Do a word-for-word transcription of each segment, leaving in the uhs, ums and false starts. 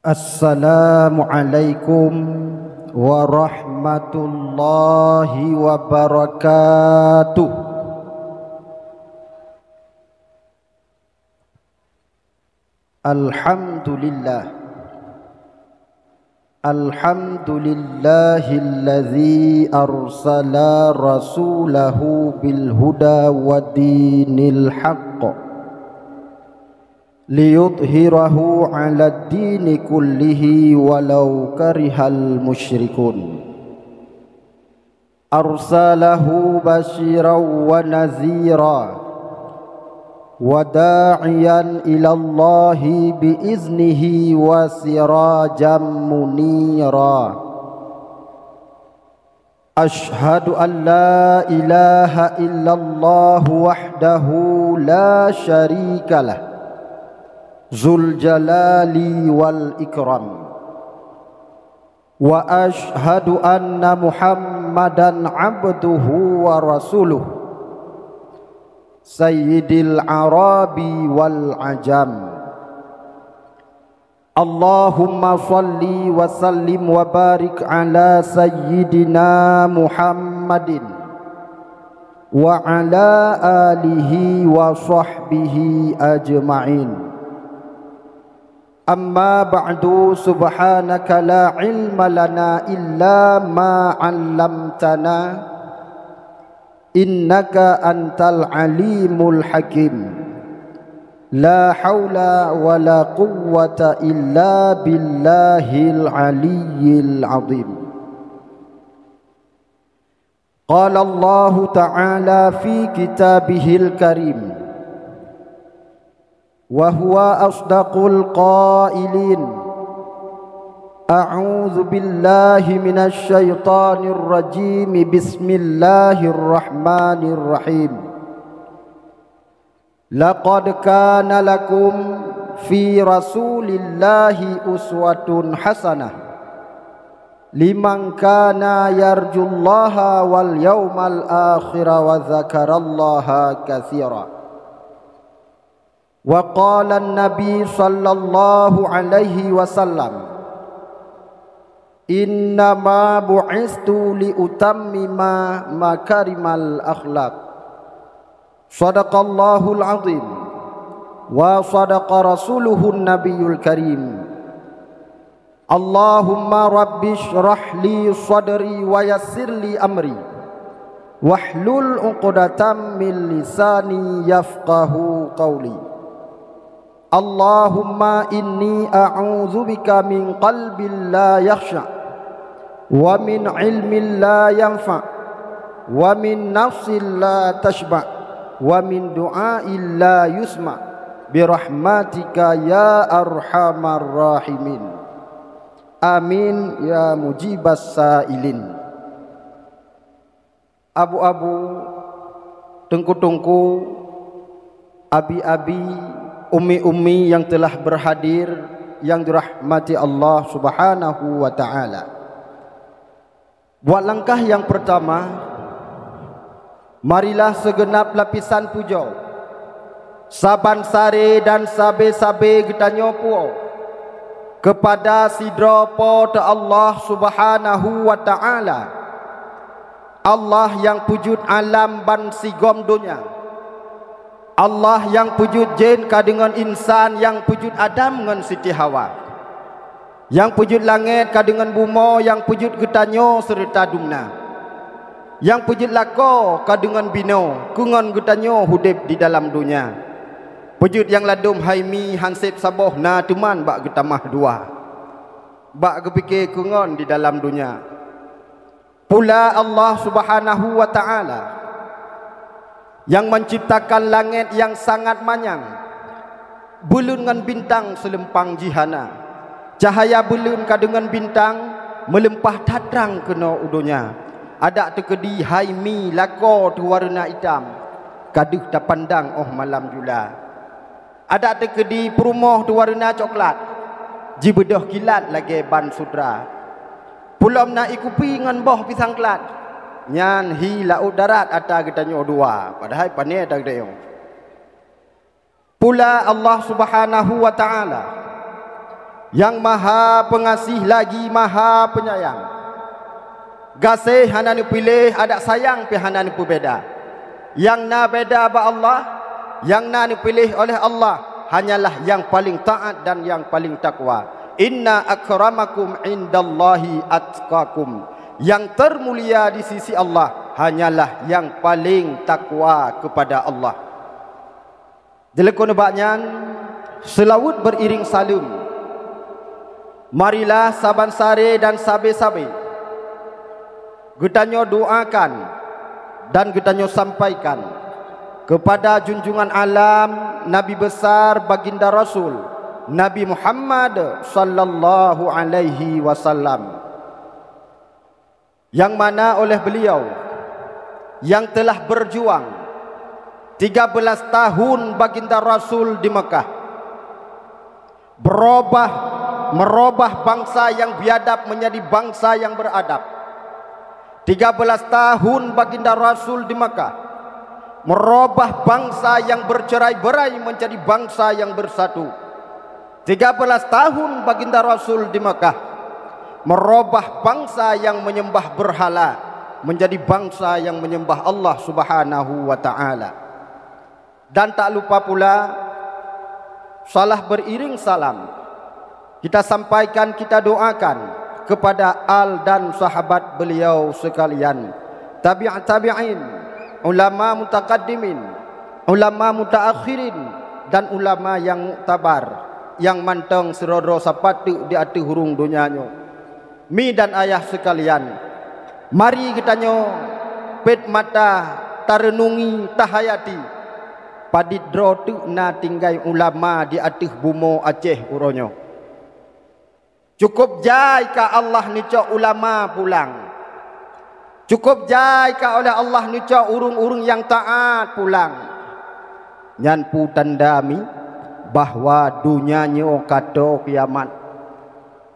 Assalamualaikum warahmatullahi wabarakatuh. Alhamdulillah. Alhamdulillahilladzi arsala rasulahu bil huda wa dinil haqq liyudhhirahu 'alad dini kullihi walau karihal musyrikun. Arsalahu basyiran wa nadhira wa da'iyan ilallahi bi iznihi wa sirajan munira. Asyhadu an la ilaha illallah wahdahu la syarikalah, dzul jalali wal ikram. Wa asyhadu anna Muhammadan abduhu wa rasuluh, sayyidil arabi wal ajam. Allahumma shalli wa sallim wa barik ala sayyidina Muhammadin wa ala alihi wa sahbihi ajma'in. Amma ba'du, subhanaka la ilma lana illa ma 'allamtana, innaka antal alimul hakim. La haula wa la quwwata illa billahil aliyyil azim. Qala Allahu ta'ala fi kitabihil karim, wa huwa asdaqul qailin, a'udzu billahi minasy syaithanir rajim, bismillahirrahmanirrahim. Laqad kana lakum fi Rasulillahi uswatun hasanah, liman kana yarjullaha wal yaumal akhira wa dzakarallaha katsira. Wa qala an-nabi sallallahu alaihi wasallam, "Innama bu'istu li utammima makarimal akhlaq." Shadaqallahul azim wa shadaqa rasuluhun nabiyul karim. Allahumma rabbi shrah li sadri wa yassir li amri, wahlul uqdatam min lisani yafqahu qawli. Allahumma inni a'udzubika min qalbin la yakhsha, wa min ilmin la yanfa, wa min nafsin la tashba, wa min du'ain la yusma, birahmatika ya arhamar rahimin. Amin ya mujibas sailin. Abu-abu, teungku-teungku, abi-abi, umi-umi yang telah berhadir, yang dirahmati Allah Subhanahu wa Ta'ala. Buat langkah yang pertama, marilah segenap lapisan pujoe, saban sare dan sabe-sabe geutanyoe puwoe keupada sidroe Po teu Allah Subhanahu wa Ta'ala, Allah nyang peujeuet alam bansigom donya, Allah nyang peujeuet jén ka deungon insan, nyang peujeuet Adam ngon Siti Hawa, nyang peujeuet langét ka deungon bumoe, nyang peujeuet geutanyoe seureuta dumna, nyang peujeuet lakoe ka deungon binoe keu ngon geutanyoe udeb di dalam donya. Peujeuet nyang ladôm hai mi han sép saboh na teuman bak geutamah dua, bak geupike keu ngon di dalam donya. Pula Allah Subhanahu wa Ta'ala nyang menciptakan langét nyang sangat manyang, buleuen ngon bintang seuleumpang jih hana. Cahya buleuen ka deungon bintang meuleumpah that trang keunoe u donya. Adak teukeudi hai mi lakoe teuwarna itam, ka deuh tapandang óh malam jula. Adak teukeudi peurumoh teuwarna coklat, jibeudôh kilat lagée ban sutra. Pulom na ié kupi ngon boh pisang klat, nyan hi laôt darat ata geutanyoe dua, padahai pane ata geutanyoe. Pula Allah Subhanahu wa Ta'ala Nyang Maha Peungaséh lagi Maha Peunyayang. Gaséh hana neupiléh, adak sayang pih hana neupeubeda. Nyang na beda bak Allah, nyang na neupiléh oleh Allah, hanyalah nyang paleng taát dan nyang paleng takwa. "Inna akramakum indallahi atqakum." Nyang teumulia di sisi Allah hanyalah nyang paleng takwa keupada Allah. Jeuet keu nibak nyan, seulaweuet beuiréng saleuem. Marilah saban saré dan sabé-sabé geutanyoe doakan dan geutanyoe sampaikan keupada junjungan alam, Nabi Besar, Baginda Rasul, Nabi Muhammad sallallahu alaihi wasallam. Nyang mana oleh beliau nyang telah berjuang tiga belas tahun Baginda Rasul di Mekah, berubah, merubah bangsa yang biadab menjadi bangsa yang beradab. Tiga belas tahun Baginda Rasul di Mekah, merubah bangsa yang bercerai-berai menjadi bangsa yang bersatu. Tiga belas tahun Baginda Rasul di Mekah, merubah bangsa yang menyembah berhala menjadi bangsa yang menyembah Allah Subhanahu wa Ta'ala. Dan tak lupa pula, salah beriring salam, kita sampaikan, kita doakan kepada al dan sahabat beliau sekalian, tabi' tabi'in, ulama mutakaddimin, ulama mutaakhirin, dan ulama yang muktabar, yang mantong sidroe-droe sapat teuk di ateueh ureuëng donya nyoe. Mi dan ayah sekalian, mari geutanyoe pet mata tareunungi, tahayati, padit droe teuk na tinggai ulama di ateueh bumoe Aceh uroe nyoe. Cukup jai ka Allah neucok ulama pulang. Cukup jai ka oleh Allah neucok ureuëng-ureuëng nyang taát pulang. Nyan peue tanda mi bahwa donya nyoe ka toe kiamat.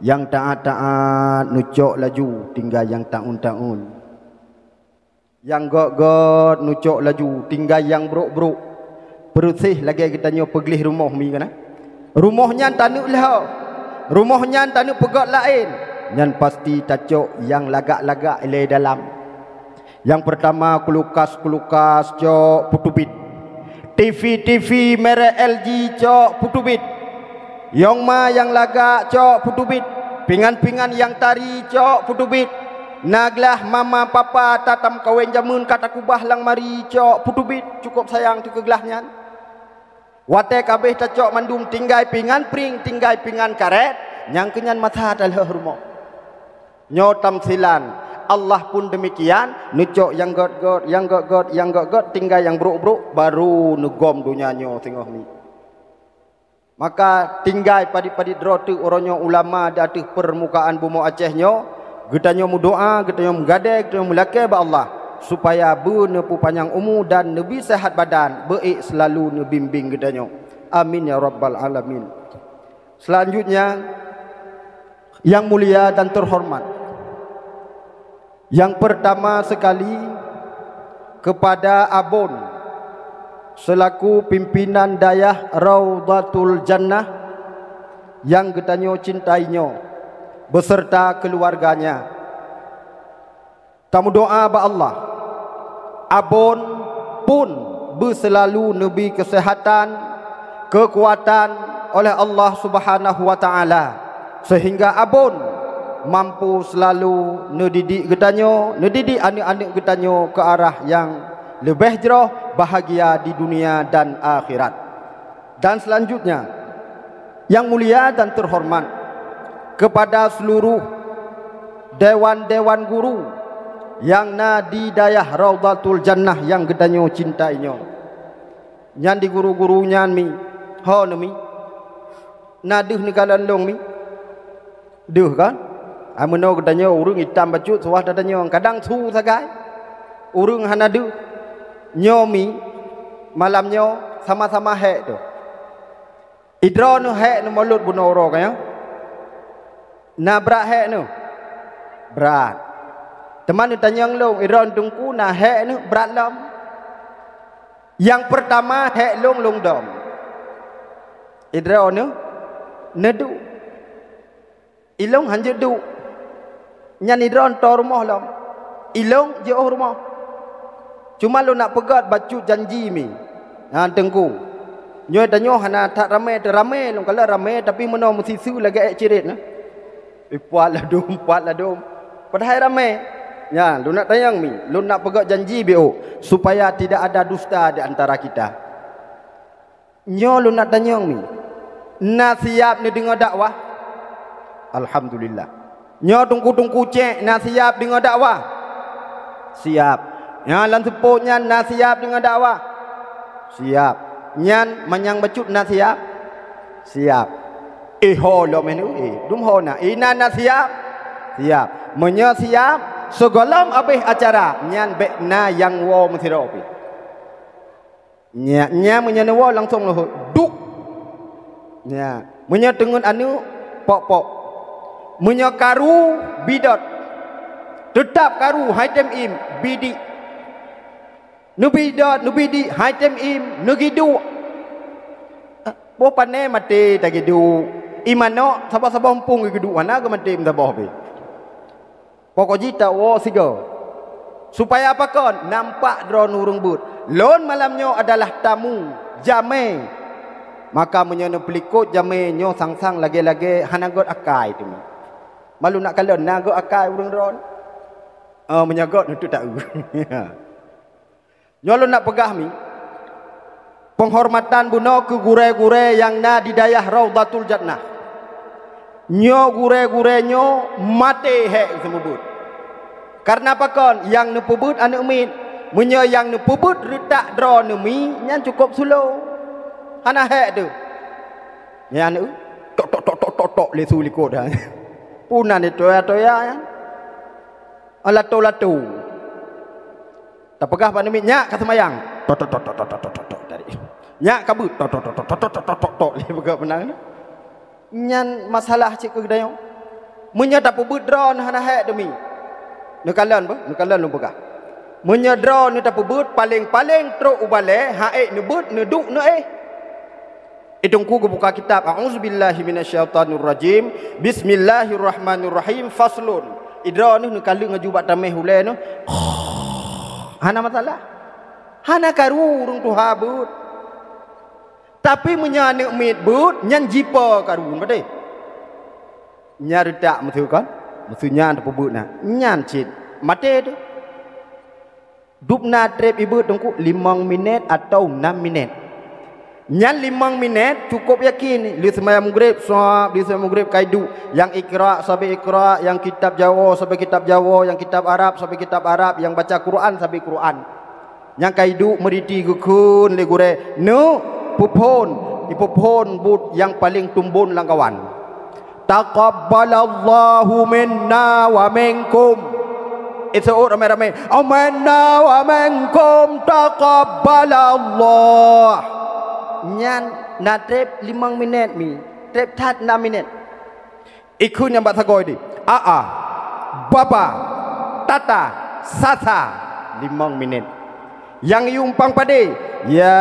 Nyang taát-taát neucok laju, tinggai nyang taun-taun. Nyang gét-gét neucok laju, tinggai nyang brok-brok. Peureuséh lagée geutanyoe peugleh rumoh mi kana. Rumoh nyan taneuk lheueh, rumoh nyan taneuk peugét laén, nyan pasti tacok nyang lagak-lagak ilée dalam. Nyang peurtama kulkas-kulkas cok peuteubiet. TV-TV merek L G cok peuteubiet. Yong ma nyang lagak cok peuteubiet. Pingan-pingan nyang tari cok peuteubiet. Na glah mama papa tatam kawen jameun ka takubah lam mari cok peuteubiet. Cukup sayang teuh keu glah nyan. Watée ka abéh tacok mandum tinggai pingan pring, tinggai pingan karet, nyang keu nyan masa talheueh rumoh. Nyoe tamsilan, Allah pun demikian, neucok nyang gét-gét, nyang gét-gét, nyang gét-gét, tinggai nyang brok-brok, barô neugom donya nyoe singoh mi. Maka tinggai padit-padit droe teuk uroe nyoe ulama di ateueh peurmukaan bumoe Aceh nyoe, geutanyoe meudoá, geutanyoe meugadée, geutanyoe meulakée bak Allah, supaya beu neupeupanyang umu dan neubi seuhat badan, beu ék seulalu neubimbéng geutanyoe. Amin ya rabbal alamin. Selanjutnya, yang mulia dan terhormat, yang pertama sekali kepada Abon selaku pimpinan Dayah Raudhatul Jannah yang geutanyoe cintai nyoe beserta keluarganya. Tameudoá bak Allah, Abon pun beuseulalu neubi keuseuhatan, keukuatan oleh Allah Subhanahu wa Ta'ala, seuhingga Abon mampu seulalu neudidik geutanyoe, neudidik aneuëk-aneuëk geutanyoe keu arah nyang leubeh jroh, bahagia di dunia dan akhirat. Dan selanjutnya, yang mulia dan terhormat, kepada seluruh dewan-dewan guru nyang na di Dayah Raudhatul Jannah nyang geutanyoe cintai nyoe. Nyan di guru-guru nyan mi, ho neu mi, na deuh neukalon lôn mi. Deuh kan? Ai meunoe geutanyoe ureuëng itam bacut suwah tatanyong, kadang su sagai. Ureuëng hana deuh. Nyoe mi, malam nyoe sama-sama hék teuh. Idroe neuh hék neuh mulot bunoe uroe ka nyoe. Na brat hék neuh? Brat. Teuma neutanyong lôn, idroe teungku na hék neuh brat lom? Nyang peurtama hék lôn lôn dom. Idroe neuh neuduek. Ilông han jeuet duek. Nyan idroe tô rumoh lom. Ilông jiôh rumoh. Cuma lôn nak peugét bacut janji mi. Ha, Teungku. Nyoe tanyoe hana that ramé, teuramé lôn kalon ramé, tapi meunoe meusisu lagée ék cirét na. Ipuat ladôm, puat ladôm. Padahai ramé. Nyan, lôn nak tanyong mi. Lôn nak peugét janji biôh, supaya tidak ada dusta di antara kita. Nyoe lôn nak tanyong mi, na siab neudeungoe dakwah? Alhamdulillah. Nyoe teungku-teungku cék na siab deungoe dakwah? Siab. Nyan lam seupôt nyan na siab deungoe dakwah? Siab. Nyan manyang bacut na siab? Siab. Eh, ho lom eh, eh, dum ho na. Inan na siab? Siab. Meunyoe siab, sigohlom abéh acara, nyan bék na nyang woe meusidroe pih. Nyan, nyan meunyoe neuwoe langsong leuhot, duk. Nyan, meunyoe teungeut aneuk, pok-pok. Meunyoe karu, bidot. Teutab karu, hai tem im, bidik. Neubidot, neubidik, hai tem im, neugiduek. Boh pané maté tagiduek. I manok saboh-saboh muphom giduek, hana geumaté meusaboh pih. Pokok jih tawoe sigoe. Supaya pakon? Nampak droeneuh ureuëng beuet. Lôn malam nyoe adalah tamu, jamé. Maka meunyoe neupeulikot jamé nyoe sang-sang lagée-lagée hana gét akai teuma. Malu nak kalon na gét akai ureuëng droeneuh. Oh, meunyoe gét neutuek taeu. Nyoe lôn nak peugah mi, peunghormatan bunoe keu gurée-gurée nyang na di dayah Raudhatul Jannah. Nyoe gurée-gurée nyoe maté hék seumeubeuet. Kareuna pakon? Nyang neupeubeuet aneuk miet. Meunyoe nyang neupeubeuet reutak droeneuh mi, nyan cukôp sulo. Hana hék deuh. Nyan, eh, tok, tok, tok, tok, tok, tok, lé su likot. Puna ni toya-toya nyan. Lato-lato. Tapeugah bak aneuk miet, "Nyak ka seumayang." Tok, tok, tok, tok, tadi. "Nyak ka beuet." Tok, tok, tok, tok, tok, tok, tok, tok. Lé peugah meunan. Nyan masalah cit keu geutanyoe. Meunyoe tapeubeuet droeneuh hana hék demi. Neukalon beuh, neukalon lôn peugah. Meunyoe droeneuh tapeubeuet, paléng-paléng trok u balée, han ék neubeuet, neuduek, neuéh. Teungku geubuka kitab, "A'udzubillahi minasyaitonirrajim. Bismillahirrahmanirrahim. Faslun." Idroeneuh neukaleueng laju bak taméh ulée neuh. Hana masalah. Hana karu ureuëng tuha beuet. Tapi meunyoe aneuk miet beuet, nyan jipo karu, padé. Nyan reutak meusu kon? Meusu nyan tapeubeuet na. Nyan cit maté teuh. Dubna treb ibeuet teungku limong minét atawa nam minét. Nyan limong minét cukôp yakin. Lheueh seumayang Maghrib, sab, lheueh seumayang Maghrib ka iduek. Nyang Iqra sabe Iqra, nyang kitab Jawoe sabe kitab Jawoe, nyang kitab Arab sabe kitab Arab, nyang baca Quran sabe Quran. Nyang ka iduek meuriti geukheun lé gurée, "Neuk peuphon, ipeuphon buet nyang paleng tumbon lam kawan." "Taqabbalallahu minna wa minkum." Iseuôt ramé-ramé, "Minna wa minkum taqabbalallah." Nyan na treb limong minét mi, treb that nam minét. Ikheun nyang bak sagoe deh. A-a, baba, tata, sasa, limong minét. Nyang yue umpang padé, "Yasin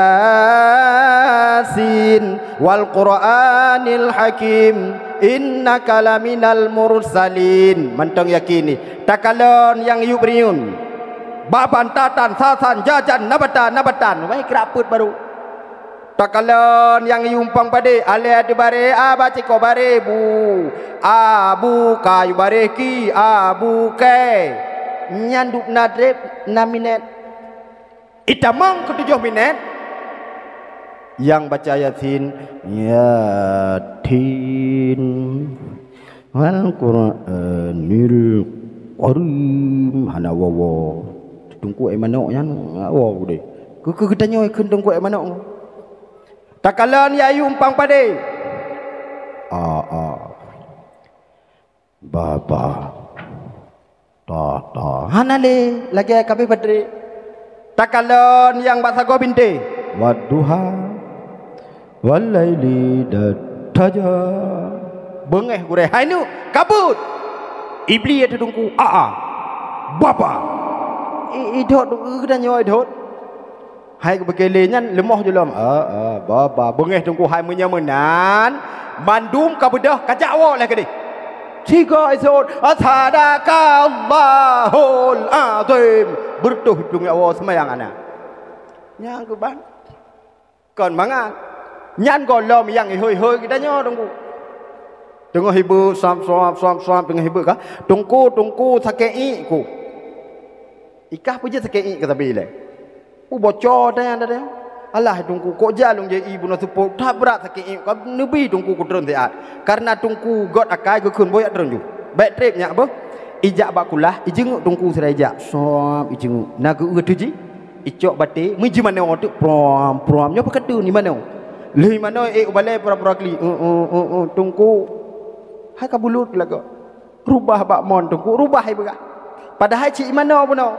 wal Qur'anil Hakim, innaka laminal mursalin." Mantong yakin ni. Takalon nyang yue beurinyun. Baban, tatan, sasan, jajan, nabatan, nabatan. Wai, krapeuet baru. Takalon nyang yue umpang padé, alée di baré, a, baciko baré, bu. A, bu, ka yue baré, ki, a, bu, ke. Nyan dubna treb nam minét. Itamong keu tujoh minét, nyang baca Yasin, "Yasin wal Qur'anil Karim." Hana woe-woe. Teungku ék manok nyan, woe deh. Keu, keu geutanyoe kheun teungku ék manok. Takalon nyang yue umpang padé. A, a. Baba. Ta, ta. Hana lé, lagée kabéh batré. Takalon nyang bak sagoe bintéh. Wadduha. Wal laili idza saja. Beungéh gurée, "Hai neuk, ka beuet!" Iblis teudungku, "A-a. Baba." I, idhot, geutanyoe idhot. Hai geubeuke lé nyan leumoh jilom. "A, a, baba." Beungéh teungku, hai meunyoe meunan, mandum ka beudôh, ka jak woe lé keudeh. Tiga isot, "Sadaqallahul azim." Beureutoh plueng ya Allah seumayang aneuk. Nyang keuban. Kon mangat. Nyan gohlom nyang ihôi-hôi geutanyoe, Teungku. Teungoh ibeuk, sap, sap, sap, sap, teungoh ibeuk ka, "Teungku, Teungku, sakét iek ku." Ikah peue jeuet sakét iek ka sabe ilée? Uboco tanyong-tanyong. "Alah, Teungku, kok jak lôn jai ié bunoe seupôt, that brat sakét iek ka neubi Teungku kutreun siat. Kareuna Teungku göt akai geukheun boh jak treun ju. Bék treb nyak beuh." Ijak bak kulah, ijeungeuk Teungku sira ijak. Sop, ijeungeuk. Na geu-eu teuh jih. Icok batée, meujimanö teuk prom, prom. Nyoe pakon teuk imanö. Lheuh imanö ék u balée pura-pura kli. "Eh, eh, eh, eh, Teungku. Hai ka bulut lagoe." Rubah bak mon Teungku, rubah ibeurah. Padahai cit imanö bunoe.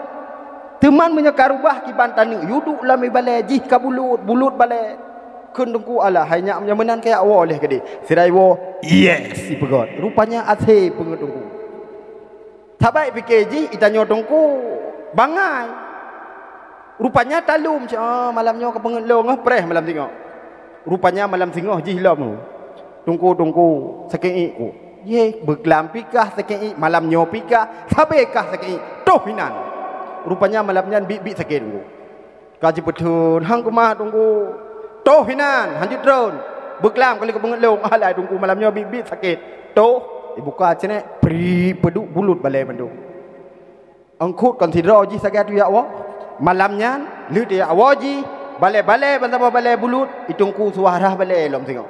Teuma meunyoe ka rubah kiban taneuk, yue duek lam ié balée jih ka bulut, bulut balée. Kheun Teungku, "Alah, hai nyak meunyoe meunan kajak woe lé keudeh." Sira iwoe, "Yes," ipeugöt. Rupanya asé peungeuet Teungku. Sabai pike jih, itanyoe Teungku bangai. Rupanya talom, "Oh, malam nyoe ka peungeuet lôn, oh, preh malam singoh." Rupanya malam singoh jih lom. "Teungku, Teungku, sakét iek ku." Yeh, beuklam pih kah sakét iek, malam nyoe pih kah, sabe kah sakét iek. Toh inan. Rupanya malam nyan biet-biet sakét Teungku. Ka jipeutheun, "Han keumah Teungku." Toh inan, han jeuet treun. Beuklam kali ka peungeuet lôn, "Alah Teungku, malam nyoe biet-biet sakét." Toh, ibuka ceunek, pri peuduek bulut balée mandum. Eungkôt kon sidroe jih sagai teujak woe. Malam nyan, lheueh teujak woe jih, balée-balée bansaboh balée bulut, i Teungku suah rhah balée lom singoh.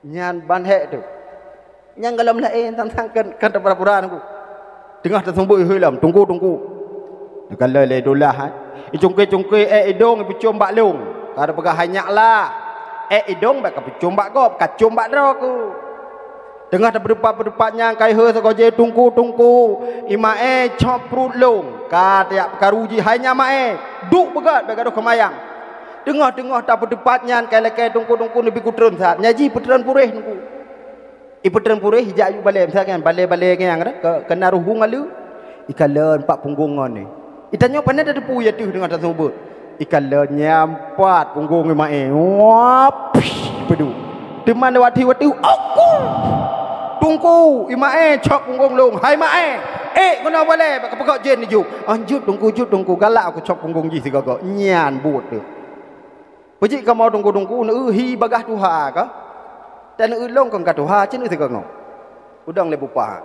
Nyan ban hék teuk. Nyang gohlom laén sang-sang kon, kon tapura-pura Teungku. Teungoh taseumeubeuet ihôi lom, "Teungku, Teungku." Neukalon lé Dullah, hai. Icungke-cungke ék idong ipeucom bak lông. Ka tapeugah hai nyak lah. Ék idong bék kapeucom bak gob, kacom bak droe ku. Teungoh tapeuteupat-peuteupat nyan ka ihôi sagoe jih, "Teungku, Teungku, imaé cok pruet lông." Ka tajak peukaru jih, "Hai nyak maé, duek beugöt bék gadôh keumayang." Teungoh-teungoh tapeuteupat nyan ka ilakée Teungku, Teungku neubi kutreun that. Nyan jih peutreun puréh Teungku. Ipeutreun puréh ijak yue balée, misalkan balée-balée nyang rhah keu, keu na ruhueng aleue, ikalon pat punggong ngon ni. Itanyoe pane tateupeue ateueh deungon taseumeubeuet. Ikalon nyang pat punggong imaé. Wap! Peuduek. Teuma watèe-watèe, "Aku! Teungku, imaé cok punggong lông. Hai maé, ék keunoe balée bak kapeugöt jén neujok." "Ah, jeuet Teungku, jeuet Teungku, galak aku cok punggong jih sigoe-goe." Nyan buet teuh. Peue jih kamoe Teungku-teungku, neueu hi bagaih tuha kah? Dan neueu lông kon ka tuha, cit neueu sigoe-goe. Udong lé bupah.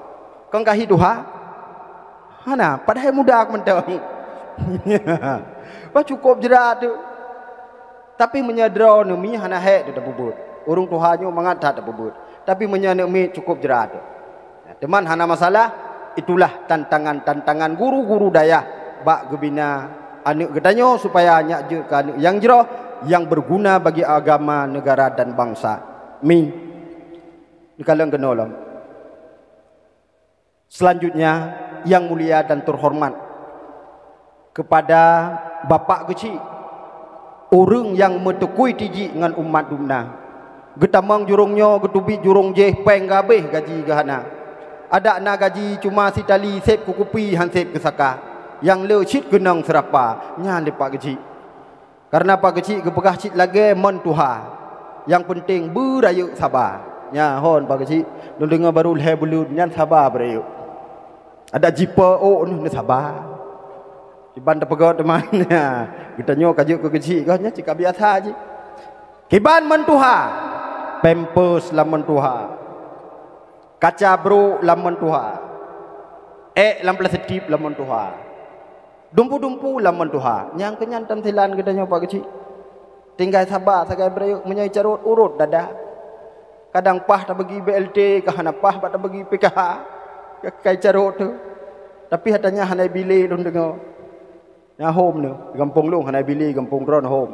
Kon ka hi tuha? Hana, padahai muda mantong. Bah cukôp jrat teuh. Tapi meunyoe droeneuh miet hana hék teuh tapeubeuet. Ureueng tuha nyoe mangat that tapeubeuet. Tapi meunyoe aneuk miet cukôp jrat teuh. Teuma hana masalah, itulah tantangan-tantangan guru-guru dayah bak geubina aneuk geutanyoe supaya nyak jeuet keu aneuk nyang jroh, nyang beuguna bagi agama, neugara dan bansa. Min. Neukalon keunoe lom. Selanjutnya, yang mulia dan terhormat, keupada bapak geuchik, ureueng nyang meuteukui tijik ngon umat dumna. Geutamong jurông nyoe, geuteubiet jurông jéh, péng geuhabéh, gaji geuhana. Adak na gaji cuma sitali, sép keu kupi, han sép keu saka. Nyang le cit keunong seurapa, nyan lé pak geuchik. Kareuna pak geuchik geupeugah cit lagée mon tuha. Nyang peunteng beurayeuk saba. Nyan hon pak geuchik, lôn deungoe barô lhée buleuen nyan saba beurayeuk. Adak jipo ôk neuh, neusaba. Kiban tapeugöt teuma. Geutanyoe ka jeuet keu geuchik goh nyan cit ka biasa jih. Kiban mon tuha. Pampers lam mon tuha. Kaca brôk lam mon tuha. Ék lam plastik lam mon tuha. Dumpu-dumpu lam mon tuha. Nyang keu nyan tamsilan geutanyoe pak geuchik. Tinggai saba sagai beurayeuk, meunyoe carôt urot dada. Kadang paih tabagi B L T, ka hana paih bak tabagi P K H. Ka kai carôt teuh. Tapi ata nyan hana bile lôn deungoe. Nyan hom nyoe, gampông lôn hana bile, gampông droen hom.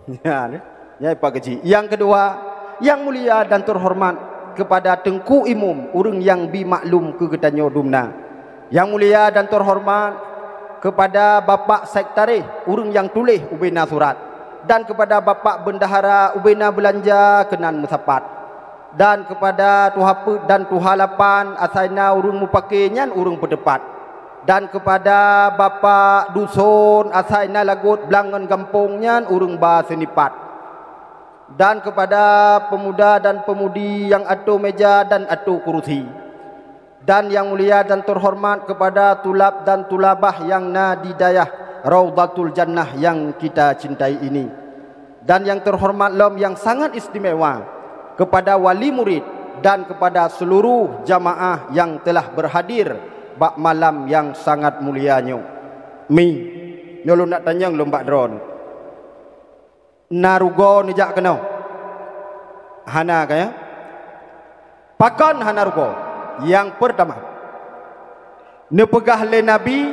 Nyan, nyan pak geuchik. Nyang keudua, yang mulia dan terhormat kepada Teungku Imum, ureueng nyang bi maklum keu geutanyoe dumna. Yang mulia dan terhormat kepada Bapak Sekretaris, ureueng nyang tuléh ubena surat, dan kepada Bapak Bendahara ubena beulanja keunan meusapat, dan kepada Tuha Peuet dan Tuha Lapan asai na ureueng mupake nyan ureueng peuteupat, dan kepada Bapak Duson asai na lagot blang ngon gampông nyan ureueng ba seunipat. Dan kepada pemuda dan pemudi nyang atô meja dan atô kurusi. Dan yang mulia dan terhormat kepada tulab dan tulabah yang na di dayah Raudhatul Jannah yang kita cintai ini. Dan yang terhormat lom yang sangat istimewa kepada wali murid dan kepada seluruh jamaah yang telah berhadir bak malam yang sangat mulia nyoe. Mi, nyoe lôn nak tanyong lôn bak droeneuh. Na rugoe neujak keunoe? Hana ka, ya? Pakon hana rugoe? Nyang peurtama, neupeugah lé Nabi,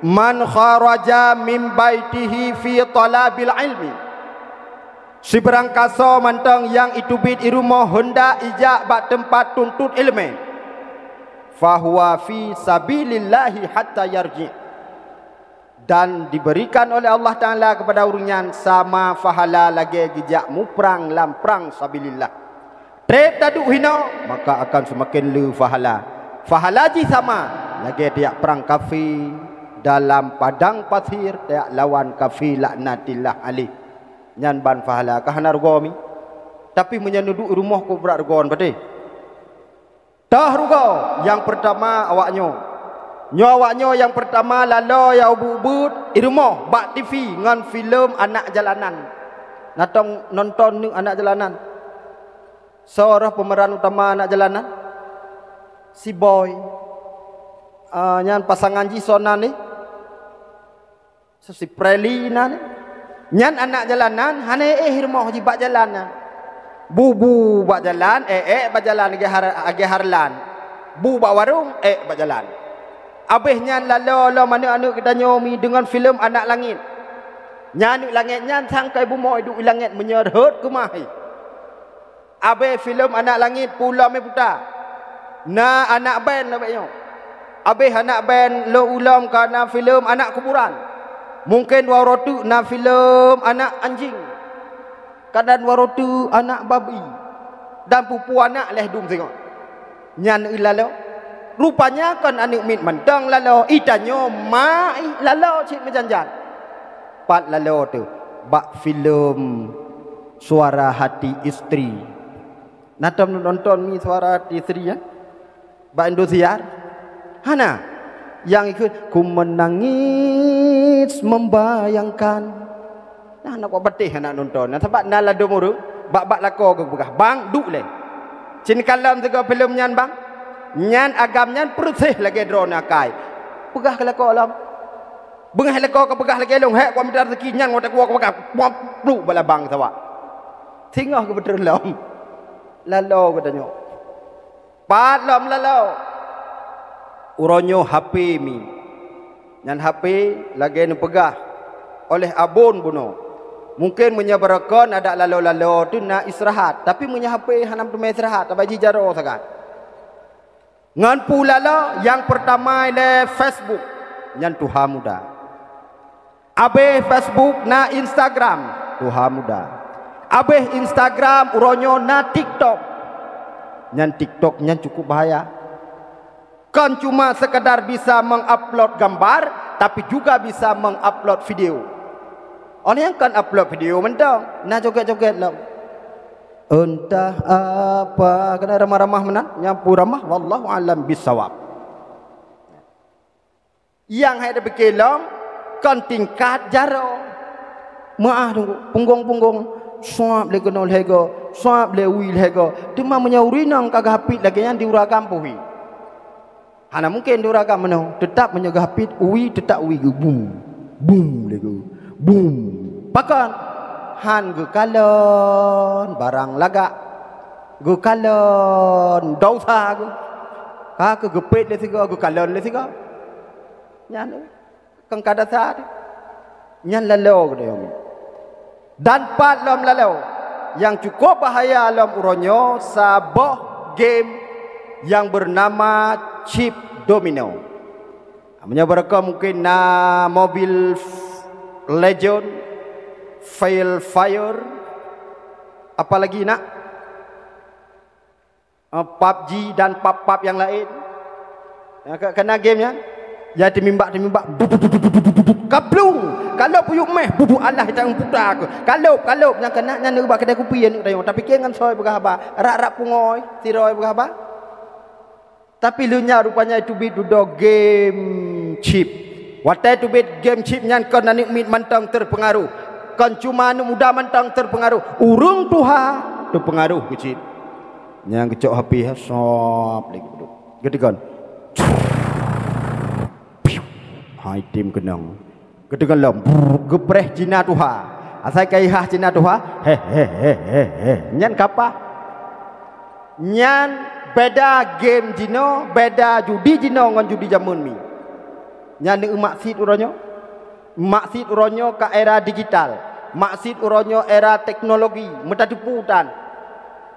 "Man kharaja min baitihi fi talabil ilmi." Sibarang kasoe mantong nyang iteubiet i rumoh heundak ijak bak teumpat tuntot iéleumé, "fahuwa fi sabilillahi hatta yarji." Dan diberikan oleh Allah Taala kepada ureuëng nyan sama pahala lagée geujak muprang lam prang sabilillah. Treb taduek hinoe, maka akan seumaken le pahala. Pahala jih sama lagée tajak prang kafé dalam padang pasir, tajak lawan kafé laknatillah alaih. Nyan ban pahala, ka hana rugoe mi. Tapi meunyoe neuduek i rumoh, kok brat rugoe patéh. Toh rugoe nyang peurtama awaknyoe. Nyoe awaknyoe nyang peurtama laloe nyang ubeuet-ubeuet i rumoh bak T V ngon filem anak jalanan. Na tong nonton neuk anak jalanan? Soe roh pemeran utama anak jalanan? Si Boy. Ah, nyan pasangan jih soe nan nyoe? Si Preli nan. Nyan anak jalanan, hana éh rumoh jih bak jalan nyan. Bu-bu bak jalan, ék-ék bak jalan lagée har-, lagée hareulan. Bu bak warong, ék bak jalan. Abéh nyan laloe lom aneuëk-aneuëk geutanyoe mi deungon filem Anak Langét. Nyan aneuëk langét nyan sangkai bumoe duek i langét meunyoe rhot keumah jih. Abéh filem Anak Langét, peue lom mé puta. Na anak band leubeh nyoe. Abéh anak band lom ulom ka na filem Anak Kuburan. Mungken dua uroe teuk na filem Anak Anjing. Kadang dua uroe teuk Anak Babi. Dan peue-peue anak lhée dum singoh. Nyan i laloe. Rupanya kon aneuëk miet mantong laloe, i tanyoe ma i laloe cit meujan-jan. Pat laloe teuh bak filem Suara Hati Istri. Na tom nonton mi Suara Hati Istri, ya? Bak Indosiar? Hana. Nyang ikheun, "Ku menangis membayangkan." Nah, nak buat patéh anak nonton. Nah, sabab na ladom ureuëng, bak-bak lakoe geupeugah, "Bang, duek lé. Cit kalon sigoe filem nyan, Bang. Nyan agam nyan peureuseh lagée droeneuh akai." Peugah keu lakoe lom. Beungéh lakoe ka peugah lagée lôn, hék, kuat mita rezeki nyan, ngon takuwa kupeugah, kuat pluk bala bang sawa. Singoh geubeutreun lom. Laloe geutanyoe. Pat lom laloe. Uroe nyoe H P mi. Nyan H P lagée neupeugah oleh Abon bunoe. Mungken meunyoe barokon adak laloe-laloe teuh na istirahat, tapi meunyoe H P hana meuteumé istirahat, tabah jih jaroe sagai. Ngon peue laloe nyang peurtama ilée Facebook, nyan tuha muda. Abéh Facebook na Instagram, tuha muda. Abéh Instagram uroe nyoe na TikTok. Nyan TikTok nyan cukup bahaya. Kon cuma sekadar bisa mengupload gambar, tapi juga bisa mengupload video. Oleh nyang kon upload video mantong, na joget-joget lom. Entah apa, keuneuk ramah-ramah meunan, nyang peue ramah, wallahu alam bisawab. Nyang hai tapike lom, kon tingkat jaroe. Meu'ah teungku, punggong-punggong, suab lé keunoe lhée goe, suab lé wie lhée goe. Teuma meunyoe ureuëng inong ka geuhapit lagée nyan di ureuëng agam puhi. Hana mungken di ureuëng agam meunoe, teutab meunyoe geuhapit wie, teutab wie geuh bum, bum lé geuh, bum. Pakon? Han geukalon barang lagak, geukalon dosa geuh. Ka keuh geupet lé sigoe, geukalon lé sigoe. Nyan, eh, kon ka dosa teuh. Nyan laloe geutanyoe. Dan pat lom laloe, nyang cukup bahaya lom uroe nyoe saboh game nyang beunama chip domino. Meunyoe barokon mungken na Mobile Legend, Free Fire, apalagi nak? Ah, PUBG dan pub-pub nyang laén. Ya, ka-, kana game nyan? Ya, teumimbak-teumimbak. Kaplung! Kalop puyuek méh, bubu Allah, ita puta aku. Kalop, kalop, nyang kana, nyan bak keudè kupi, ya, nuk dayong. Tapi keu ngon soe peugah haba. Rak-rak pungoe, sidroe peugah haba. Tapi lheueh nyan rupanya teubiet dudoe game chip. Watée teubiet game chip nyan kon aneuk miet mantong teupeungaruh. Kon cuma aneuk muda mantong teupeungaruh. Ureuëng tuha teupeungaruh keu chip. Nyang geucok H P, ha, sop lé geuduek. Geutegon. Hai tim keunong. Geutegon lom, brrr, geupreh Cina tuha. Asai ka ihah Cina tuha, he, he, he, he, he. Nyan kapah. Nyan beda game jinoe, beda judi jinoe ngon judi jameun mi. Nyan neueu maksiet uroe nyoe. Maksiet uroe nyoe ka era digital. Maksiet uroe nyoe era teknologi. Meutateupeue tan.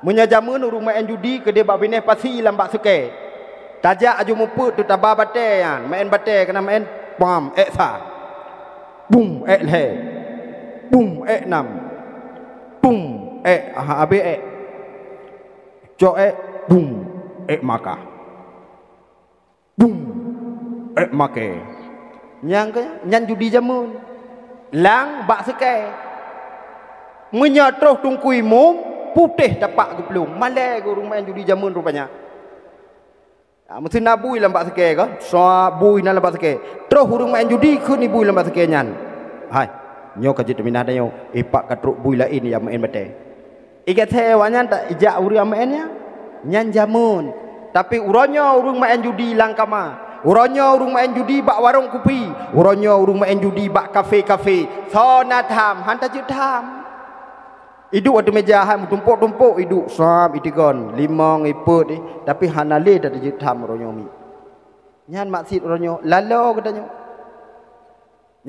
Meunyoe jameun ureuëng meu'en judi keudeh bak binéh pasi lam bak sukée. Tajak aju mupeut teutaba batée nyan, meu'en batée keunan meu'en pam ék sa. Bum ék lhée. Bum ék nam. Bum ék, aha, abéh ék. Cok ék, bum ék maka. Bum ék makée. Nyang keu nyan judi jameun. Lang bak sukée. Meunyoe troh teungku imum, putéh tapak geuplueng. Malée geuh ureuëng meu'en judi jameun rupanya. Ah, meusti na bui lam bak sukée ka? Sa bui na lam bak sukée. Troh ureuëng meu'en judi kheun bui lam bak sukée nyan. Hai, nyoe ka jeuet teuminah tanyoe, ipak ka trok bui laén nyang meu'en batée. Igat thée awaknyan tak ijak ureuëng meu'en nyan, nyan jameun. Tapi uroe nyoe ureuëng meu'en judi lam kama. Uroe nyoe ureuëng meu'en judi bak warong kupi. Uroe nyoe ureuëng meu'en judi bak kafe-kafe. Soe na tham, han tajeuet tham. Iduek ateueh meja hai meutumpôk-tumpôk iduek, sab, itigon, limong, ipeuet, ih, tapi hana lé tajeuet tham uroe nyoe mi. Nyan maksiet uroe nyoe, laloe geutanyoe.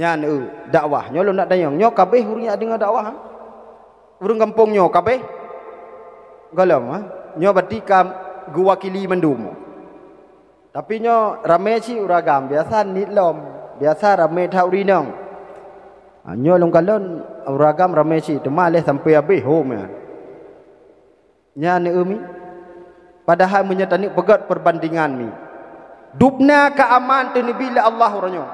Nyan, eu, dakwah. Nyoe lôn nak tanyong, nyoe kabéh ureuëng nyang deungoe dakwah, ha? Ureuëng gampông nyoe kabéh? Gohlom, ha? Nyoe berarti ka geuwakili mandum. Tapi nyoe ramé cit ureuëng agam, biasa niet lom, biasa ramé that ureuëng inong. Ha, nyoe lôn kalon ureuëng agam ramé cit, teuma lé sampoe habéh hom nyan. Nyan eu mi. Padahai meunyoe taneuk peugét peubandingan mi, dubna ka aman teuneubri lé Allah uroe nyoe.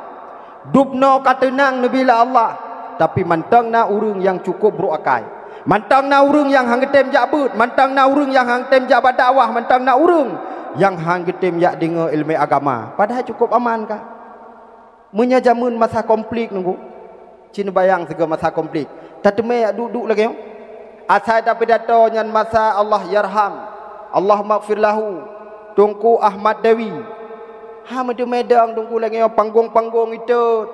Dubnoe ka teunang neubri lé Allah, tapi mantong na ureuëng nyang cukup brok akai. Mantong na ureuëng nyang han geutem jak beuet, mantong na ureuëng nyang han geutem jak bak dakwah, mantong na ureuëng nyang han geutem jak deungoe iéleumé agama. Padahai cukup aman ka. Meunyoe jameun masa konflik nunggu, cit neubayang sigoe masa konflik. Tateumé jak duek-duek lagée nyoe. Asai tapidato nyan masa Allahyarham, Allahummaghfir lahu, Teungku Ahmad Dewi. Ha meuteumé dong Teungku lagée nyoe panggong-panggong itot.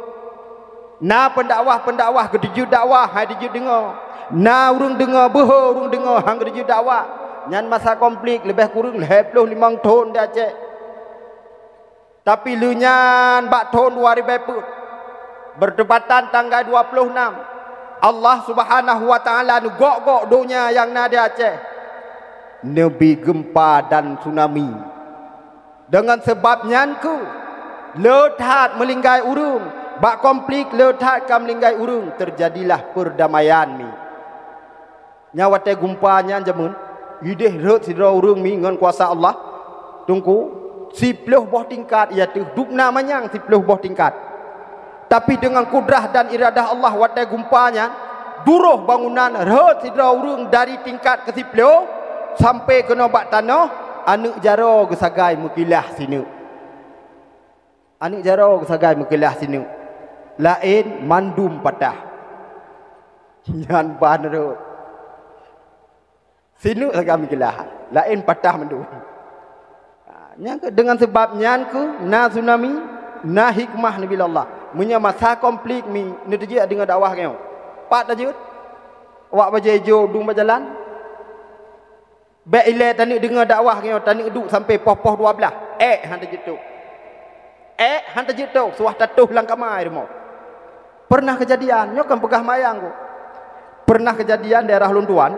Na peundakwah-peundakwah geuteujeuet dakwah hai teujeuet deungoe. Na ureuëng deungoe beuhe ureuëng deungoe han geuteujeuet dakwah. Nyan masa konflik leubeh kureueng lhée ploh limong thon di Aceh. Tapi lheueh nyan bak thon dua ribée peuet, beutepatan tanggai dua ploh nam, Allah Subhanahu wa Ta'ala neugok-gok donya nyang na di Aceh, neubi geumpa dan tsunami. Deungon sabab nyan kheueh le that meulinggai ureuëng, bak konflik le that ka meulinggai ureuëng, teujadilah peurdamaian mi. Nyan watée geumpa nyan jameun, ideh rhot sidroe ureuëng mi ngon kuasa Allah, Teungku, siploh boh tingkat, ié teuh dubna manyang siploh boh tingkat. Tapi deungon kudrah dan iradah Allah watée geumpa nyan, duroh bangunan rhot sidroe ureuëng dari tingkat keusiploh sampai keunoe bak tanoh, aneuëk jaroe geusagai meukilah sineuk. Aneuëk jaroe geusagai meukilah sineuk, laén mandum patah. Nyan ban rhot. Sineuk sagai meukilah, laén patah mandum. Ha, nyan kheueh deungon sabab nyan kheueh na tsunami, na hikmah neubi lé Allah. Meunyoe masa konflik mi neuteujeuet deungon dakwah nyoe, pat tajeuet? Awak bajée ijo dum bak jalan. Bék ilée taneuk deungoe dakwah nyoe, taneuk duek sampai poh-poh dua blaih. Ék han tajeuet tôk. Ék han tajeuet tôk, suah tatoh lam kama rumoh. Pernah keujadian, nyoe kan peugah mayang kok. Pernah keujadian daerah lôn tuan,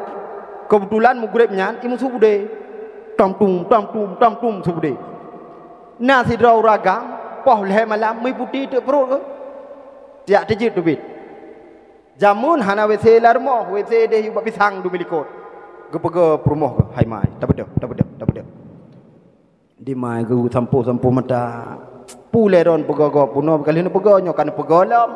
keubeutulan mugreb nyan imeung subude. Tom tum, tom tum, tom tum subude. Na sidroe ureuëng agam, poh lhée malam meuputéh teuk pruet keuh. Tiak teujeuet teubiet. Jameun hana W C lam rumoh, W C deh yue bak pisang dumi likot. Geupeugah peurumoh geuh, "Hai mai, tabeudôh, tabeudôh, tabeudôh." Di mai geusampoe-sampoe mata. Pulée ron peugah gob, bunoe ka lheueh neupeugah, nyoe ka neupeugah lom.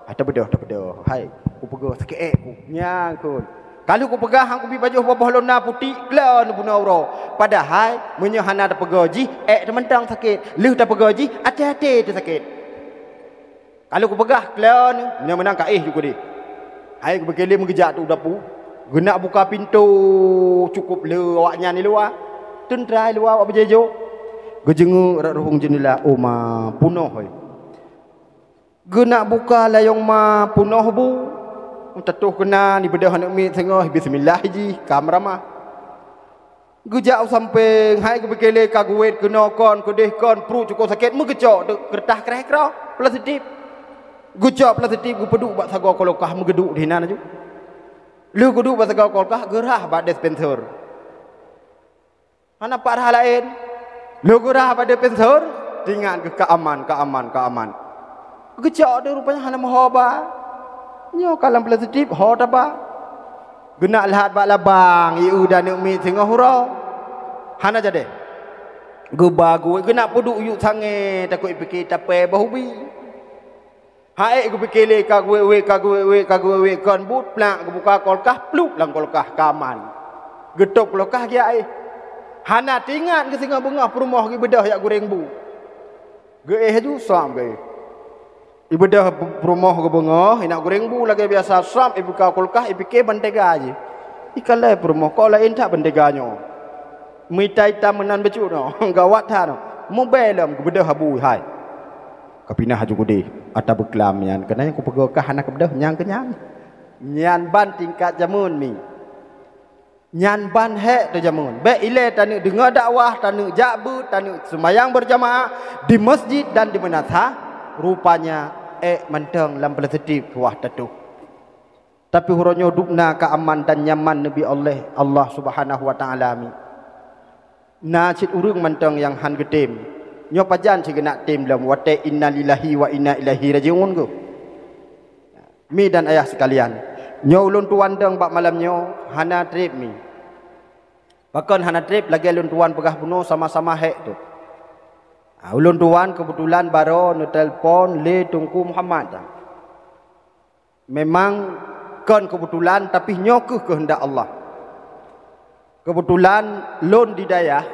"Hai tabeudôh, tabeudôh. Hai, kupeugah sakét ék ku." Nyan kon. Ka lheueh kupeugah han kubi pajoh boh-boh lôn na putik, kla neubunoe uroe. Padahai meunyoe hana tapeugah jih, ék teumantong sakét. Lheueh tapeugah jih, até-até teusakét. Ka lheueh kupeugah kla neuh, meunyoe meunan ka éh ju keudeh. Hai geubeukeulé meugeujak tu dapu, geunak buka pintoe, cukôp le awaknyan di luwa. Teuntra di luwa awak beujeujok. Geujeungeuk rot ruhueng jeundela, oh ma, peunoh, hôi. Geunak buka layông ma peunoh bu. Teutoh keunan ibeudôh aneuk miet singoh, bismillah jih ka meuramah. Geujak u sampéng, hai geubeukeulé ka geuwét keunoe kon, keudeh kon, pruet cukôp sakét, meugeucok teuk keureutah kreh-kroh, plastik. Geucok plastik geupeuduek bak sagoe kulkah, meugeuduek di nan aju. Lheueh geuduek bak sagoe kulkah, geurhah bak dispenser. Hana pat rhah laén. Lheueh geurhah bak dispenser, teuingat geuh ka aman, ka aman, ka aman. Geucok deh rupanya hana meuho ba. Nyoe ka lam plastik ho taba. Geunak lhat bak labang, ié dan aneuk miet singoh uroe. Hana jadi. Geuba geuwét geunak peuduek yub sangé, takot ipike tapée boh ubi. Hai geupike lé ka geuwét-wét, ka geuwét-wét, ka geuwét-wét kon buet plak geubuka kulkah, plup lam kulkah ka aman. Geutôb kulkah geujak éh. Hana teuingat geuh singoh beungoh peurumoh geubeudôh jak guréng bu. Geuéh aju sab geuéh. Ibeudôh peurumoh geubeungoh, inak guréng bu lagée biasa sab ibuka kulkah ipike bantega jih. Ikalai peurumoh kok laén that bantega nyoe. Mita-ita meunan bacut nyoe, gawat that nyoe. Mubée lom geubeudôh abu hai. Kapinah aju keudeh, ata beuklam nyan, keunan nyang kupeugah ka hana keubeudoh nyang keu nyan. Nyan ban tingkat jameun mi. Nyan ban hék teuh jameun. Bék ilée taneuk deungoe dakwah, taneuk jak beuet, taneuk seumayang beurjamaah di masjid dan di meunasah, rupanya ék mantong lam plastik wah tatuh. Tapi uroe nyoe dubna ka aman dan nyaman neubi Allah, Allah Subhanahu wa Ta'ala mi. Na cit ureuëng mantong nyang han geutem. Nyoe pajan cit geunak tem lom watée innalillahi wa inna ilaihi raji'un geuh. Mi dan ayah sekalian, nyoe ulôn tuan dong bak malam nyoe hana treb mi. Pakon hana treb lagée lôn tuan peugah bunoe sama-sama hék tu. Ha, ulôn tuan keubeutulan baroe neutelepon lé Teungku Muhammad. Memang kon keubeutulan, tapi nyoe kheueh keuheundak Allah. Keubeutulan lôn di dayah,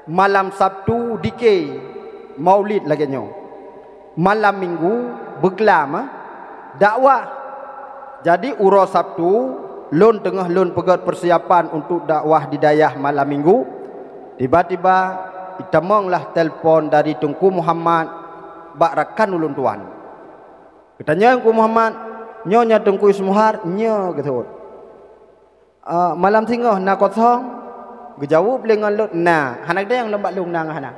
malam Sabtu dike maulid lagée nyoe. Malam Minggu beuklam, eh, dakwah. Jadi uroe Sabtu lôn teungoh lôn peugét peusiapan untuk dakwah di dayah malam Minggu. Tiba-tiba itamong lah telepon dari Teungku Muhammad bak rakan ulôn tuan. Geutanyong keu Muhammad, "Nyoe nyan Teungku Ismuhar?" "Nyoe," geuseuôt. "Eh, malam singoh na kosong?" Geujaweueb lé ngon lôn, "Na." "Hana geutanyong lom bak lôn na ngon hana?"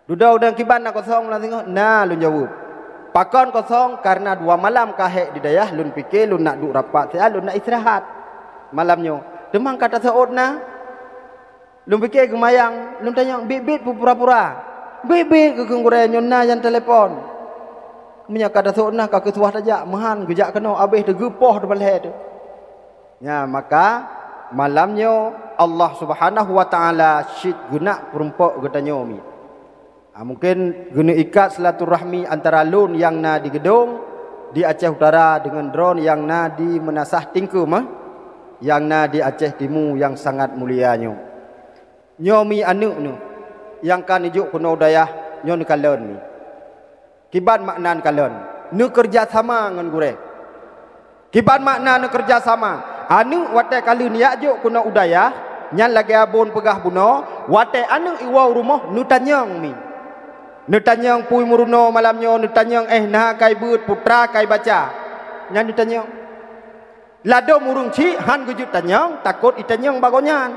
"Dudoe udang kiban na kosong malam singoh?" "Na," lôn jaweueb. "Pakon kosong?" "Kareuna dua malam ka hék di dayah, lôn pike lôn nak duek rapat siat, lôn nak istirahat malam nyoe. Teuma ka taseuôt na?" Lôn pike geumayang, lôn tanyong, "Biet-biet peupura-pura?" "Biet-biet," geukheun gurée, "nyoe na nyang telepon." Meunyoe ka taseuôt na ka keusuwah tajak, meuhan geujak keunoe, abéh teugeupoh teupalhée teuh. Nya, maka malam nyoe Allah Subhanahu wa Ta'ala cit geunak peurumpok geutanyoe mi. Ha, mungken geuneuk ikat silaturahmi antara lôn nyang na di Geudong, di Aceh Utara deungon droen nyang na di Meunasah Tingkeum, eh, nyang na di Aceh Timu nyang sangat mulia nyoe. Nyoe mi aneuk neuh nyang ka neujok keunoe u dayah nyoe neukalon mi. Kiban makna neukalon? Neukeureuja sama ngon gurée. Kiban makna neukeureuja sama? Aneuk watée ka lheueh neujak jok keunoe u dayah, nyan lagée abon peugah bunoe, watée aneuk iwoe u rumoh neutanyong mi. Neutanyong peue meurunoe malam nyoe, neutanyong éh na kai beuet, peue ka ibaca. Nyan neutanyong. Ladôm ureuëng chik han geujeuet tanyong, takot itanyong bak gobnyan.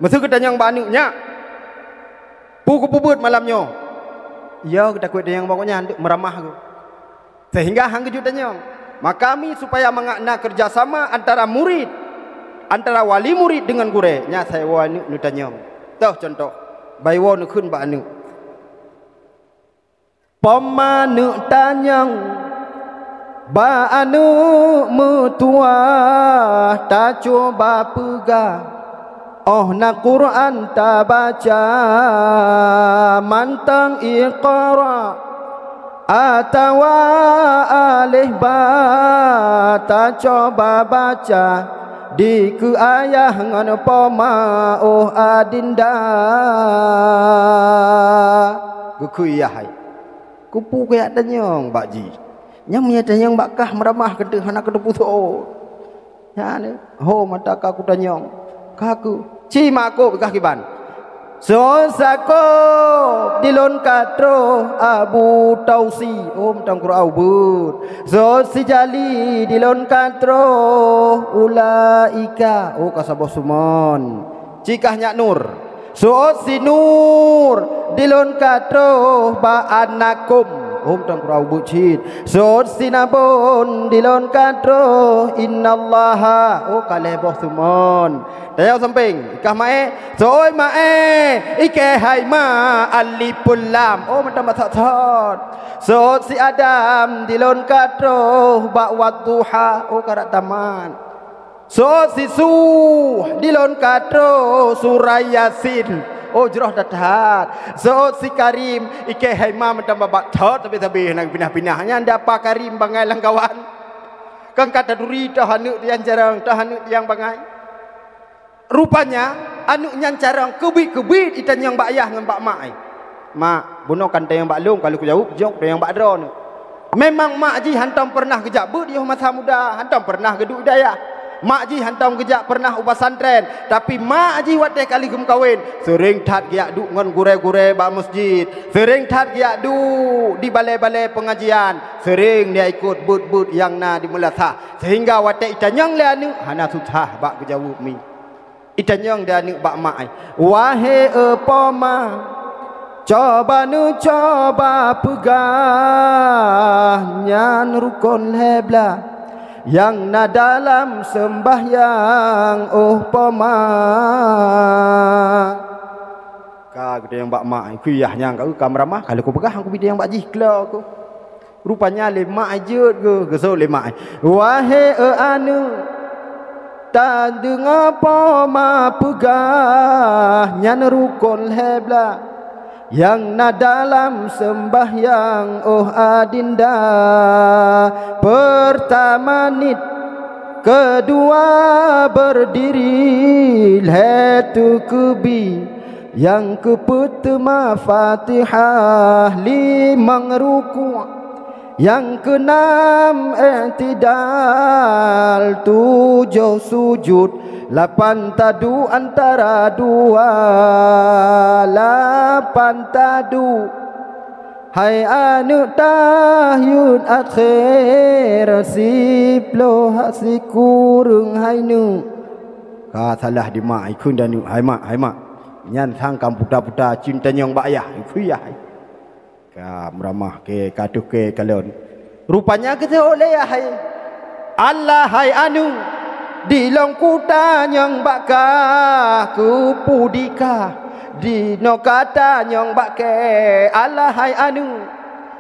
Meuseu geutanyong bak aneuk nyak, "Peue keupeubeuet malam nyoe?" Yo, geutakot itanyong bak gobnyan, deuek meuramah geuh. Sehingga han geujeuet tanyong. Maka mi supaya mangat na keureujaseuma antara murit, antara wali murit deungon gurée, nyan asai woe aneuk neutanyong. Toh cuntoh, bai woe neukheun bak aneuk. Pom aneuk tanyong bak aneuk meutuwah, tacuba peugah, óh na Quran tabaca, mantong Iqra, Atawa aléh ba tacoba baca, dikeue ayah ngon poma, oh adinda. Geukheun yah hai. Keupeue kujak tanyong bak jih? Nyang meunyo tanyong bak kah meuramah keudeh hana keuteupeu soe. Nyan, ho mata ka kutanyong. Ka ku, ci makôb kah kiban. Sot sakôb dilôn ka troh Abu Tausi, oh mantong keurau beuet. Sot sijali dilôn ka troh Ulaika, oh ka saboh sumon. Ci kah nyak Nur. Sot si Nur dilôn ka troh bak Anakum, oh mantong keurau beuet cit. Sot si Nabon dilôn ka troh Innallaha, oh ka lhèe boh sumon. Tayau sampéng, ikah Maé, sot Maé, ikah hai ma alipun lam, oh mantong basot-sot. Sot si Adam dilôn ka troh bak Wadduha, oh ka rab tamat. Sot si Suh dilôn ka troh Surah Yasin, oh jroh that-that. Sot si Karim, ikah hai ma mantong babak thot sabe-sabe hana pinah-pinah. Nyan dapa Karim bangai lam kawan. Kan ka taturi toh aneuk nyang carông, toh aneuk nyang bangai. Rupanya, aneuk nyan carông keubiet-keubiet itanyong bak yah ngon bak mak ai. Mak, bunoe kan tanyong bak lôn, ka lheueh kujaweueb, jok tanyong bak droeneuh. Memang mak jih hantom peureunah geujak beuet yoh masa muda, hantom peureunah geuduek dayah. Mak jih hantom geujak peureunah u pesantren, tapi mak jih watèe ka lheueh geumeukawen, seuring that geujak duek ngon gurèe-gurèe bak meuseujid, seuring that geujak duek di balè-balè peungajian, seuring dia ikot beuet-beuet nyang na di meulasah. Seuhingga watèe itanyong lé aneuk, hana susah bak geujaweueb mi. Itanyong di aneuk bak mak ai, "Wahé e poma, coba neucoba peugah nyan rukon lhèe blah nyang na dalam seumbahyang, oh poma." Ka geutanyong bak mak ai, "Kuyah nyang ka, ka meuramah, ka lheueh kupeugah, kubi tanyong bak jih klo ku." Rupanya lé mak ai jeuet geu-, geuseuôt lé mak ai, "Wahé e aneuk, tadeungoe poma peugah nyan rukon lhèe blah nyang na dalam seumbahyang, oh adinda. Peurtama niet, keudua beurdiri, lhèe teukeubi." Nyang keupeuet teuma Fatihah, limong ruku', nyang keunam i'tidal, tujoh sujud, lapan taduek antara dua, lapan taduek. Hai aneuk tahyun akhé, siploh sikureueng hai neuk. Ka salah di mak, ikheun di aneuk, "Hai mak, hai mak." Nyan sang ka puta-puta cit tanyong bak yah, ikheun yah. Ka meuramah kèe, ka toh kèe kalon. Rupanya geuseuôt lé yah hai, "Allah hai aneuk, di lôn kutanyong bak kah, keupeue di kah, di noe katanyong bak kèe, Allah hai aneuk.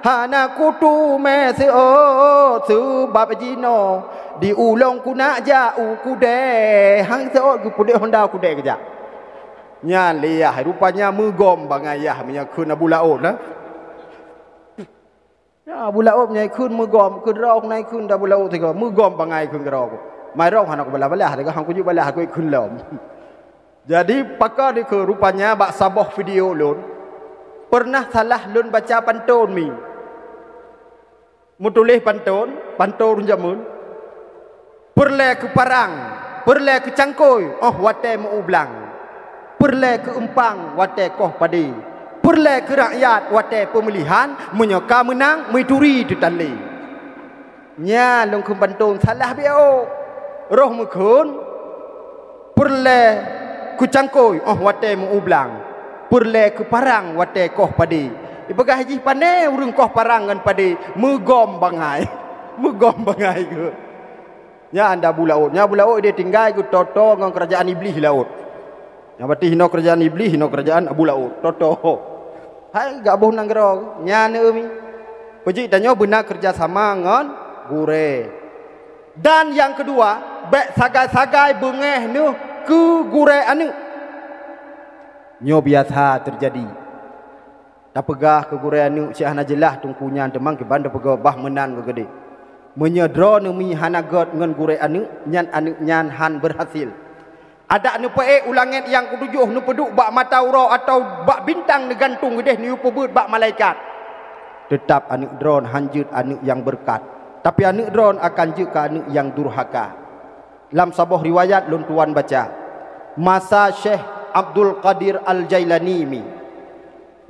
Hana kuteumé seuôt, seubab jinoe di ulôn keuneuk jak u keudè, han seuôt geupeudeh honda u keudè geujak." Nyan lé yah, rupanya meugom bangai yah meunyoe kheun Abu Laôt na. Ya, Abu Laôt meunyoe kheun meugom, keudroe na kheun Abu Laôt sigoe, meugom bangai kheun keudroe. Mai rong hana kubalah-balah, teuka han kujeuet balah, kujeuet kheun lom. Jadi, pakon dikheun, rupanya bak saboh video lôn, peureunah salah lôn baca pantôn mi. Meutuléh pantôn, pantôn ureueng jameun. Peureulèe keu parang, peureulèe keu cangkôi, óh watèe meu-ublang. Peureulèe keu eumpang, watèe koh padé. Peureulèe keu rakyat, watèe peumilihan, meunyoe ka meunang, meuturi teutalé. Nyan lôn kheun pantôn salah biôh. Roh meukheun, peureulèe keu cangkôi, óh watèe meu-ublang. Peureulèe keu parang, watèe koh padé. Ipeugah jih pané ureueng koh parang ngon padé, meugom bangai. Meugom bangai geuh. Nyan Abu Laôt. Nyan Abu Laôt ideh tinggai geutoe-toe ngon keurajaan Iblih laôt. Nyang patéh inoe keurajaan Iblih, inoe keurajaan Abu Laôt. Toe-toe. Hai gak boh nanggroe, nyan eu mi. Peujeuet tanyoe beuna keureuja sama ngon gurèe. Dan nyang keudua, bèk sagai-sagai beungèh neuh keu gurèe aneuk. Nyoe biasa teujadi. Peugah keu gurée aneuëk cit hana jeulaih teungku nyan, teuma kiban teupeugah bah meunan geuh keudeh. Meunyoe droeneuh mi hana gét ngon gurée aneuëk, nyan aneuëk nyan hán beurhasil. Adak neupeuék u langét nyang keutujôh, neupeuduek bak mata uroe atawa bak bintang neugantung keudeh, neuyue peubeuet bak malaikat, teutab aneuëk droeneuh hán jeuet aneuëk nyang beureukat, tapi aneuëk droeneuh akan jeuet keu aneuëk nyang durhaka. Lam saboh riwayat lôn tuan baca, masa Syekh Abdul Qadir Al-Jailani mi.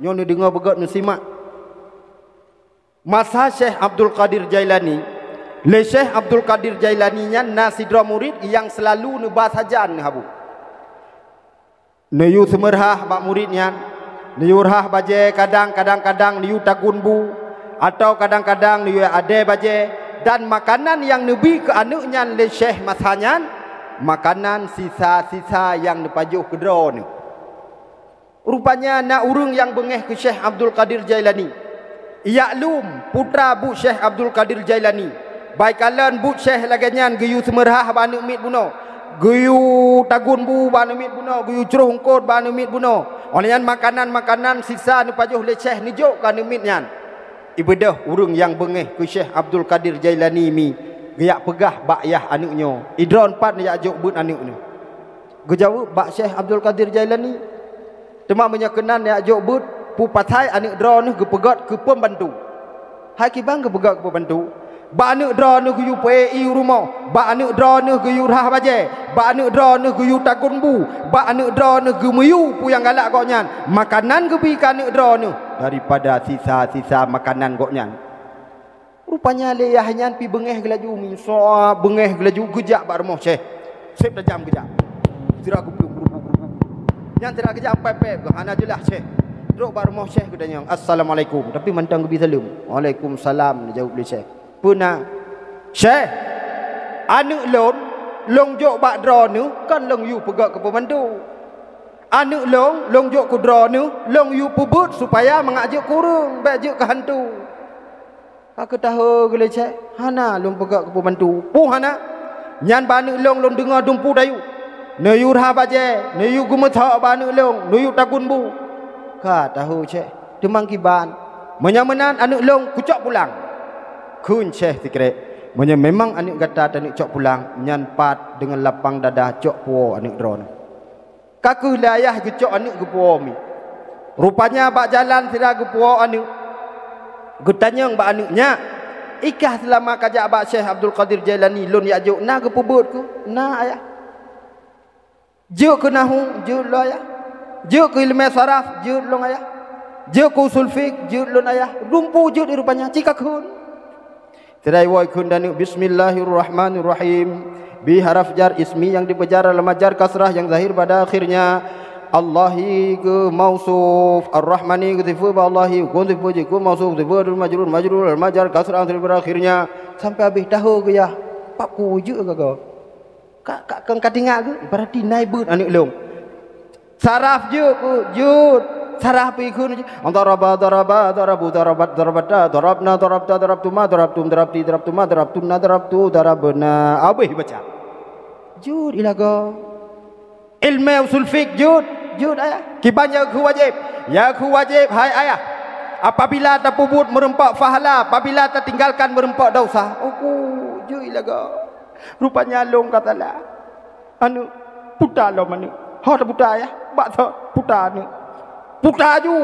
Nyoe neudeungoe beugét neusimak. Masa Syekh Abdul Qadir Jailani, lé Syekh Abdul Qadir Jailani nyan na sidroe murit nyang seulalu neuba sajan neuhabu. Neuyue seumeurhah bak murit nyan, neuyue rhah bajée, kadang, kadang-kadang neuyue tagun bu, atawa kadang-kadang neuyue adée bajée, dan makanan nyang neubi keu aneuëk nyan lé Syekh masa nyan, makanan sisa-sisa nyang neupajoh keu droeneuh. Rupanya na ureuëng nyang beungéh keu Syekh Abdul Qadir Jailani. Iyak lom, putra buet Syekh Abdul Qadir Jailani. Bak ikalon buet Syekh lagée nyan geuyue seumeurhah bak aneuëk miet bunoe, geuyue tagun bu bak aneuëk miet bunoe, geuyue croh eungkôt bak aneuëk miet bunoe. Óh lheueh nyan makanan-makanan sisa neupajoh lé Syekh neujok keu aneuëk miet nyan. Ibeudôh ureuëng nyang beungéh keu Syekh Abdul Qadir Jailani mi, geujak peugah bak yah aneuëk nyoe, "Idroeneuh pat neujak jok beuet aneuëk neuh?" Geujaweueb bak Syekh Abdul Qadir Jailani, "Teuma meunyoe keunan neujak jok beuet, peue pasai aneuëk droeneuh geupeugét keu peumbantu?" Hai kiban geupeugét keu peumbantu? "Bak aneuëk droeneuh geuyue peuék ié u rumoh, bak aneuëk droeneuh geuyue rhah bajée, bak aneuëk droeneuh geuyue tagun bu, bak aneuëk droeneuh geumeuyue peue nyang galak gobnyan, makanan geubi keu aneuëk droeneuh daripada sisa-sisa makanan gobnyan." Rupanya lé yah nyan pih beungéh geulaju, meusoe beungéh geulaju geujak bak rumoh Syekh. Seb tajam geujak. Sira geuplueng, geurubu, geurubu. Nyan sira geujak pép-pép, hana jeulaih Syekh. Trok bak rumoh Syekh geutanyong, "Assalamualaikum." Tapi mantong geubi saleuem. "Waalaikumsalam," neujaweueb lé Syekh. "Peue na?" "Syekh, aneuëk lôn, lôn jok bak droeneuh, kon lôn yue peugét keu peumbantu. Aneuëk lôn, lôn jok keu droeneuh, lôn yue peubeuet supaya mangat jeuet keu ureuëng, bék jeuet keu hantu." Ka geutahô geuleucék, "Hana lôn peugét keu peumbantu." "Peue hana?" "Nyan bak aneuëk lôn, lôn deungoe dumpeue tayue. Neuyue rhah bajée, neuyue geumeusok bak aneuëk lôn, neuyue tagun bu." "Ka tahô, Syekh. Teuma kiban?" "Meunyoe meunan aneuëk lôn kucok pulang." "Kheun Syekh sikrék, meunyoe memang aneuëk gata taneuk cok pulang, nyan pat deungon lapang dada cok puwoe aneuëk droeneuh." Ka kheueh lé ayah geucok aneuëk geupuwoe miet. Rupanya bak jalan sira geupuwoe aneuëk, geutanyong bak aneuëk, "Nyak, i kah seulama kajak bak Syekh Abdul Qadir Jailani lôn jak jok na geupeubeuet keuh?" "Na, Ayah." "Jeuet keu nahu?" "Jeuet lôn, Ayah." "Jeuet keu ileumé saraf?" "Jeuet lôn, Ayah." "Jeuet keu usul fiqh?" "Jeuet lôn, Ayah." Dumpeue jeuet rupanya, ci ka kheun. Sira iwoe kheun aneuëk, "Bismillahirrahmanirrahim." Bi haraf jar ismi nyang dipeujar lam jar kasrah nyang zahir pada akhirnya. Allahi keu mausuf, Ar-Rahmani keu sifeut bak Allahi, keu sifeut jih keu mausuf, sifeut majrur, majrur lam jar kasrah nyang zahir pada akhirnya. Sampai habéh tahô geuh yah, pap ku jeuet gaga. Ka, ka, ka, ka tingat geuh, berarti na ibeuet aneuëk lôn. Saraf jeuet keuh, jeuet. Saraf pih kheun jih. Daraba, daraba, darabu, darabat, darabata, darabna, darabta, darabtuma, darabtum, darabti, darabtuma, darabtunna, darabtu, darabna. Habéh baca. Jeuet ilaga. Ilmu usul fiqh jeuet, jeuet ayah. Kiban nyang keu wajéb? Nyang keu wajéb, hai ayah, apabila tapeubuet meureumpok pahala, apabila tatinggalkan meureumpok dosa. Oku, jeuet ilaga. Rupanya lôn ka salah. Aneuëk, puta lom aneuëk. Ho taputa yah, bak tho puta aneuëk. Puta ju,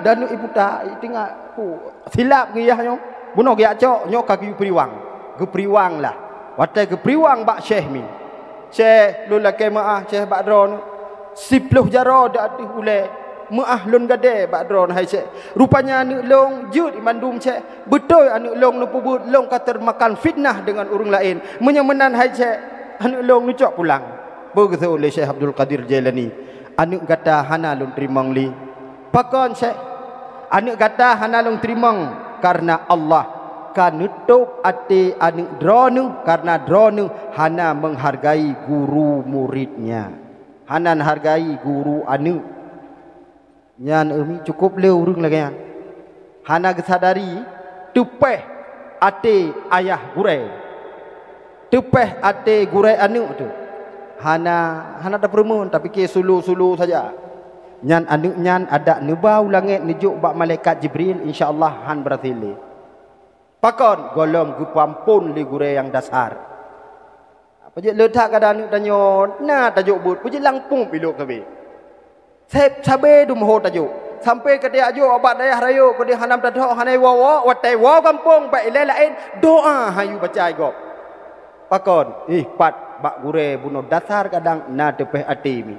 dan aneuëk iputa, itingat. Oh, silap geuh yah nyoe. Bunoe geujak cok, nyoe ka geuyue peuriwang. Geuperiwang lah. Watée geuperiwang bak Syekh mi. "Syekh, lôn lakée meuáh Syekh bak droeneuh. Siploh jaroe di ateueh ulée. Meuáh lôn gadée bak droeneuh hai Syekh. Rupanya aneuëk lôn jeuet mandum Syekh. Beutôi aneuëk lôn neupeubuet lôn ka teumakan fitnah deungon ureuëng laén. Meunyoe meunan hai Syekh, aneuëk lôn neucok pulang." Peugah lé Syekh Abdul Qadir Jailani, "Aneuëk gata hana lôn teurimong lé." "Pakon Syekh?" "Aneuëk gata hana lôn teurimong kareuna Allah ka neutôb até aneuëk droeneuh kareuna droeneuh hana menghargai guru muridnya." Hana neuhargai guru aneuëk. Nyan, eh, mi, cukôp le ureuëng lagée nyan. Hana geusadari teupeh até ayah gurée. Teupeh até gurée aneuëk teuh. Hana, hana tapeurumeun, tapike sulu-sulu saja. Nyan aneuëk nyan adak neuba u langét neujok bak malaikat Jibril, insya Allah han beurasé lé. Pakon? Gohlom geupeuamphon lé gurée nyang dasar. Peujeuet le that kadang aneuëk tanyoe na tajok buet, peujeuet lampôh ilok sabe. Seb sabe dum ho tajok. Sampai keudeh jok bak dayah rayeuk, keudeh hana tathoe, hana iwoe-woe, watée woe gampông bak ilée laén, doa han ibaca lé gob. Pakon? Ih, pat bak gurée bunoe dasar kadang na teupeh até mi.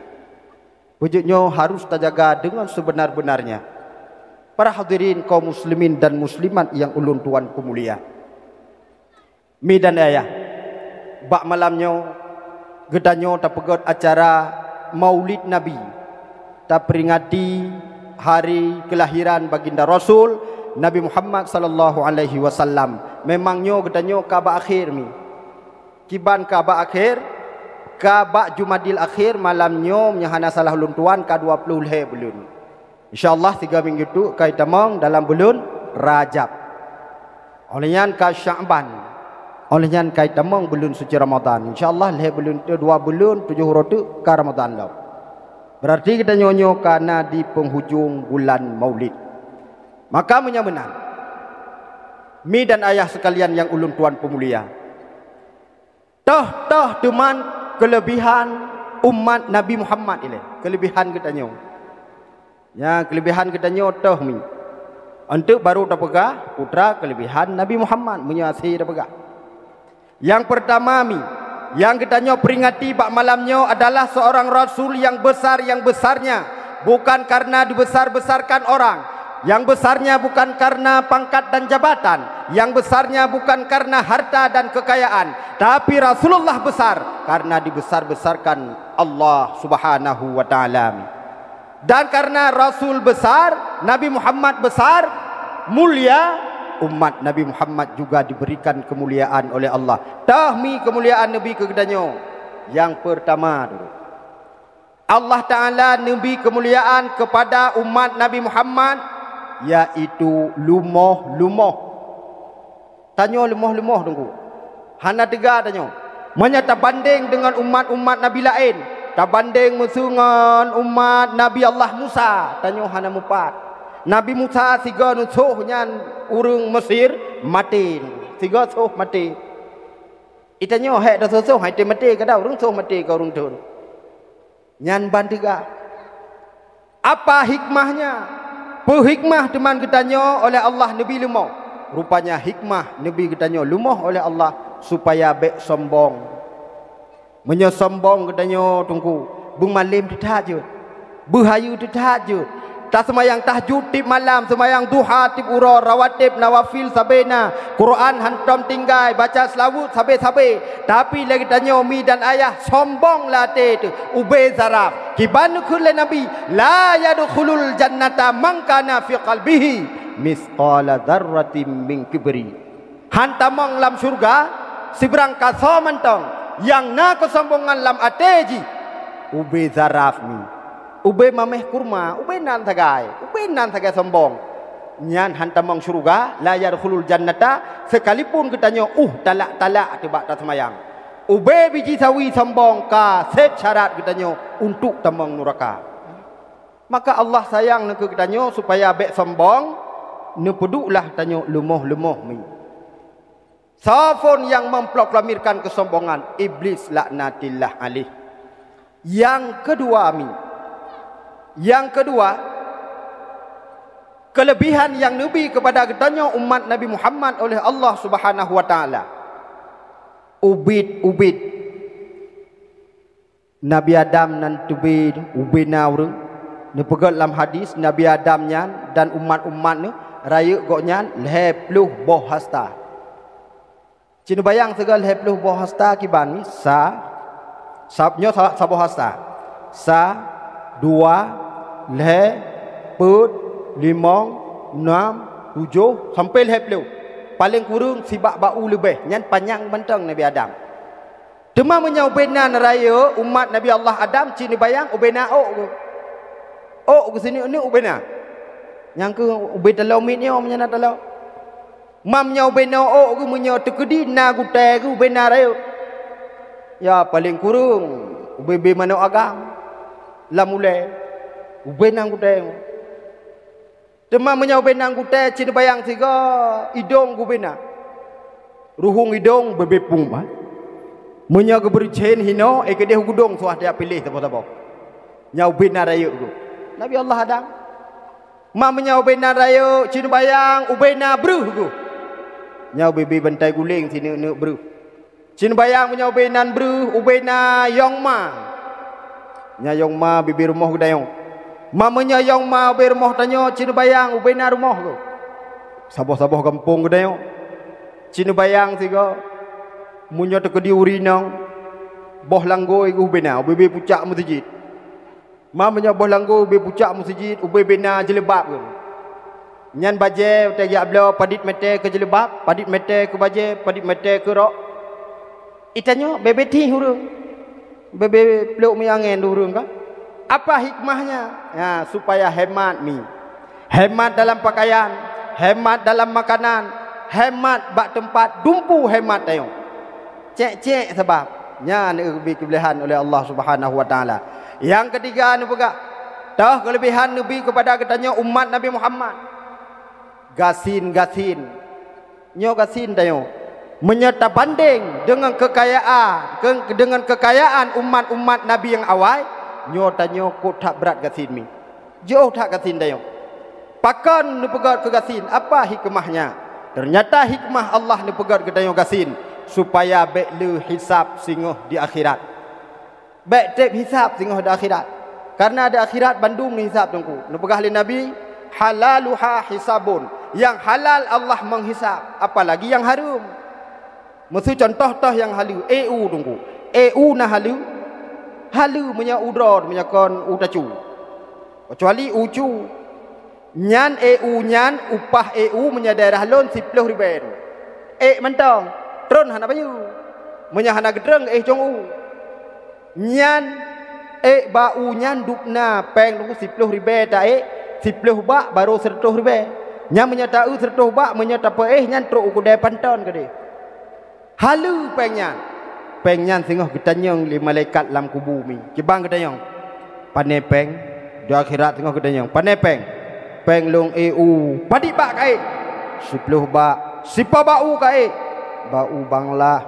Peujeuet nyoe harus tajaga deungon seubeuna-beunarnya. Para hadirin kaum muslimin dan muslimat nyang ulôn tuan peumulia. Mi dan ayah, bak malam nyoe geutanyoe tapeugét acara Maulid Nabi, taperingati hari keulahiran Baginda Rasul Nabi Muhammad sallallahu alaihi wasallam. Memang nyoe geutanyoe ka bak akhé mi. Kiban ka bak akhé, ka bak Jumadil Akhir malam nyoe, meunyoe hana salah ulôn tuan, ka dua ploh lhée buleuen. Insya Allah, tiga minggu tu ka itamong dalam buleuen Rajab. Óh lheueh nyan ka Sya'ban. Óh lheueh nyan ka itamong buleuen suci Ramadan. Insya Allah, lhée buleuen tu, dua buleuen tujoh uroe tu ka Ramadan lom. Berarti geutanyoe nyoe ka na di penghujung bulan Maulid. Maka meunyoe meunan, mi dan ayah sekalian nyang ulôn tuan peumulia, toh-toh teuma keuleubihan umat Nabi Muhammad ilée, keuleubihan geutanyoe. Nyan keuleubihan geutanyoe toh mi. Eunteuk baru tapeugah putra keuleubihan Nabi Muhammad, meunyoe hase tapeugah. Nyang peurtama mi, nyang geutanyoe peuringati bak malam nyoe adalah seorang rasul nyang besar, nyang besarnya bukan karena dibesar-besarkan orang, nyang besarnya bukan karena pangkat dan jabatan, nyang besarnya bukan karena harta dan kekayaan, tapi Rasulullah besar karena dibesar-besarkan Allah Subhanahu wa Ta'ala. Dan karena Rasul besar, Nabi Muhammad besar, mulia, umat Nabi Muhammad juga diberikan kemuliaan oleh Allah. Toh mi kemuliaan Nabi keu geutanyoe? Nyang peurtama dulu, Allah Ta'ala neubri keumuliaan keupada umat Nabi Muhammad, yaitu lumoh-lumoh. Tanyoe lumoh-lumoh, Teungku. Hana teuga tanyoe. Meunyoe tabandeng deungon umat-umat nabi laén, tabandeng miseue ngon umat Nabi Allah Musa, tanyoe hana mupat. Nabi Musa sigoe neusoh nyan ureuëng Mesir maté, sigoe soh maté. Di tanyoe hék tasoh-soh, hai teumaté kadang ureuëng soh maté keu ureuëng thon. Nyan ban teuga. Apa hikmahnya? Peue hikmah teuma geutanyoe oleh Allah neubri lumoh? Rupanya hikmah neubri geutanyoe lumoh oleh Allah supaya bék sombong. Meunyoe sombong geutanyoe, Teungku, beumalem teuthat jeuet, beuhayeue teuthat jeuet. Taseumayang tahajud tieb malam, seumayang duha tieb uroe, rawatib, nawafil sabe na, Quran hantom tinggai, baca seulaweuet sabe-sabe. Tapi lé geutanyoe mi dan ayah sombong lam até teuh, ubé zaraf. Kiban neukheun lé Nabi, "La yadkhulul jannata man kana fi qalbihi misqala dzarratin min kibri." Han tamong lam syeuruga sibrang kasoe mantong nyang na keusombongan lam até jih. Ubé zaraf mi, ubé maméh kurma, ubé nan sagai, ubé nan sagai sombong. Nyan han tamong syeuruga, la yadkhulul jannata, sekalipun geutanyoe uh talak-talak teuh bak taseumayang. Ubé biji sawi sombong ka seb syarat geutanyoe untuk tamong nuraka. Maka Allah sayang neukeu geutanyoe supaya bék sombong, neupeuduklah tanyoe lumoh-lumoh mi. Soe phon nyang memproklamirkan keusombongan, Iblis laknatillah alaih. Nyang keudua mi, nyang keudua, keuleubihan nyang neubri keupada geutanyoe umat Nabi Muhammad oleh Allah Subhanahu wa Ta'ala. Ubit-ubit Nabi Adam nan teubi ubena ureuëng. Neupeugét lam hadis, Nabi Adam nyan dan umat-umat neuh rayeuk gobnyan lhée ploh boh hasta. Ci neubayang sigoe lhée ploh boh hasta kiban mi, sa, sa, nyoe sa, saboh hasta. Sa, dua, lhée, peuet, limong, nam, tujoh, sampai lhée ploh. Paleng kureueng sibak bak u leubeh, nyan panyang mantong Nabi Adam. Teuma meunyoe ubena rayeuk umat Nabi Allah Adam, ci neubayang ubena ôk geuh. Ôk geuh sineuk-neuk ubena. Nyang keuh ubé taloe miet nyoe meunyoe na taloe. Mam nyoe ubena ôk geuh, meunyoe teukeudi na gutée geuh ubena rayeuk. Ya paleng kureueng ubé-bé manok agam lam ulée. Ubena gutèe. Teuma meunyoe ubena gutèe, ci neubayang sigoe idong gubena. Ruhueng idong bebe pung, ha? Meunyoe geubri cen hinoe, eh, keudeh gudong suah tiap piléh saboh-saboh. Nyan ubena rayeuk geuh. Nabi Allah Adam. Ma meunyoe ubena rayeuk, ci neubayang ubena breuh geuh. Nyan ubé-bé bantai guléng sineuk-neuk breuh. Ci neubayang meunyoe ubé nan breuh, ubé na yong ma. Nyan yong ma bibé rumoh geutanyoe. Ma meunyoe yong ma ubé rumoh tanyoe, ci neubayang ubé na rumoh geuh. Saboh-saboh gampông geutanyoe. Ci neubayang sigoe, meunyoe teukeudi uri nong, boh langgôi geuh ubé na, ubé-bé pucak meuseujid. Ma meunyoe boh langgôi ubé pucak meuseujid, ubé-bé na jilbab geuh. Nyan bajèe watèe geujak bloe padit mètè keu jilbab, padit mètè keu bajèe, padit mètè keu rok. Itanyoe bebe tih ureueng. Bebe plok meuangén ureueng ka. Apa hikmahnya? Ya, supaya hemat mi. Hemat dalam pakaian, hemat dalam makanan, hemat bak teumpat dumpu hemat tanyoe. Cek-cek sabab nyan neubi keuleubehan oleh Allah Subhanahu wa Taala. Nyang keutiga neupeugah, toh keuleubehan neubi keupada geutanyoe umat Nabi Muhammad. Gasien-gasien. Nyoe gasien tanyoe. Meunyoe tabandeng deungon keukayaan, keu-, deungon keukayaan umat-umat Nabi nyang awai, nyoe tanyoe kot that brat gasien mi. Jiôh that gasien tanyoe. Pakon neupeugét keu gasien? Apa hikmahnya? Teunyata hikmah Allah neupeugét geutanyoe gasien, supaya bèk le hisab singoh di akhirat. Bèk trép hisab singoh di akhirat. Karena di akhirat bandum neuhisab teungku. Neupeugah lé Nabi, "Halaluha hisabun." Nyang halal Allah meuhisab, apalagi nyang hareuem. Meuseu contoh toh nyang haleue, ék u teungku. Ék u na haleue? Haleue meunyoe u droe, meunyoe kon u tacu. Keucuali u cu. Nyan ék u nyan, upah ék u meunyoe daerah lôn siploh ribèe tu. Ék mantong, tron hana bayeue. Meunyoe hana geutreun éh cong u. Nyan ék bak u nyan dub na péng tu siploh ribèe ta ék, siploh bak barô sireutôh ribèe. Nyan meunyoe ta eu sireutôh bak, meunyoe tapeuéh nyan trok u keudè panton keudeh. Haleue péng nyan. Péng nyan singoh geutanyong lé malaikat lam kubu mi. Kiban geutanyong, "Pané péng?" Di akhirat singoh geutanyong, "Pané péng?" "Péng lôn ék u." "Padit bak ka ék?" "Siploh bak." "Sipa bak u ka ék?" "Bak u banglah."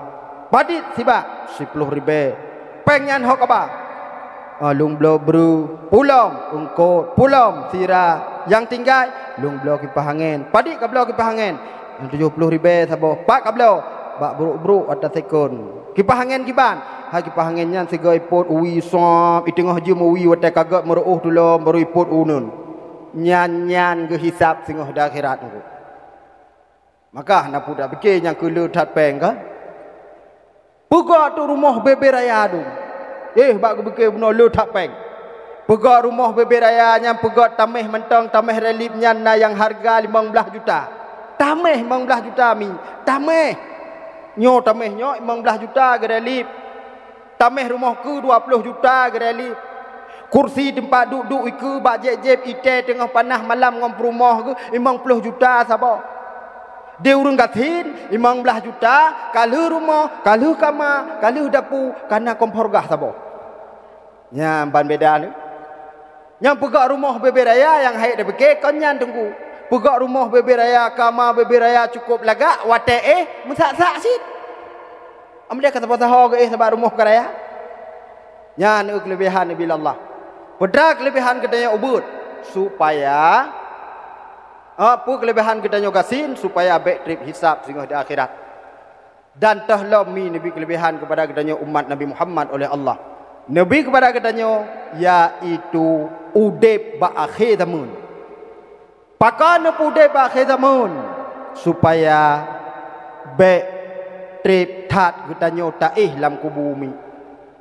"Padit sibak?" "Siploh ribèe." "Péng nyan ho kaba?" "Ah, lôn bloe breuh." "Pulom?" "Eungkôt." "Pulom?" "Sira." "Nyang tinggai?" "Lôn bloe kipah angén." "Padit kabloe kipah angén?" "Nyang tujoh ploh ribèe saboh." "Pat kabloe?" "Bak brôk-brôk ata sekon." "Kipah angén kiban?" "Hai kipah angén nyan sigoe ipot u wie sôb, iteungoh jeuem u wie watèe ka gèt meureuôh tulom baru ipot u uneuen." Nyan-nyan geuhisab singoh di akhirat nyoe. Maka hana peue tapiké nyang keu le that péng ka. Peugah tu rumoh bebe raya dum. Eh, bak geupiké bunoe le that péng. Peugah rumoh bebe raya nyan peugah taméh mantong, taméh relief nyan na nyang hareuga limong blaih juta. Taméh limong blaih juta mi. Taméh. Nyoe taméh nyoe limong blaih juta geurelief. Taméh rumoh keue dua ploh juta geurelief. Kursi teumpat duek-duek ikeue bak jép-jép itée teungoh panas malam ngon peurumoh geuh limong ploh juta saboh. Di ureuëng gasien limong blaih juta, ka lheueh rumoh, ka lheueh kama, ka lheueh dapu, ka na kompor gah saboh. Nyan ban beda nyoe. Nyang peugah rumoh bebe raya nyang hek dipike kon nyan teungku. Peugah rumoh bebe raya, kama bebe raya cukôp lagak, watée éh meusak-sak cit. Amdeh ka saboh saho geuéh sabab rumoh ka raya. Nyan keulebihan Nabi Allah. Peue keulebihan geutanyoe ubeuet supaya, ah, peue keulebihan geutanyoe gasien supaya bék treb hisab singoh di akhirat. Dan toh lom mi neubi keulebihan keupada geutanyoe umat Nabi Muhammad oleh Allah. Neubi keupada geutanyoe yaitu udeb bak akhé zameun. Pakon neupeuudeb bak akhé zameun? Supaya bék treb that geutanyoe taéh lam kubu mi.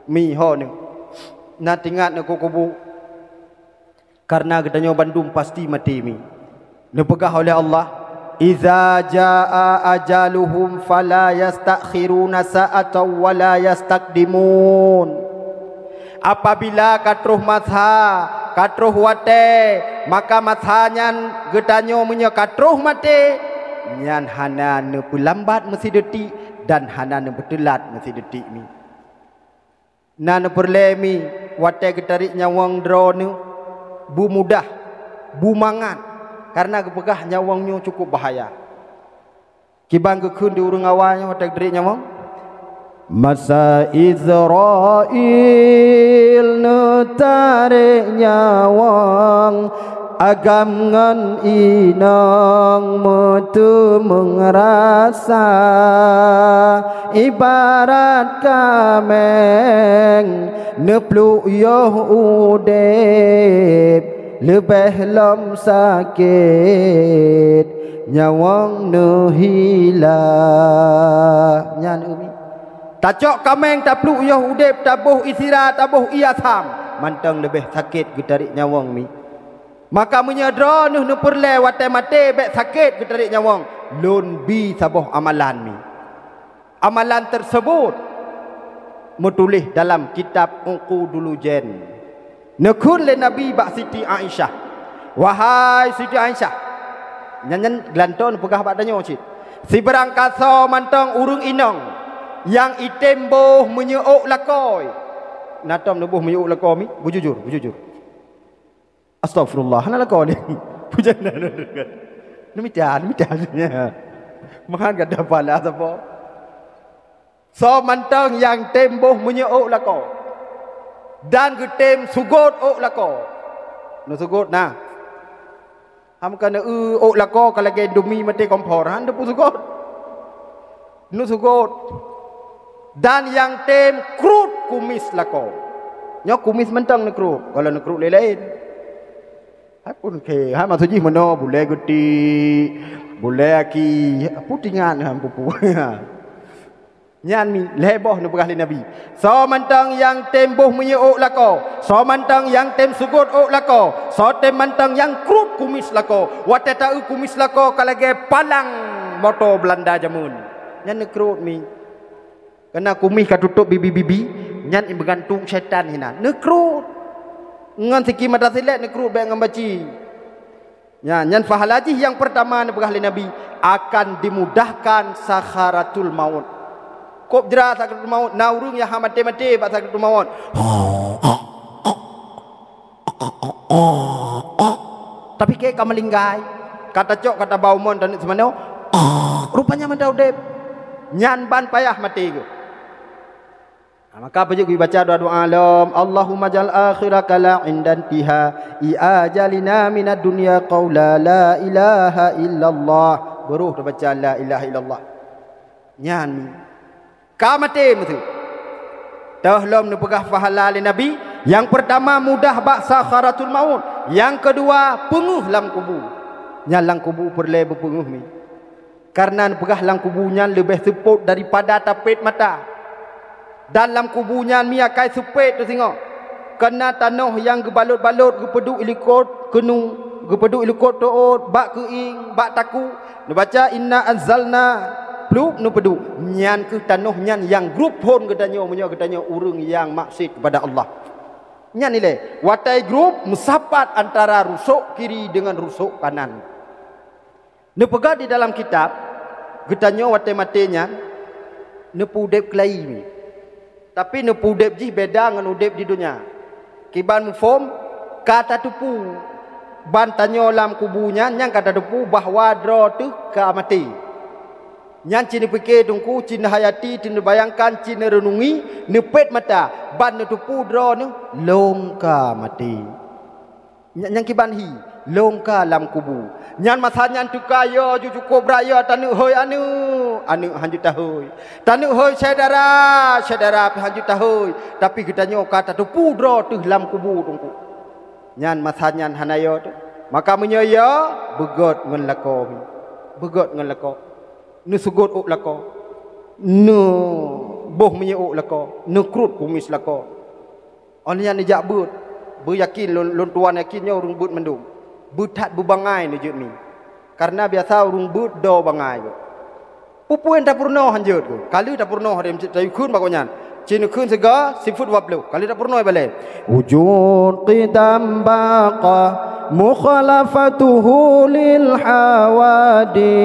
Mi ho nyoe. Na teuingat neuku kubu. Karena geutanyoe bandum pasti maté mi. Neupeugah oleh Allah, "Iza jaa ajaluhum fala yastakhiruna sa'atan wa la yastaqdimun." Apabila ka troh masa, ka troh watée, maka masa nyan geutanyoe meunyoe ka troh maté, nyan hana neupeulambat meusideutiek dan hana neupeuteulat meusideutiek mi. Na neupeureulée mi watée geutarék nyawöng droeneuh, beumudah, beumangat, kareuna geupeugah nyawöng nyoe cukup bahaya. Kiban geukheun di ureuëng awai nyoe watée geutarek nyawöng? Masa Israel neutarek nyawöng, agam ngon inong meuteumeung rasa, ibarat kaméng neupluek yoh udeb, leubeh lom sakét nyawöng neuhila. Nyan umi. Tacok kaméng, tapluek yoh udeb, taboh ie sira, taboh ie asam, mantong leubeh sakét geutarek nyawöng mi. Maka meunyoe droeneuh neupeureulée watée maté bék sakét geutarek nyawöng, lôn bi saboh amalan mi. Amalan tersebut meutuléh dalam kitab Uqudul Junain. Neukheun lé Nabi bak Siti Aisyah, "Wahai Siti Aisyah," nyan, nyan geulantoe neupeugah bak tanyoe cit, "sibarang kasoe mantong ureuëng inong nyang item boh meunyoe ôk lakoe." Na tom neuboh meunyoe ôk lakoe mi? Beujujur, beujujur. Astagfirullah, hana lakoe lé. Pujan na. Neumita, neumita. Meuhan gata pala sapa? Soe mantong nyang tem boh meunyoe ôk lakoe, dan geutem sugôt ôk lakoe. Neusugôt na. Ham ka neu ôk lakoe ka lagée Indomie maté kompor, han teupeu sugôt. Neusugôt. Dan nyang tem krut kumis lakoe. Nyoe kumis mantong neukruet, gohlom neukruet lé laén. Hai pun khe, hai maksud jih meunoe bulée geutik, bulée aki, peue tingat han pupu. Nyan mi lhée boh neupeugah lé Nabi. Soe mantong nyang tem boh meunyoe ôk lakoe, soe mantong nyang tem sugôt ôk lakoe, soe tem mantong nyang krut kumis lakoe. Watée taeu kumis lakoe ka lagée palang moto Beulanda jameun. Nyan neukruet mi. Keureuna kumis ka tutôp bibi-bibi, nyan meugantung syaitan hinan. Neukruet. Ngon siki mata silek neukruet bék ngon baci. Nyan, nyan pahala jih nyang peurtama neupeugah lé Nabi, akan dimudahkan sakaratul maut. Kôb jra sakaratul maut, na ureuëng nyang hana maté-maté bak sakaratul maut. Tapi keu ka meulinggai, ka tacok, ka taba umon taneuk seumanoe, rupanya mantong udeb. Nyan ban payah maté geuh. Nah, maka peujeuet geubaca doa-doa lom, "Allahumma jal akhira kala indan tiha i ajalina minad dunya qaula la ilaha illallah." Baru tabaca la ilaha illallah. Nyan ka maté meusu. Toh lom neupeugah pahala lé Nabi, nyang peurtama mudah bak sakaratul maut, nyang keudua peungeuh lam kubu. Nyan lam kubu peureulée beupeungeuh mi. Kareuna neupeugah lam kubu nyan leubeh seupôt daripada tapét mata. Dan lam kubu nyan mi akai seupét teuh singoh. Kareuna tanoh nyang geubalot-balot geupeuduek ilikot keunu, geupeuduek ilikot teuôt, bak keuieng, bak takue. Neubaca inna anzalna, plup neupeuduek. Nyan kheueh tanoh nyan nyang grup phon geutanyoe meunyoe geutanyoe ureuëng nyang maksiet kepada Allah. Nyan ilée, watée grup meusapat antara rusok kiri deungon rusok kanan. Neupeugah di dalam kitab, geutanyoe watée maté nyan neupeu udeb keulayi. Tapi neupeu udeb jih beda ngon udeb di donya. Kiban muphom, ka tateupeue ban tanyoe lam kubu nyan, nyang ka tateupeue bahwa droe teuh ka maté. Nyan cit neupike teungku, cit neuhayati, cit neubayangkan, cit neureunungi, neupet mata, ban neuteupeue droe neuh lôn ka maté. Nya-, nyang kiban hi, lôn ka lam kubu. Nyan masa nyan teuka yo ju cukôp brat yo, taneuk hôi aneuk, aneuk hanjeuet tahôi. Taneuk hôi syedara, syedara pih hanjeuet tahôi. Tapi geutanyoe ka tateupeue droe teuh lam kubu teungku. Nyan masa nyan hana yo teuh. Maka meunyoe yo, beugöt ngon lakoe. Beugöt ngon lakoe. Neuseugot ôk lakoe. Neuboh minyeuk ôk lakoe. Neukrot kumis lakoe. Óh lheueh nyan neujak beuet, beuyakin lôn, lôn tuan yakin nyoe ureuëng beuet mandum. Beuthat beubangai neujeuet mi. Kareuna biasa ureuëng beuet do bangai geuh. Peue-peue nyang tapeurunoe hanjeuet geuh. Ka lheueh tapeurunoe hareuem cit tayue kheun bak gobnyan. Cit neukheun siga sifeuet dua ploh. Ka lheueh tapeurunoe balée. Wujud qidam baqa mukhalafatuhu lil hawadis.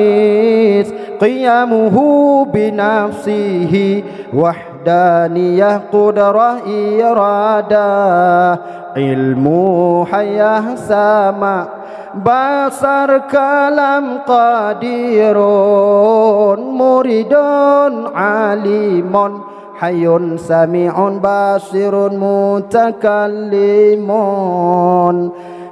Qiyamuhu binafsihi wahdaniyah qudrah iradah. Ilmu hayah sama basar kalam qadirun muridun alimun hayun sami'un basirun mutakallimun.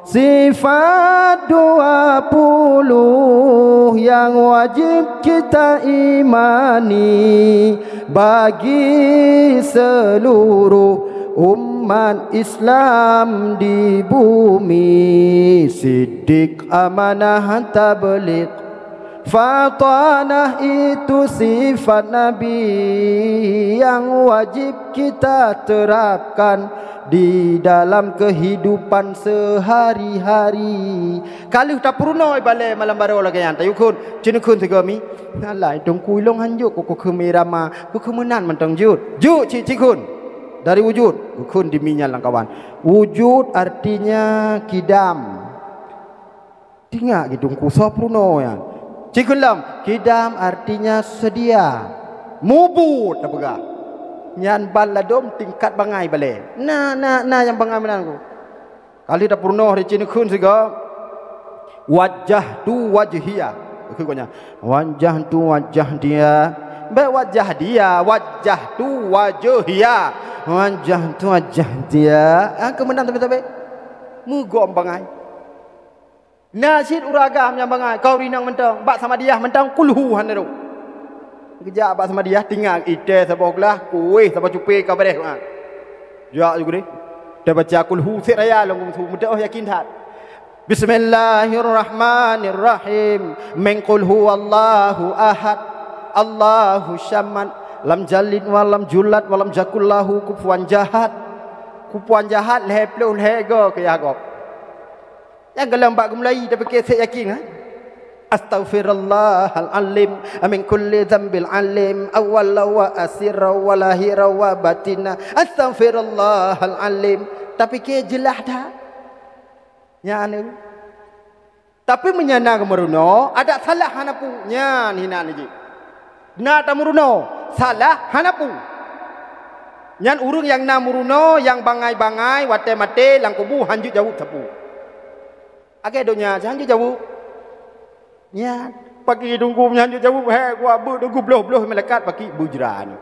Sifat dua puluh yang wajib kita imani bagi seluruh umat Islam di bumi. Siddiq, amanah, tabligh, fatanah, itu sifat Nabi yang wajib kita terapkan di dalam kehidupan sehari-hari. Ka lheueh tapeurunoe balée malam baroe lagée nyan, tayue kheun, ci neukheun sigoe mi. Alah, Teungku, ilong hanjeuet keu kheun irama, keu kheun meunan mantong jeuet. Jeuet cit, ci kheun. Dari wujud, kheun di mi nyan lam kawan. Wujud artinya kidam. Tingat gitu, Teungku, soe peurunoe nyan. Ci kheun lom, kidam artinya sedia. Mubut tapeugah. Nyan ban ladom tingkat bangai balée. Na, na, na nyang bangai meunan ku. Ka lheueh tapeurunoe, ci neukheun sigoe, wajjahtu wajhiya. Kheun gobnyan, wajjahtu wajhiya. Bék wajah dia, wajjahtu wajhiya. Wajjahtu wajhiya. Ah, keu meunan sabe-sabe. Meugom bangai. Na cit ureuëng agam nyang bangai, ka ureuëng inong mantong, bak Samadiyah mantong, kulhu hana rhot. Geujak bak Samadiyah, tingat itée saboh glah, kueh saboh cupée ka beureh, ha. Jak ju keudeh. Teubaca kulhu siraya lom su, meudoh yakin that. Bismillahirrahmanirrahim. Min qul huwallahu ahad. Allahu samad. Lam yalid wa lam yulad wa lam yakul lahu kufuwan ahad. Kufuwan ahad lhée ploh lhée go keu yah gob. Nyang gohlom bak geumulai tapike sek yakin, ha? Astaghfirullahal azim min kulli dzambil alim, awwala wa asirra wa lahira wa batina. Astaghfirullahal azim. Tapike jeulaih that. Nyan. Tapi meunyo na geumeurunoe, adak salah hana peue, nyan hinan jih. Na tameurunoe, salah hana peue. Nyan ureuëng nyang na meurunoe, nyang bangai-bangai, watée maté lam kubu, hanjeuet jaweueb sapeue. Lagée donya, hanjeuet jaweueb. Nyan, paki dunggu nyan hanjeuet jaweueb, hék, kuat beuet dunggu bloh-bloh malaikat paki beujra nyoe.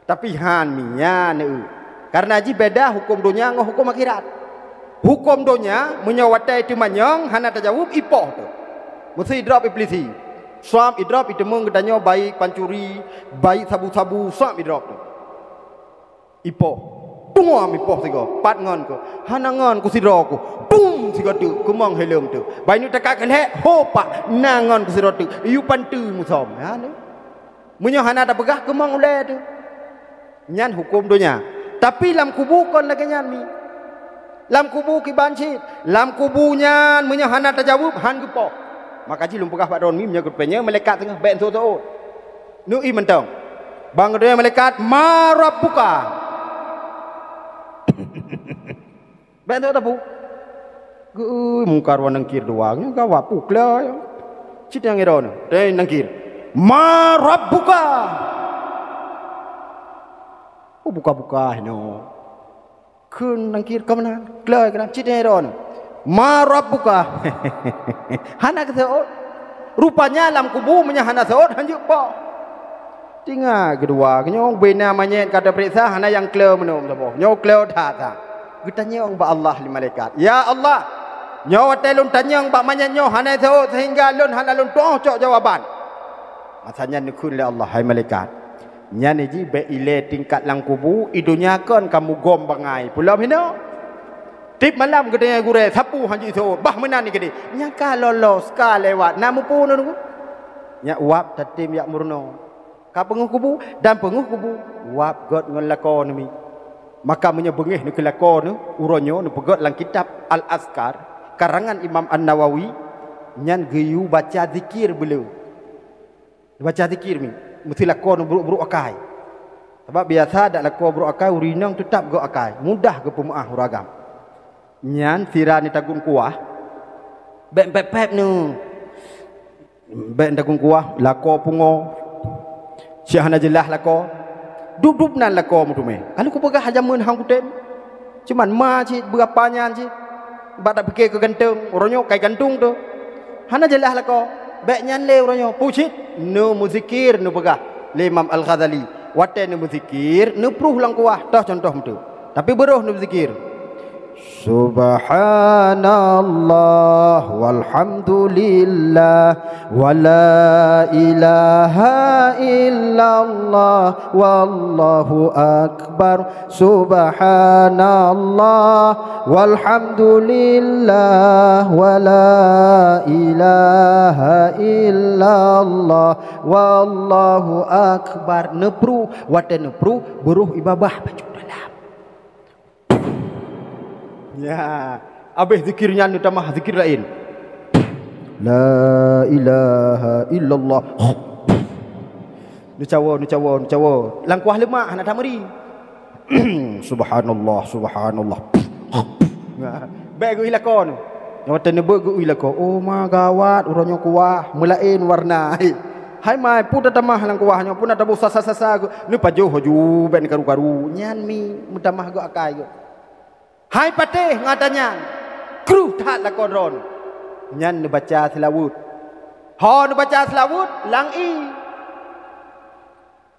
Tapi han minya neu. Karena jih beda huköm donya ngon huköm akhirat. Huköm donya, meunyoe watée teumanyong hana tajaweueb, ipoh teuh. Meusi idrop iblisi. Sab idrop iteumeung geutanyoe baik pancuri, baik sabu-sabu, sab idrop teuh. Ipoh. Tuam ipoh sigoe, pat ngon keuh. Hana ngon keuh sidroe keuh. Pum sigoe teuk, keumong helom teuh. Baineu takat keu lhée, ho pat, na ngon keuh sidroe teuk. Yue panteue musom. Ha, neu. Meunyoe hana tapeugah, keumong ulée teuh. Nyan huköm donya. Tapi lam kubu kon lagée nyan mi. Lam kubu kiban cit. Lam kubu nyan meunyoe hana tajaweueb, han geupoh. Maka jih lôn peugah bak droeneuh mi, meunyoe geupeue nyoe malaikat teungoh bék seuôt-seuôt. Neu-i mantong. Bang geudoe malaikat, "Ma rabbuka?" Bék teuh tapu. Geu-, mungkar wan nangkir dua, nyoe gawat, pukla. Cit nyang iron, teuh nangkir. "Ma rabbuka?" Oh, buka-buka hinoe. Kheun nangkir ka meunan, kla keunan, cit nyang iron. "Ma rabbuka?" Hana geuseuôt. Rupanya lam kubu meunyoe hana seuôt, hanjeuet poh. Tingat keudua, nyoe bina manyét ka teupeuriksa hana nyang kla meunan saboh. Nyoe kla that-that. Geutanyong bak Allah lé malaikat, "Ya Allah, nyoe watée lôn tanyong bak manyét nyoe hana seuôt sehingga lôn hana lôn tuoh cok jawaban." Masa nyan neukheun lé Allah, "Hai malaikat, nyan jih bék ilée tingkat lam kubu, i donya kon ka mugom bangai, peulom hinoe. Tiep malam geutanyoe gurée, sapeue hanjeuet seuôt, bah meunan keudeh. Nyang ka lolos, ka lewat, na muphom nyoe?" Nyak uap tatem jak meurunoe. Ka peungeuh kubu, dan peungeuh kubu, uap gét ngon lakoe neuh mi. Maka meunyoe beungéh neukheun lakoe neuh, uroe nyoe neupeugét lam kitab Al-Azkar, karangan Imam An-Nawawi, nyan geuyue baca zikir beu le. Baca zikir mi, meusti lakoe neuh brok-brok akai. Sabab biasa dak lakoe brok akai, ureuëng inong teutab gét akai, mudah geupeumeuáh ureuëng agam. Nyan sira neutagun kuah, bék pép-pép neuh. Bék neutagun kuah, lakoe pungoe. Cit hana jeulaih lakoe. Dub-dub nan lakoe meuteumé. Ka lheueh kupeugah jameun han kutem. Cuman ma cit, beurapa nyan cit. Bak tapike keu gantong, uroe nyoe kai gantung tu. Hana jeulaih lakoe. Bék nyan lé uroe nyoe. Peue cit, neumeuzikir neupeugah lé Imam Al-Ghazali. Watée neumeuzikir, neupruh lam kuah. Toh cuntoh meutu. Tapi beurôh neumeuzikir. Subhanallah walhamdulillah, wala ilaha illallah, wallahu akbar. Subhanallah walhamdulillah, wala ilaha illallah, wallahu akbar. Neupruh, watée neupruh, beurôh ibabah bacut dalam. Ya, habéh zikir nyan neutamah zikir laén. La ilaha illallah. Neucawa, neucawa, neucawa. Lam kuah leumak hana tameuri. Subhanallah, subhanallah. Bék geuui lakoe nyoe. Nyang watée neubeuet geuui lakoe. Oh ma gawat, uroe nyoe kuah meulaén warna. Hai mai, peue tatamah lam kuah nyoe, peue na taboh sasa-sasa geuh. Neupajoh laju bék neukaru-karu. Nyan mi meutamah geuh akai geuh. Hai patéh ngon ata nyan, kruh that lakoe droeneuh. Nyan neubaca seulaweuet. Ho neubaca seulaweuet, lang ié.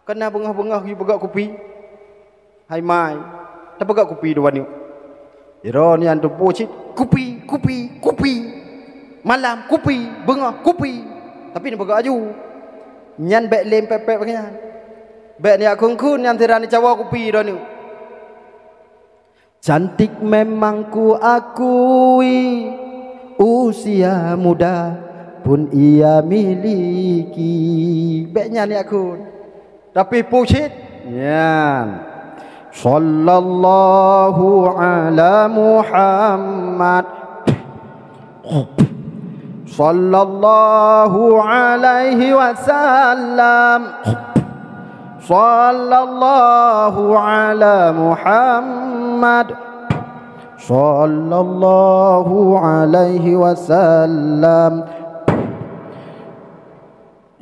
Kana beungoh-beungoh geupeugah kupi. Hai mai, tapeugah kupi dua nyoe. Droeneuh nyan teupeu cit, kupi, kupi, kupi. Malam kupi, beungoh kupi. Tapi neupeugah laju. Nyan bék lé pép-pép lagée nyan. Bék neujak kheun-kheun nyan sira neucawa kupi droeneuh. Cantik memang kuakui, usia muda pun ia miliki. Bék nyan neujak kheun. Tapi peue cit? Nyan. Sallallahu ala Muhammad. Sallallahu alaihi wasallam. Sallallahu ala Muhammad. Sallallahu alaihi wasallam.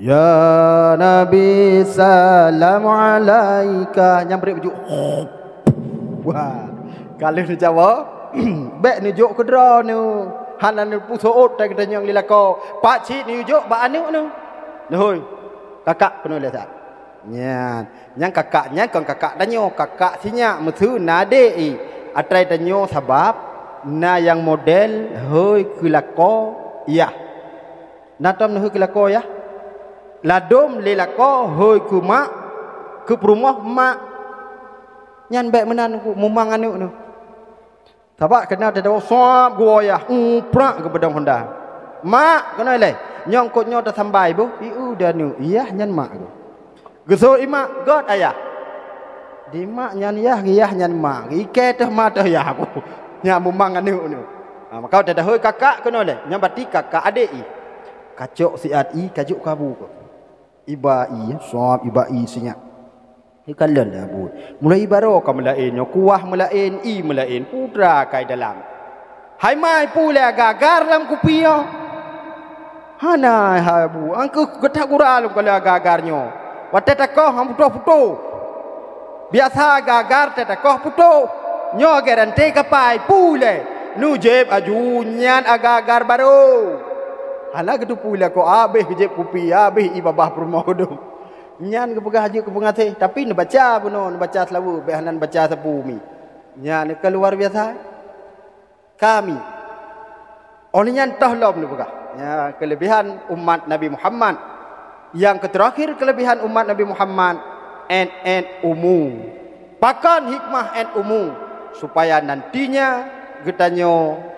Ya Nabi, salam alaika. Nyang bri baju. Wah, ka lheueh neucawa, bék neujok keu droeneuh. Hana neupeusoe ôt that geutanyoe lé lakoe. Pakcik neujok bak aneuëk neuh. Neuhôi, kakak keunoe lé that. Nyan, nyang kakak nyan kon kakak tanyoe, kakak sinyak meusu na adék i. Asai tanyoe sabab na nyang model hôi keu lakoe yah. Na tom neuhôi keu lakoe yah? Ladom lé lakoe hôi keu mak, keu peurumoh mak. Nyan bék meunan mumang aneuëk neuh. Sabab keunoe teudawa sab geuwoe yah, uprak geupeudong honda. Mak, keunoe lé, nyang kot nyoe tasambai boh, ieu dan yah nyan mak geuh. Geuseuôt i mak, gét ayah. Di mak nyan yah, yah nyan mak. Ikée teuh ma teuh yah aku. Nyan mumang aneuëk nyoe. Ha, maka teudah hôi kakak keunoe lé. Nyan berarti kakak adék i. Kacok siat i, kajok kabu ko. Iba i, sob iba i sinyak. Ikalon dah buet. Mulai ibaroe ka meulaén nyoe, kuah meulaén, i meulaén, putra kai dalam. Hai mai pulée agar-agar lam kupi nyoe. Hana hai bu, angkeuh geutak gura lom kala agar-agar nyoe. Watée takoh han putôh-putôh. Biasa agar-agar tée takoh putôh. Nyoe garanti kapai pulée. Nujeb aju nyan agar-agar barô. Hana geuteupeue lakoe abéh geujeb kupi, abéh i babah peurumoh keudong. Nyan geupeugah jeuet keu peungaséh, tapi neubaca bunoe, neubaca seulaweue, bék hana neubaca sapeue mi. Nyan ka luar biasa. Kami. Óh lheueh nyan toh lom neupeugah, ya, keulebihan umat Nabi Muhammad. Nyang keuterakhir keulebihan umat Nabi Muhammad, ét-ét umu. Pakon hikmah ét umu? Supaya nantinya geutanyoe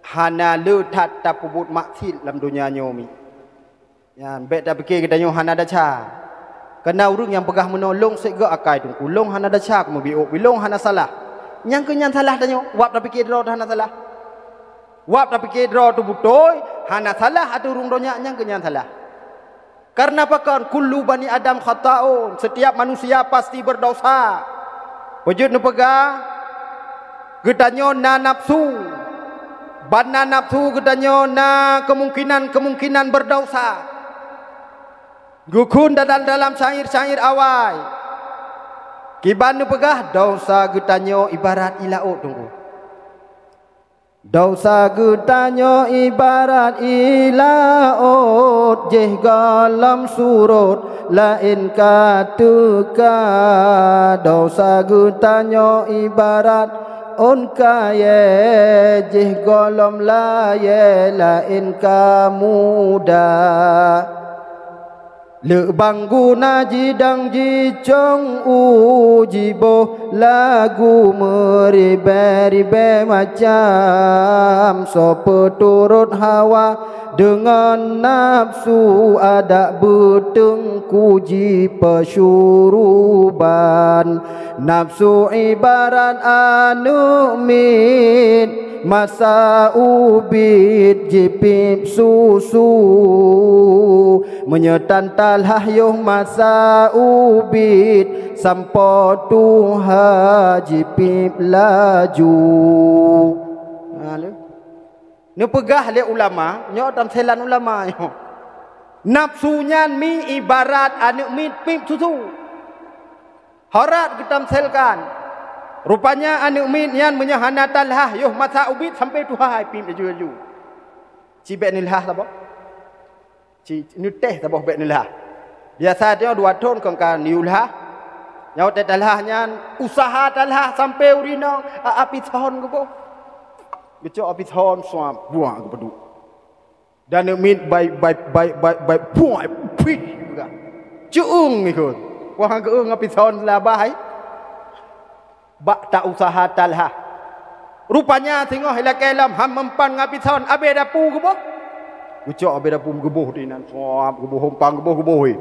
hana le that tapeubuet maksiet lam donya nyoe mi. Nyan, bék tapike geutanyoe hana desya. Kana ureuëng nyang peugah meunoe, "Lôn sép gét akai Teungku, lôn hana desya keumeubiôk, lôn hana salah." Nyang keu nyan salah tanyoe, wab tapike droe teuh hana salah. Wab tapike droe teuh beutôi, hana salah ateueh ureuëng donya, nyang keu nyan salah. Karena pakon, "Kullu bani Adam khata'un," setiap manusia pasti berdosa. Peujeuet neupeugah, geutanyoe na nafsu. Ban na nafsu geutanyoe na keumungkinan-keumungkinan berdosa. Geukheun dalam-dalam syair-syair awai. Kiban neupeugah, desya geutanyoe ibarat ie laôt, Teungku. Desya geutanyoe ibarat ie laôt, jih gohlom surot laén ka teuka. Desya geutanyoe ibarat ôn kayée, jih gohlom layée laén ka muda. Leubang guna jidong jicong u jiboh lagu meuribée-ribée macam, soe peuturot hawa deungon nafeusu, adak beuteungku jipeusyuruban. Nafeusu ibarat aneuëk miet masa ubit jipiep susu. Meunyoe tan talah yoh masa ubit, sampoe tuha jipiep laju. Ha, lé. Neupeugah lé ulama, nyoe tamsilan ulama nyoe. Nafeusu nyan mi ibarat aneuëk miet piep susu. Horat geutamsilkan. Rupanya aneuëk miet nyan meunyoe hana talah yoh masa ubit sampoe tuha piep laju-laju. Ci bék neulah saboh. Ci neutéh saboh bék neulah. Biasa tanyoe dua thon kon ka neuyue lah. Nyoe watée talah nyan, usaha talah sampoe ureuëng inong, a, api thon geuboh. Geucok api thon suam, buah geupeuduek. Dan aneuëk miet bai, bai, bai, bai, bai, puai, pih, peugah. Ceueng ikot. Wah, geueng api thon labah, hai. Bak ta usaha talah. Rupanya singoh ilakée lom han mempan ngon api thon, abée dapu geuboh. Geucok abée dapu geuboh di nan, suap geuboh, umpang geuboh, geuboh, eh.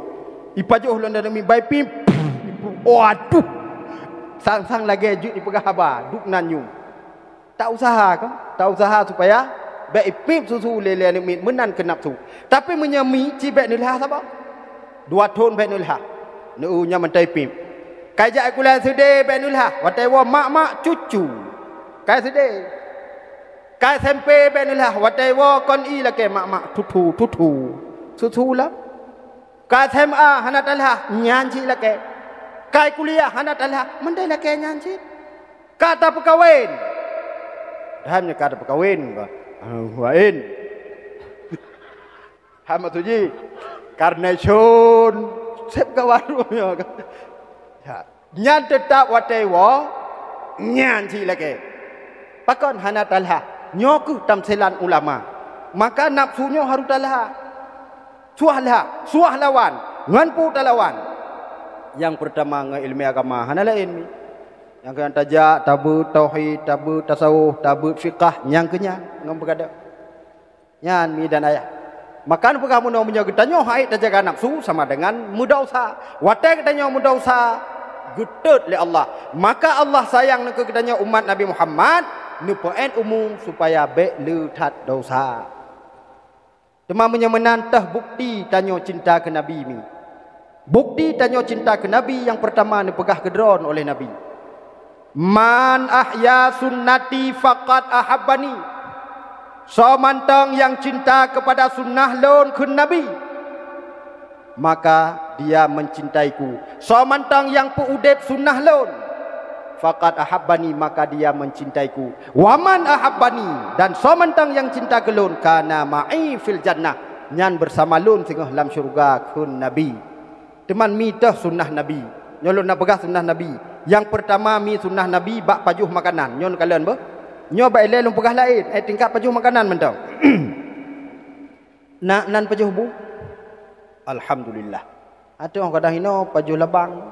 Ipajoh lom dan aneuëk miet bai pih. Waduh. Sang-sang lagée jeuet ipeugah haba, duek nan nyoe. Ta usaha kan? Ta usaha supaya bék ipiep susu lé, lé aneuëk miet meunan keu nafeusu. Tapi meunyoe miet ci bék neulah saboh. Dua thon bék neulah. Neu nyan mantong ipiep. Kai jak sikula SD bék neulah. Watée woe mak-mak cucu. Kai SD. Kai SMP bék neulah. Watée woe kon ie lakée mak-mak tuthu, tuthu. Susu lah. Kai SMA hana talah, nyan cit lakée. Kai kuliah hana talah, mantong lakée nyan cit. Ka tapeukawen. Daham nyoe ka tapeukawen, ka. Ah, waen. Hana maksud jih. Karnation. Seb ka warong nyoe, ka. Ya. Nyan teutap watée woe, nyan cit lakée. Pakon hana talah? Nyoe kheueh tamsilan ulama. Maka nafeusu nyoe harôh talah. Suah lah, suah lawan. Ngon peue talawan? Nyang peurtama ngon iéleumé agama, hana laén mi. Nyang keu nyan tajak, tabeuet tauhid, tabeuet tasawuf, tabeuet fiqah, nyang keu nyan ngon beugadôh. Nyan mi dan ayah. Maka neupeugah meunoe, meunyoe geutanyoe han ék tajaga nafeusu sama dengan meudesya. Watée geutanyoe meudesya, geutot lé Allah. Maka Allah sayang neu keu geutanyoe umat Nabi Muhammad, neupeuék umu supaya bék le that desya. Teuma meunyoe meunan, toh bukti tanyoe cinta keu Nabi mi. Bukti tanyoe cinta keu Nabi nyang peurtama neupeugah keudroe oleh Nabi, "Man ahya sunnati faqad ahabbani." Soe mantong nyang cinta keupada sunnah lôn, kheun Nabi, maka dia mencintaiku. Soe mantong nyang peuudeb sunnah lôn, faqad ahabbani, maka dia mencintaiku. Wa man ahabbani, dan soe mantong nyang cinta keu lôn, kana ma'i fil jannah, nyan beusama lôn singoh lam syeuruga, kheun Nabi. Teuma mi toh sunnah Nabi. Nyoe lôn na peugah sunnah Nabi. Nyang peurtama mi sunnah Nabi bak pajoh makanan. Nyoe neukalon beuh. Nyoe bak ilée lôn peugah laén, eh, tingkat pajoh makanan mantong. Na nan pajoh bu? Alhamdulillah. Ateueh kadang inoe pajoh labang.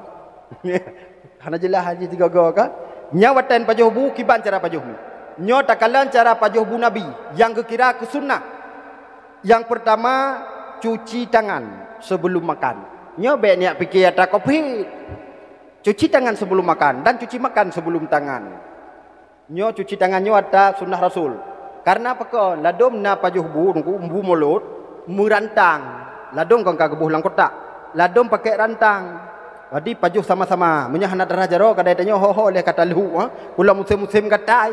Hana jeulaih haji tiga go kan? Nyan watée pajoh bu kiban cara pajoh bu. Nyoe takalon cara pajoh bu Nabi nyang geukira keu sunnah. Nyang peurtama, cuci tangan sebelum makan. Nyoe bék neujak pike atra covid. Cuci tangan sebelum makan dan cuci makan sebelum tangan. Nyoe cuci tangan nyoe atra sunnah Rasul. Kareuna pakon? Ladôm na pajoh bu, nungku bu mulot, meurantang. Ladôm kon ka geuboh lam kotak. Ladôm pakèk rantang. Jadi pajoh sama-sama. Meunyoe hana tarhah jaroe, kadang tanyoe ho-ho lheueh ka talheuek, ha. Pulang musém-musém gatai.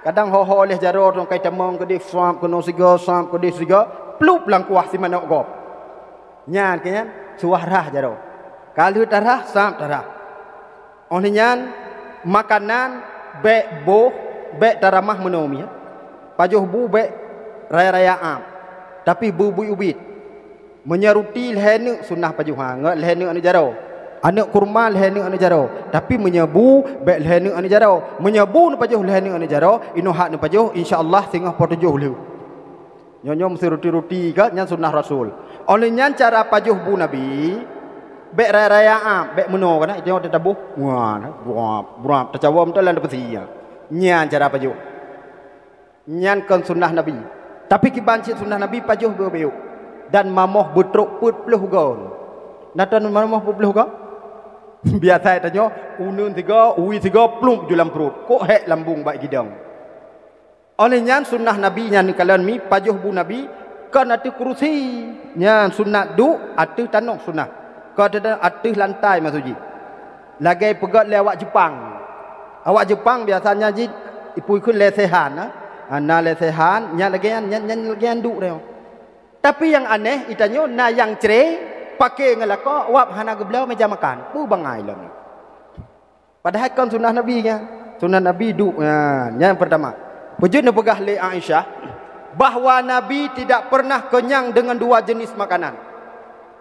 Kadang ho-ho lheueh jaroe, tong kai tamong keudeh, sap keunoe sigoe, sap keudeh sigoe, plup lam kuah si manok gob. Nyan keu nyan, suwah rhah jaroe. Ka lheueh tarhah, sap tarhah. Óh lheueh nyan, makanan bék boh, bék taramah meunoe miet. Pajoh bu bék raya-raya am, tapi bu bui ubit. Meunyoe ruti lhée neuk sunnah pajoh, ha, ngon lhée neuk aneuk jaroe. Aneuk kurma lhée neuk aneuk jaroe, tapi meunyoe bu bék lhée neuk aneuk jaroe. Meunyoe bu neupajoh lhée neuk aneuk jaroe, inoe hak neupajoh, insya Allah singoh poh tujoh lheueh. Nyoe-nyoe meusti ruti-ruti ka, nyan sunnah Rasul. Óh lheueh nyan cara pajoh bu Nabi, bék raya-raya am, bék meunoe ka na, nyoe teutabôh. Wah, brap, brap, teucawom teulan teupeusi. Nyan cara pajoh. Nyan kon sunnah Nabi. Tapi kiban cit sunnah Nabi pajoh beu-beu. Dan mamoh beutrok peuet ploh goe. Na tan mamoh peuet ploh goe? Biasa tanyoe, uneun sigoe, uwi sigoe, plup ju lam pruet. Kok hék lambung bak gidong. Óh lheueh nyan sunnah Nabi nyan neukalon mi pajoh bu Nabi kon ateueh kurusi. Nyan sunnah duek ateueh tanoh sunnah. Kon ateueh, ateueh lantai maksud jih. Lagée peugét lé awak Jeupang. Awak Jeupang biasanya jih ipui kheun lesehan, ha. Ha, na lesehan, nyan lagée nyan, nyan, nyan lagée nyan duek deh. Tapi nyang aneh, itanyoe na nyang cre, pake ngon lakoe, wab hana geubloe meja makan. Peue bangai lom. Padahai kon sunnah Nabi nyan. Sunnah Nabi duek nyan. Nyan peurtama. Peujeuet neupeugah lé Aisyah bahwa Nabi tidak pernah kenyang dengan dua jenis makanan.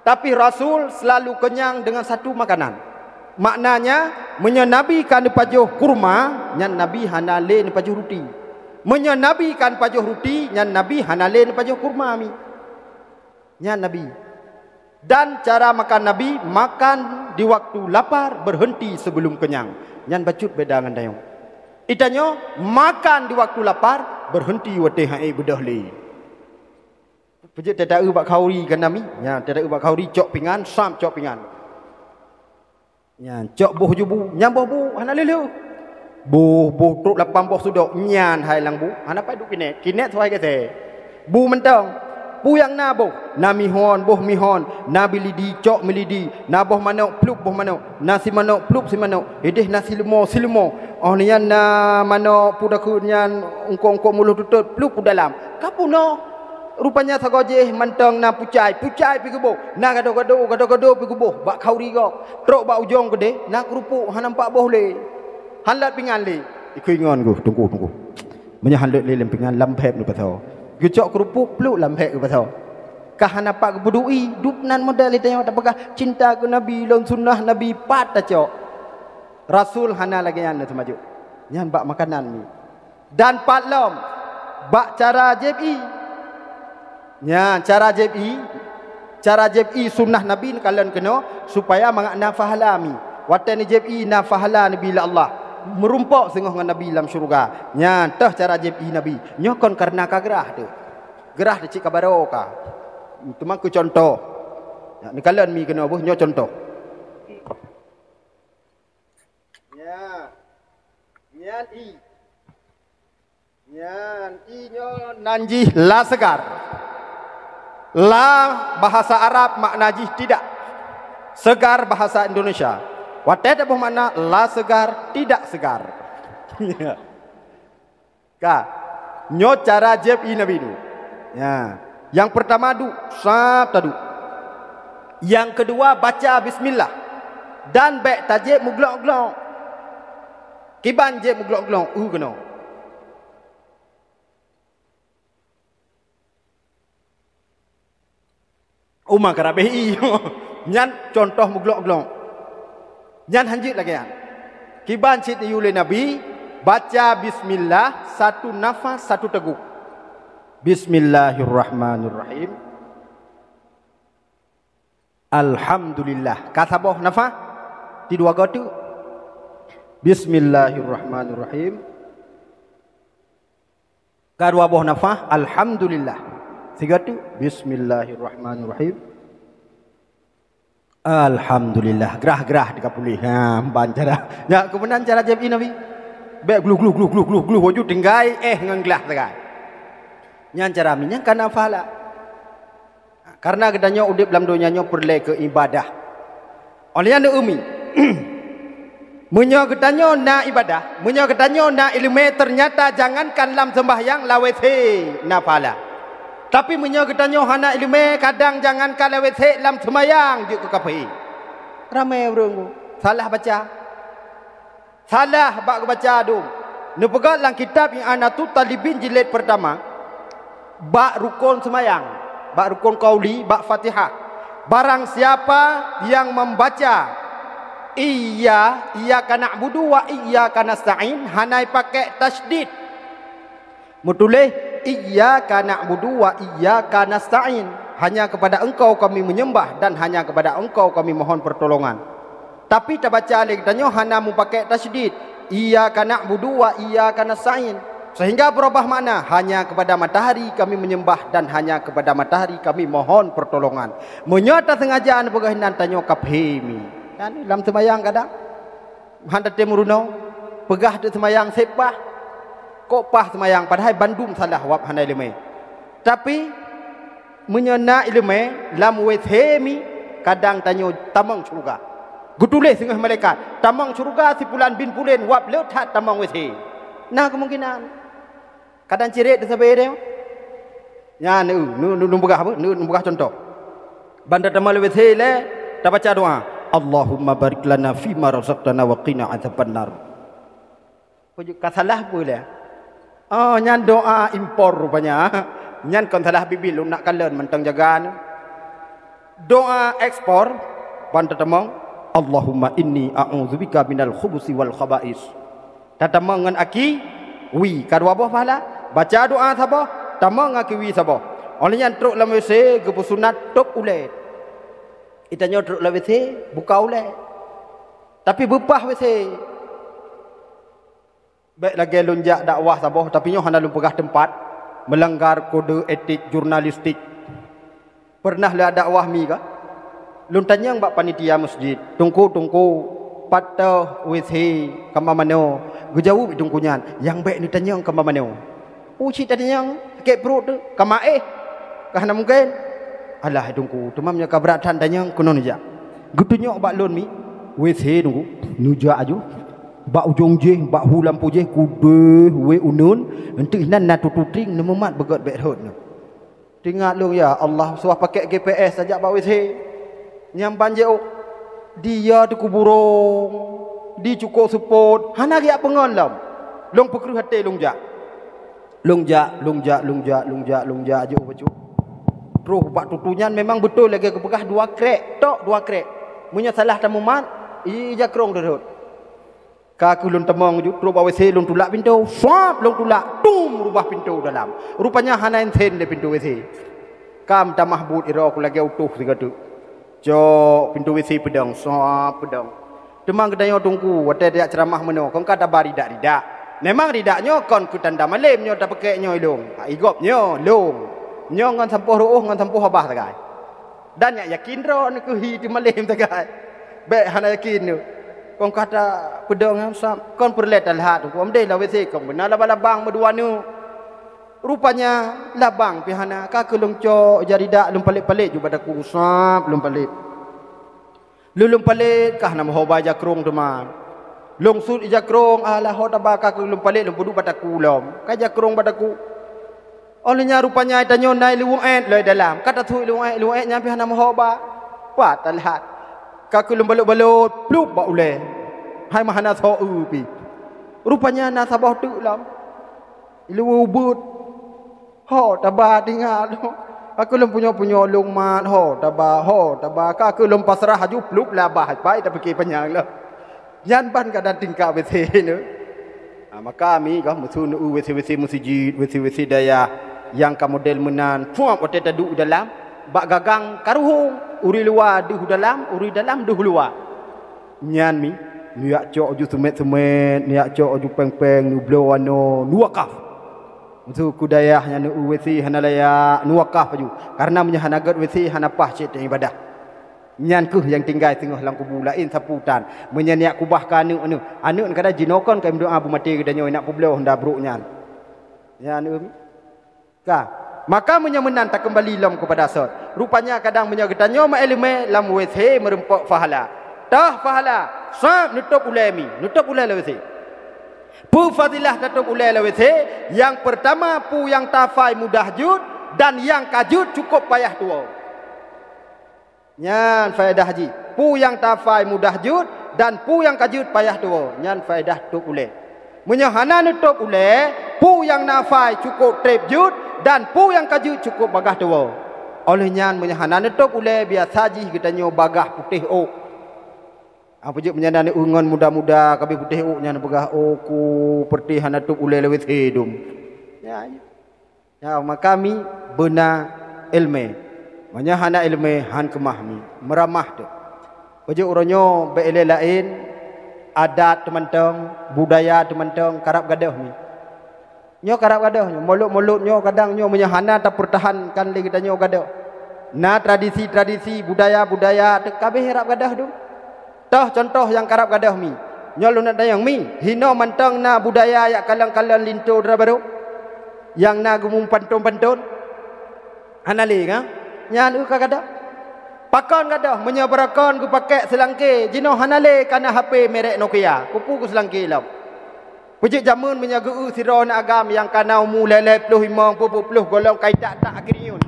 Tapi Rasul selalu kenyang dengan satu makanan. Maknanya, meunyoe Nabi ka neupajoh kurma, nyan Nabi hana lé neupajoh ruti. Meunyoe Nabi ka neupajoh ruti, nyan Nabi hana lé neupajoh kurma mi. Nyan Nabi. Dan cara makan Nabi, makan di waktu lapar, berhenti sebelum kenyang. Nyan bacut beda ngon tanyoe. Itanyoe makan di waktu lapar, berhenti watée han ék beudôh lé. Peujeuet tata-eu bak khauri ka na mi. Nyan tata-eu bak khauri cok pingan, sam cok pingan. Nyan, cok boh ju bu, nyan boh bu, hana lheueh-lheueh. Boh, boh trok lapan boh sudok, nyan hai lam bu, hana pat duek kinék, kinék suai geusék. Bu mantong, peue nyang na boh, na mihon, boh mihon, na bilidi, cok milidi, na boh manok, plup boh manok, na simanok, plup simanok, ideh na sileumo, sileumo. Óh lheueh nyan na manok, peue takheun nyan, eungkôt-eungkôt muloh tutôt, plup u dalam. Ka peunoh. Rupanya sagoe jéh mantong na pucai, pucai pi geuboh, na gado-gado, gado-gado pi geuboh bak khauri gob. Trok bak ujong keudeh na keurupuk hana nampak boh lé. Han lôt pingan lé. Ikui ngon geuh, teungku, teungku. Meunyoe han lôt lé lam pingan, lam bheb neupasoe. Geucok keurupuk pluek lam bheb geupasoe. Ka hana pat geupeuduek, dum nan model tanyoe tapeugah cinta keu Nabi lom sunnah Nabi pat tacok. Rasul hana lagée nyan teumajok. Nyan bak makanan mi. Dan pat lom, bak cara jieb ié. Nyan, cara jieb ié, cara jieb ié sunnah Nabi neukalon keunoe, supaya mangat na pahala mi. Watée neujieb ié na pahala neubi lé Allah, meurumpok singoh ngon Nabi lam syeuruga. Nyan, teuh cara jieb ié Nabi. Nyoe kon kareuna ka grah teuh. Grah teuh cit ka barô ka. Teuma keu cuntoh. Nyan, neukalon mi keunoe beuh, nyoe cuntoh. Nyan. Nyan ié. Nyan ié nyoe nan jih la segar. La bahasa Arab makna jih tidak. Segar bahasa Indonesia. Watée taboh makna la segar, tidak segar. Ka. Nyoe cara jieb ié Nabi nyoe. Ya. Nyang peurtama duek, sab taduek. Nyang keudua baca bismillah. Dan bék tajieb meuglok-glok. Kiban jieb meuglok-glok, eu keunoe. Uma karabeh ié. Nyan cuntoh meuglok-glok. Nyan hanjeuet lagée nyan. Kiban cit iyue lé Nabi, baca bismillah satu nafas satu teuguk. Bismillahirrahmanirrahim. Alhamdulillah. Ka saboh nafas, ti dua goe teuk. Bismillahirrahmanirrahim. Ka dua boh nafah, alhamdulillah. Sigoe teuk, bismillahirrahmanirrahim. Alhamdulillah, grah-grah di ka puléh. Ha, ban cara. Nyan keuh meunan cara jieb ié Nabi. Bék gluh, gluh, gluh, gluh, gluh, gluh, laju tinggai éh ngon glah sagai. Nyan cara mi, nyan ka na pahala. Kareuna geutanyoe udeb lam donya nyoe peureulée keu ibadah. Óh lheueh nyan neueu mi. Meunyoe geutanyoe na ibadah, meunyoe geutanyoe na iéleumé, teunyata jangankan lam seumbahyang, lawét sé na pahala. Tapi meunyoe geutanyoe hana iéleumé, kadang jangankan lawét sé, lam seumayang jeuet keu kafé. Ramé ureuëng salah baca. Salah bak geubaca dum. Neupeugah lam kitab I'anatut Talibin jilid pertama, bak rukon seumayang, bak rukon qauli, bak Fatihah. Barang siapa yang membaca iya, iyyaka na'budu wa iyyaka nasta'in, hana pakai tasydid. Meutuléh, "Iyyaka na'budu wa iyyaka nasta'in." Hanya kepada Engkau kami menyembah dan hanya kepada Engkau kami mohon pertolongan. Tapi tabaca lé geutanyoe hana meupakai tasydid, "Iyyaka na'budu wa iyyaka nasta'in." Sehingga berubah makna, "Hanya kepada matahari kami menyembah dan hanya kepada matahari kami mohon pertolongan." Meunyoe tasengaja neupeugah inan, tanyoe ka phé mi. Kan lam seumayang kadang hana tém meurunoe, peugah teuk seumayang sép paih. Kok paih seumayang, padahai bandum salah wab hana iéleumé. Tapi, meunyoe na iéleumé, lam W C mi, kadang tanyoe tamong syeuruga. Geutuléh singoh malaikat, "Tamong syeuruga si pulan bin pulen wab le that tamong W C." Na kemungkinan. Kadang cirét sabe deh. Nyan, eu, nu, nu, nu peugah apa? Nu, nu peugah contoh. Ban tatamong lé W C lé, tabaca doa, "Allahumma barik lana fima razaqtana wa qina adzabannar." Peujeuet ka salah peue lé? Oh, nyan doa impor rupanya. Nyan kon salah bibil, lôn nak kalon mantong jaga nyoe. Doa ekspor, ban tatamong, "Allahumma inni a'udzubika minal khubusi wal khaba'is." Tatamong ngon aki wi, ka dua boh pahala. Baca doa saboh, tamong aki wi saboh. Óh lheueh nyan trok lam W C geupeusunat tôb ulée. Geutanyoe trok lam W C, buka ulée. Tapi beupaih W C. Bék lagée lôn jak dakwah saboh, tapi nyoe hana lôn peugah teumpat, meulanggar kode etik jurnalistik. Peureunah lôn dakwah mi ka? Lôn tanyong bak panitia masjid, "Teungku, Teungku, pat teuh W C kama manoe?" Geujaweueb Teungku nyan, "Nyang bék neutanyong kama manoe." "Oh, cit tatanyong, sakét pruet teuh, kama éh." "Ka hana mungken." "Alah, Teungku, teuma meunyoe ka brat that tanyong, keunoe neujak." Geutunyok bak lôn mi, "W C, Teungku." Neujak aju. Bak ujong jéh, bak hu lampôh jéh, kudeh wée uneuen, eunteuk inan na tututring neumumat beugét bék rhot nyoe. Teuingat lôn, ya Allah, suah pakék G P S tajak bak W C. Nyang ban jeuet, di ya teukuburong, di cukôp seupôt, hana geujak peungon lom. Lôn peukreueh até lôn jak. Lôn jak, lôn jak, lôn jak, lôn jak, lôn jak, jeuet bacut. Troh bak tututring nyan memang beutôi lagée geupeugah dua krék, tok dua krék. Meunyoe salah tamumat, i-, ija krong rhot. Ka kheueh lôn tamong ju, troh bak W C lôn tulak pintoe, sab lôn tulak, tum rubah pintoe dalam. Rupanya hana insen lé pintoe W C. Ka meutamah buet iroe ku lagée utoh sigoe teuk. Cok pintoe W C peudong, sab peudong. Teuma geutanyoe Teungku, watée tajak ceuramah meunoe, kon ka taba ridak-ridak. Memang ridak nyoe kon keu tanda malém nyoe tapakék nyoe ilong. Ha, i gob nyoe, lông. Nyoe ngon sampôh ruôh, ngon sampôh babah sagai. Dan nyak yakin droe nyoe keuh hi teumalém sagai. Bék hana yakin nyoe. Kon ka tapeudong nyang sab, kon peureulée talhat Teungku. Am deh lam W C kon beuna laba-labang meudua nyoe. Rupanya labang pih hana, ka kheueh lôn cok ija ridak lôn palét-palét ju bak daku, sab lôn palét. Lôn lôn palét ka hana meuho ba ija krong teuma. Lôn sut ija krong, alah ho taba ka kheueh lôn palét lôn peuduek bak daku lom. Ka ija krong bak daku. Óh lheueh nyan rupanya tanyoe na iluweueng éet lom dalam. Ka tasut iluweueng éet, iluweueng éet nyan pih hana meuho ba. Wah, talhat. Ka kheueh lôn balot-balot, plup bak ulée. Hai meuhana soe pih. Rupanya na saboh teuk lom. Iluweueng ubeut. Ho taba tinggai lom. Ka kheueh lôn punyok-punyok lôn mat, ho taba, ho taba. Ka kheueh lôn pasrah aju plup labah, pai tapike panyang lom. Nyan ban ka dan tingkat W C nyoe. Ha, maka mi kah meusu neu-eu W C-W C meuseujid, W C-W C dayah nyang ka model meunan. Puap watée taduek dalam, bak gagang ka ruhueng, ureuëng luwa deuh dalam, ureuëng dalam deuh luwa. Nyan mi, neujak cok aju seumét-seumét, neujak cok aju péng-péng, neubloe anoe, neuwakaf. Meusu keu dayah nyang neu-eu W C hana layak, neuwakaf aju. Kareuna meunyoe hana gét W C, hana paih cit ibadah. Nyan kheueh nyang tinggai singoh lam kubu, laén sapeue tan. Meunyoe neujak kubah keu aneuëk, aneuëk, aneuëk kadang jinoe kon ka meudoá beumaté geutanyoe, nak peubloe honda brok nyan. Nyan, em. Ka. Maka meunyoe meunan takeumbali lom keupada sot. Rupanya kadang meunyoe geutanyoe meuiéleumé lam W C meureumpok pahala. Toh pahala, sab neutôb ulée mi, neutôb ulée lam W C. Peue fadilah tatôb ulée lam W C? Nyang peurtama, peue nyang tafai mudah jeuet, dan nyang ka jeuet cukôp payah tuwoe. Nyan faedah jih. Peue nyang tafai mudah jeuet, dan peue nyang ka jeuet payah tuwoe, nyan faedah tôb ulée. Meunyoe hana neutôb ulée, peue nyang na fai cukôp treb jeuet, dan peue nyang ka jeuet cukôp bagaih tuwoe. Óh lheueh nyan, meunyoe hana neutôb ulée, biasa jih geutanyoe bagaih putéh ôk. Apa jeuet meunyoe na ngon muda-muda ka abéh putéh ôk nyan peugah, "Oh, ku peureutih hana tôb ulée lewat hidung." Ya, ya. Ya, maka mi beuna iéleumé. Meunyoe hana iéleumé, han keumah mi. Meuramah teuh. Peujeuet uroe nyoe bèk ilée laén, adat teumantong, budaya teumantong, karab gadôh mi. Nyoe karab gadôh nyoe, mulôt-mulôt nyoe kadang nyoe meunyoe hana tapeurtahankan lé geutanyoe gadôh. Na tradisi-tradisi, budaya-budaya teuh ka abéh rab gadôh dum. Toh cuntoh nyang karab gadôh mi. Nyoe lôn neuk tanyong mi, hinoe mantong na budaya jak kalon-kalon linto dara barô? Nyang na geumeupanton-panton? Hana lé, kan? Nyan eu ka gadôh. Pakon gadôh, meunyoe baroekon geupakék seulangké, jinoe hana lé ka na H P merek Nokia. Keupeue keu seulangké lom? Peujeuet jameun meunyoe geu-eu sidroe aneuëk agam nyang ka na umu lhèe-lhèe ploh limong, peuet ploh golom ka itak-tak akhé rinyueng.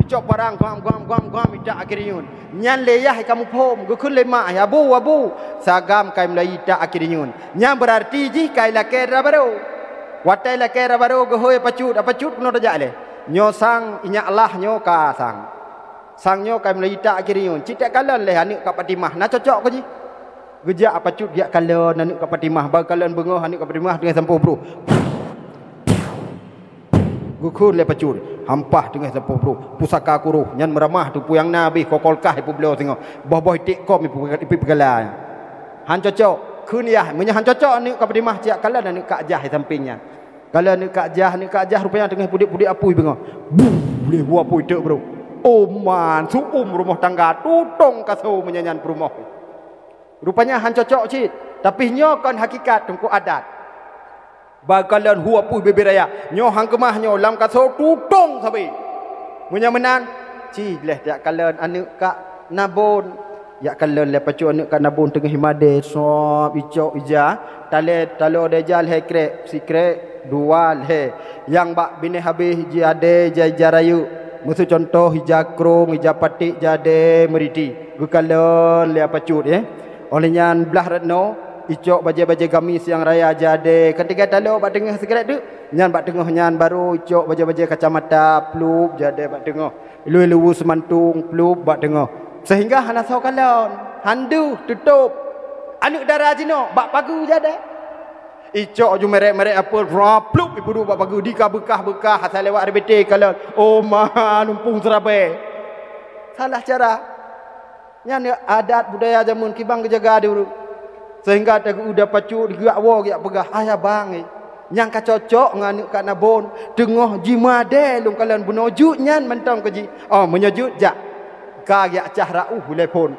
Icok parang gwam, gwam, gwam, gwam itak akhé rinyueng. Nyan lé yah ka muphom, geukheun lé mak, "Abu, abu, si agam ka imeulayi itak akhé rinyueng." Nyan beurarti jih ka ilakée dara barô. Watée ilakée dara barô geuhôi apacut, apacut keunoe tajak lé. Nyoe sang inyak lah nyoe ka sang. Sang nyoe ka mulai itak akhé rinyueng. Cit jak kalon lé aneuëk Kak Fatimah, na cocok keu jih. Geujak apacut jak kalon aneuëk Kak Fatimah, ba kalon beungoh aneuëk Kak Fatimah teungoh sampôh broh. Geukheun lé pacut, hampah teungoh sampôh broh, pusaka kuroh, nyan meuramah teupeu nyang na abéh kokol kah ipeubloe singoh, boh-boh iték kom ipe-, ipeugala. Han cocok, kheun yah, meunyoe han cocok aneuëk Kak Fatimah, cit jak kalon aneuëk Kak Jah di sampéng nyan. Ka lheueh aneuëk Kak Jah, aneuëk Kak Jah rupanya teungoh pudek-pudek apui beungoh. Buh, lheueh bu apui teuk, bro. Oh man, su'um rumoh tangga, tutong kaso meunyan nyan peurumoh. Rupanya han cocok cit, tapi nyoe kon hakikat teungku adat. Bak kalon hu apui bebe raya, nyoe han keumah nyoe lam kaso tutong sabe. Meunyoe meunan, ci lheueh jak kalon aneuëk Kak Nabon. Jak kalon lé pacut aneuëk Kak Nabon teungoh imadé, sob icok ija, talé taloe deh ija lhée krek, sikrek, dua lhée. Nyang bak binéh habéh ija adé, ija, ija rayeuk. Meuseu cuntoh ija krong, ija paték, ija adé meuriti. Geukalon lé pacut, eh. Óh lheueh nyan blah reutno, icok bajée-bajée gamis nyang raya ija adé. Keutiga taloe bak teungoh sikrek teuk, nyan bak teungoh nyan barô icok bajée-bajée kacamata, plup ija adé bak teungoh. Ilue-lue seumantung plup bak teungoh. Seuhingga hana soe kalon. Han deuh, teutôb. Aneuëk dara jinoe bak pageue ija adé. Icok ju merek-merek apel, plup ipeuduek bak pageue, di ka beukah-beukah, asai lewat R B T kalon. Oh ma, lumpung seurabe. Salah cara. Nyan adat budaya jameun kiban geujaga di ureuëng. Seuhingga tageu-eu deh pacut geujak woe geujak peugah, "Hai abang, eh, nyang ka cocok ngon aneuëk Kak Nabon, teungoh jimadé lôn kalon bunoe jeuet nyan mantong keu jih." Oh, meunyoe jeuet jak. Ka geujak cah rauh ulée phon.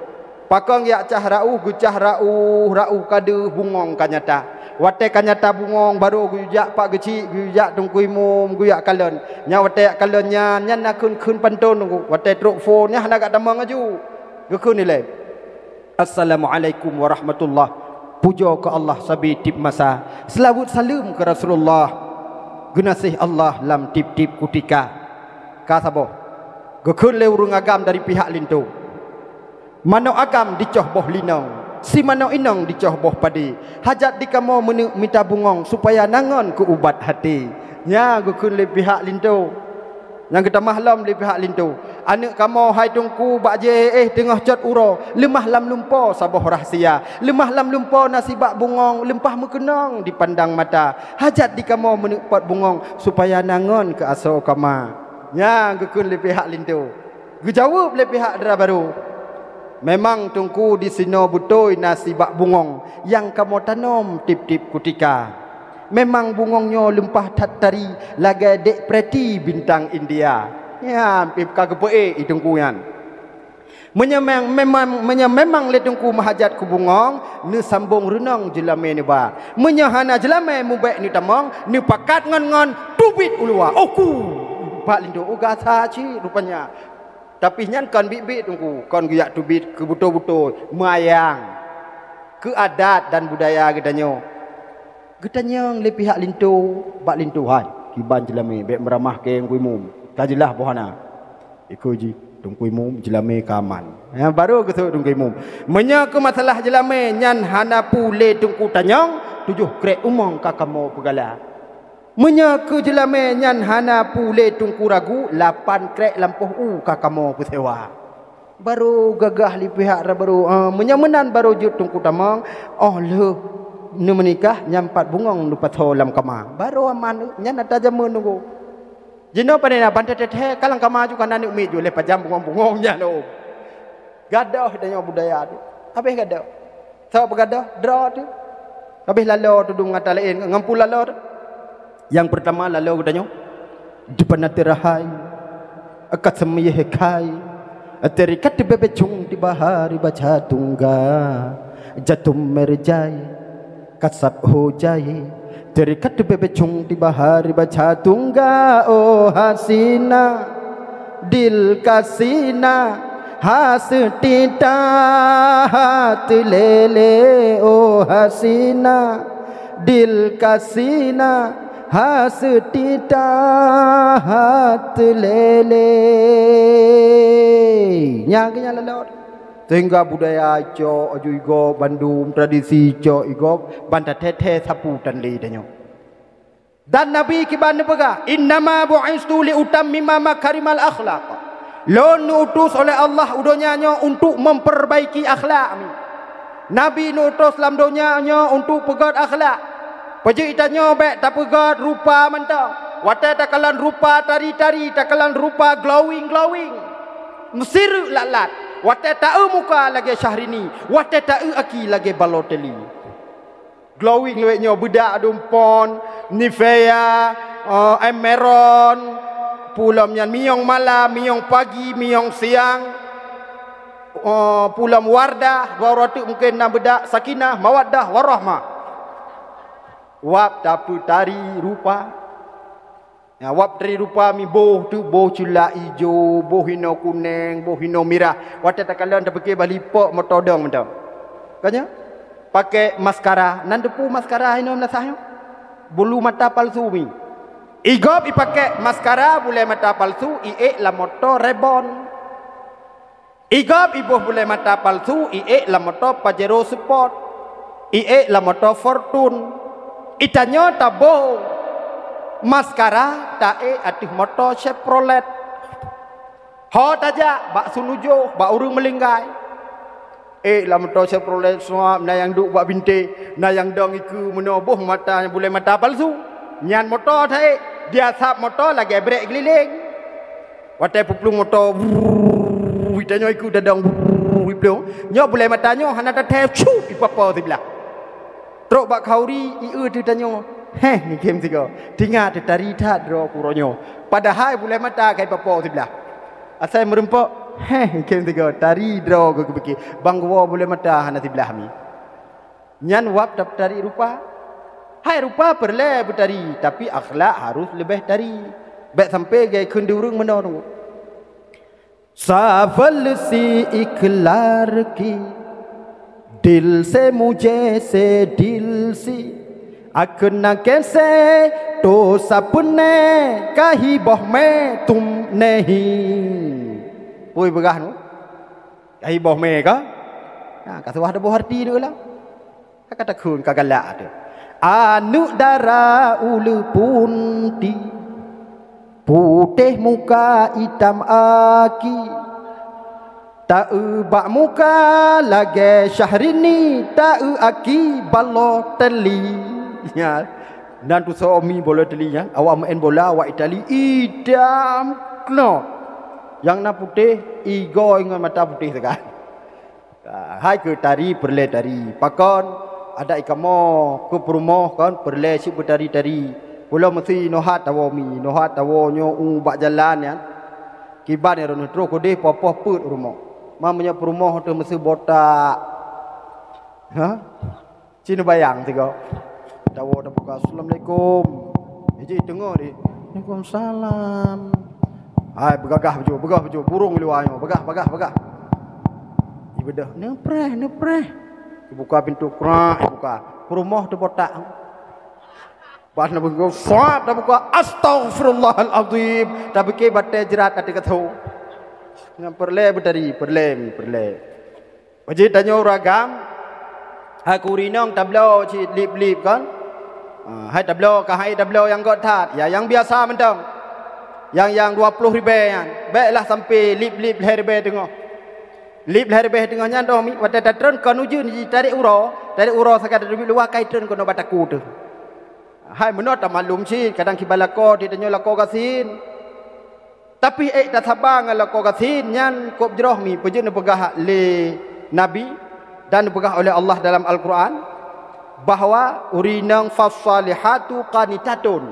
Pakon geujak cah rauh, geucah rauh, rauh ka deuh bungong ka nyata. Watée ka nyata bungong, barô geujak pak geuchik, geujak teungku imum, geujak kalon. Nyan watée jak kalon nyan, nyan na kheun-kheun panton teungku. Watée trok phon, nyan hana gak tamong laju. Geukheun ilée. Assalamualaikum warahmatullah. Pujoe keu Allah sabe tieb masa. Seulaweuet saleuem keu Rasulullah. Geunaséh Allah lam tieb-tieb kutika. Ka saboh. Geukheun lé ureuëng agam dari pihak linto. Manok agam dicoh boh linong, si manok inong dicoh boh padé. Hajat di kamoe meuneuk mita bungong supaya na ngon keu ubat haté. Nyan geukheun lé pihak linto. Nyang geutamah lom lé pihak linto, "Aneuëk kamoe hai teungku bak jih éh teungoh cot uroe, leumah lam lumpo saboh rahsia. Leumah lam lumpo na sibak bungong leumpah meukeunong dipandang mata. Hajat di kamoe meuneuk pot bungong supaya na ngon keu asoe kama." Nyan geukheun lé pihak linto. Geujaweueb lé pihak dara barô, "Memang teungku disinoe beutôi na sibak bungong nyang kamoe tanom tieb-tieb kutika. Memang bungong nyoe leumpah that tari lagée dek preti bintang India." Nyan pih ka geupeuék i teungku nyan. Meunyoe meng-, memang, meunyoe memang lé teungku meuhajat keu bungong, neusambong reunong jeulamé neuba. Meunyoe hana jeulamé mubék neutamong, neupakat ngon-ngon teubiet u luwa. Oku! Bak linto, "Oh, gasa cit rupanya." Tapi nyan kon biet-biet teungku, kon geujak teubiet keu beutôi-beutôi, meuayang. Keu adat dan budaya geutanyoe. Geutanyong lé pihak linto, bak linto, "Hai, kiban jeulamé, bék meuramah keu teungku imum. Ka jeulaih boh hana." Ikeu jih. Teungku Imum, jeulamé ka aman. Ya, baru geuseuôt Teungku Imum. Meunyoe keu masalah jeulamé nyan hana peue lé Teungku tanyong, tujoh krek umong ka kamoe peugala. Meunyoe keu jeulamé nyan hana peue lé Teungku ragu, lapan krek lampôh u ka kamoe peusewa. Baru gagah li pihak ra baru, eh, meunyoe meunan baru jeuet Teungku tamong, óh lheueh neumeunikah nyan pat bungöng neupasoe lam kama. Baru aman, nyan ata jameun Teungku. Jinoe pane na ban teuthée-thée, ka lam kama ju ka na aneuk miet ju lé pajam bungöng-bungöng nyan lom. Gadôh tanyoe budaya tu. Habéh gadôh. Sabab peugadôh, droe tu. Habéh laloe tu dum ngon ata laén, ngon peue laloe tu. Nyang peurtama laloe geutanyoe. Di pana teurahai, ka seumiyeh khai, teurekat bebe cung di bahari baca tungga, jatum merjai, kasab ho jai, teurekat bebe cung di bahari baca tungga, oh hasina, dil kasina, haseuti tahat lele, oh hasina, dil kasina, haseuti tahat lele. Nyang keu nyan lalot. Sehingga budaya icok, aju igob, bandum tradisi icok igob, ban tathée-thée sapeue tan lé tanyoe. Dan Nabi kiban neupeugah, "Innama bu'istu li utammima makarimal akhlaq." Lôn neuutus oleh Allah u donya nyoe untuk memperbaiki akhlak mi. Nabi neuutus lam donya nyoe untuk peugöt akhlak. Peujeuet tanyoe bék tapeugöt rupa mantong. Watée takalon rupa tari-tari, takalon rupa glowing-glowing. Meusireuk lat-lat. Watée taeu muka lagée Syahrini, watée taeu aki lagée Balotelli. Glowing luwéh nyoe beudak dum Pond, Nivea, eh, Emeron, peue lom nyan miyong malam, miyong pagi, miyong siang, eh, peue lom Wardah, dua uroe teuk mungken na beudak Sakinah, Mawaddah, Warahmah. Wab tapeutari rupa. Ya, wab tari rupa mi boh tu, boh cula ijo, boh hino kuneng, boh hino mirah. Watée takalon tapike bali pok moto dong mantong. Kan nyo? Pakai maskara, nan depu maskara hino meunasah nyo. Bulu mata palsu mi. Igob ipake maskara, bulée mata palsu, iék lam moto rebon. Igob iboh bulée mata palsu, iék lam moto Pajero Sport, iék lam moto Fortune. Itanyoe taboh maskara, taék ateueh moto Chevrolet. Ho tajak bak Sunujoh, bak ureuëng meulinggai. Ék lam moto Chevrolet suab, na nyang duek bak bintéh, na nyang dong ikeue meunoe boh mata bulée mata palsu. Nyan moto taék, diasab moto lagée brek geulileng. Watée peuplueng moto, brrrr, tanyoe ikeue dadong, brrrr, iplueng. Nyoe bulée mata nyoe hana tathée, cut, ipapo siblah. Trok bak khauri, ieu teuh tanyoe. Heh, ikhém sigoe. Tingat teuh tari that droe keu uroe nyoe. Padahai bulée mata ka ipapo siblah. Asai meurumpok, heh, ikhém sigoe. Tari droe keu geupike. Bang geuwoe bulée mata hana siblah mi. Nyan wab tapeutari rupa. Hai rupa peureulée beutari, tapi akhlak harus leubeh tari. Bék sampai gai kheun di ureuëng meunoe. Safal si ikhlar ki, dil se mujhe se dil si, akna kese to sapne kahi boh me tum nehi. Pui peugah nu? Kahi boh me ka? Nah, ka suah deuboh arti dulu lah. Ka takheun ka galak tu. Aneuk dara uleue punti, putéh muka itam aki. Taeu bak muka lagée Syahrini, taeu aki Balotelli. Ya. Nan tu somi Balotelli nyan, awak main bola, awak Itali, itam keunoe. Nyang na putéh, igoe ngon mata putéh sagai. Ah, hai keu tari peureulée tari. Pakon adat ikamoe keu peurumoh kon peureulée cit beutari-tari. Pulo meusi nohat tawoe mi, nohat tawoe nyoe u bak jalan nyan. Kiban nyan droeneuh troh keudeh poh-poh peuet u rumoh. Ma meunyoe peurumoh teuh meusi botak. Ha? Ci neubayang sigoe. Tawoe tabuka, "Assalamualaikum." Iji teungoh di, "Waalaikumsalam." Hai, beugagah baju, beugah baju, burung di luwa nyoe, beugah, beugah, beugah. Ibeudôh, "Neupreh, neupreh." Ibuka pintoe, krak, ibuka. Peurumoh teuh botak. Pas na beugah, sat tabuka, "Astaghfirullahalazim." Tapike batée jrat ateueh gasoe. Nyang peureulée beutari, peureulée, peureulée. Bak jih tanyoe ureuëng agam, hai keu ureuëng inong tabloe cit lip-lip kan? Ah, hai tabloe, ka hai tabloe nyang göt that, ya nyang biasa mantong. Nyang, nyang dua ploh ribée nyan, béklah sampai lip-lip lhée ribée teungoh. Lip lhée ribée teungoh nyan dong mi, watée tatreun kon ujeuen jitarek uroe, tarek uroe sagai teubiet luwa kai treun keunoe bak takue teuh. Hai meunoe tamaklum cit, kadang kiban lakoe di tanyoe lakoe gasien. Tapi ék tasaba ngon lakoe gasien nyan kôb jroh mi, peue jeuet neupeugah lé Nabi dan neupeugah oleh Allah dalam Al-Quran bahwa ureuëng inong fassalihatu qanitatun.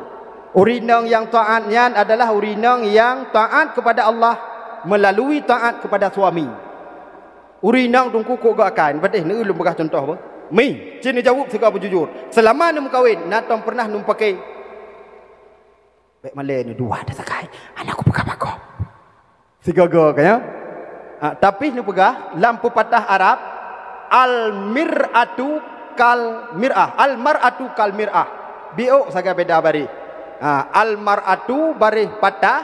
Ureuëng inong nyang taát nyan adalah ureuëng inong nyang taát kepada Allah melalui taát kepada suami. Ureuëng inong teungku kôk geuakai, patéh neulôn peugah cuntoh beuh. Mi, ci neujaweueb sigoe beujujur. Seulama neumeukawen, na tom peureunah neumeupaké. Bék malée neudua tasakai, hana kupeugah bak gob. Sigoe-goe ka nyoe. Ah, tapi neupeugah lam peupatah Arab, al-mir'atu kal mir'ah, al-mar'atu kal mir'ah. Biôk sagai beda baréh. Ah, al-mar'atu baréh patah,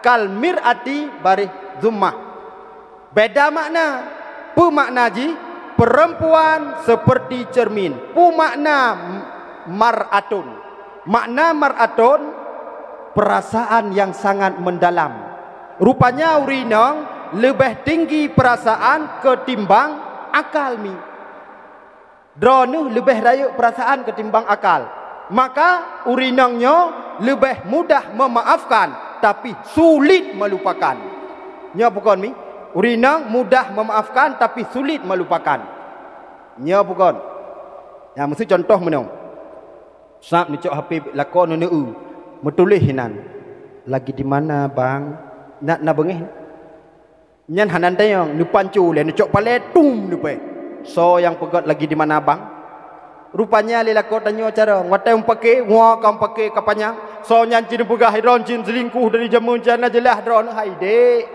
kal mir'ati baréh zummah. Beda makna. Peue makna jih? Perempuan seperti cermin. Peue makna mar'atun? Makna mar'atun, perasaan yang sangat mendalam. Rupanya ureuëng inong leubeh tinggi perasaan ketimbang akal mi. Droeneuh leubeh rayeuk perasaan ketimbang akal. Maka ureuëng inong nyoe leubeh mudah memaafkan, tapi sulit melupakan. Nyoe peue kon mi? Ureuëng inong mudah memaafkan, tapi sulit melupakan. Nyoe peue kon? Nyang meusu contoh meunoe. Sab neucok H P lakoe neuneue, meutuléh inan. Lagi di mana, Bang? Nak na beungéh? Nyan hana tanyong, neupanco lé, neucok palée, tum, neupée. Soe nyang peugét lagi di mana, Bang? Rupanya lé lakoe tanyoe carông, watée meupaké, wa ka meupaké ka panyang. Soe nyan ci neupeugah, "Droen ci selingkuh dari jameun ci hana jeulaih droen." Hai dék.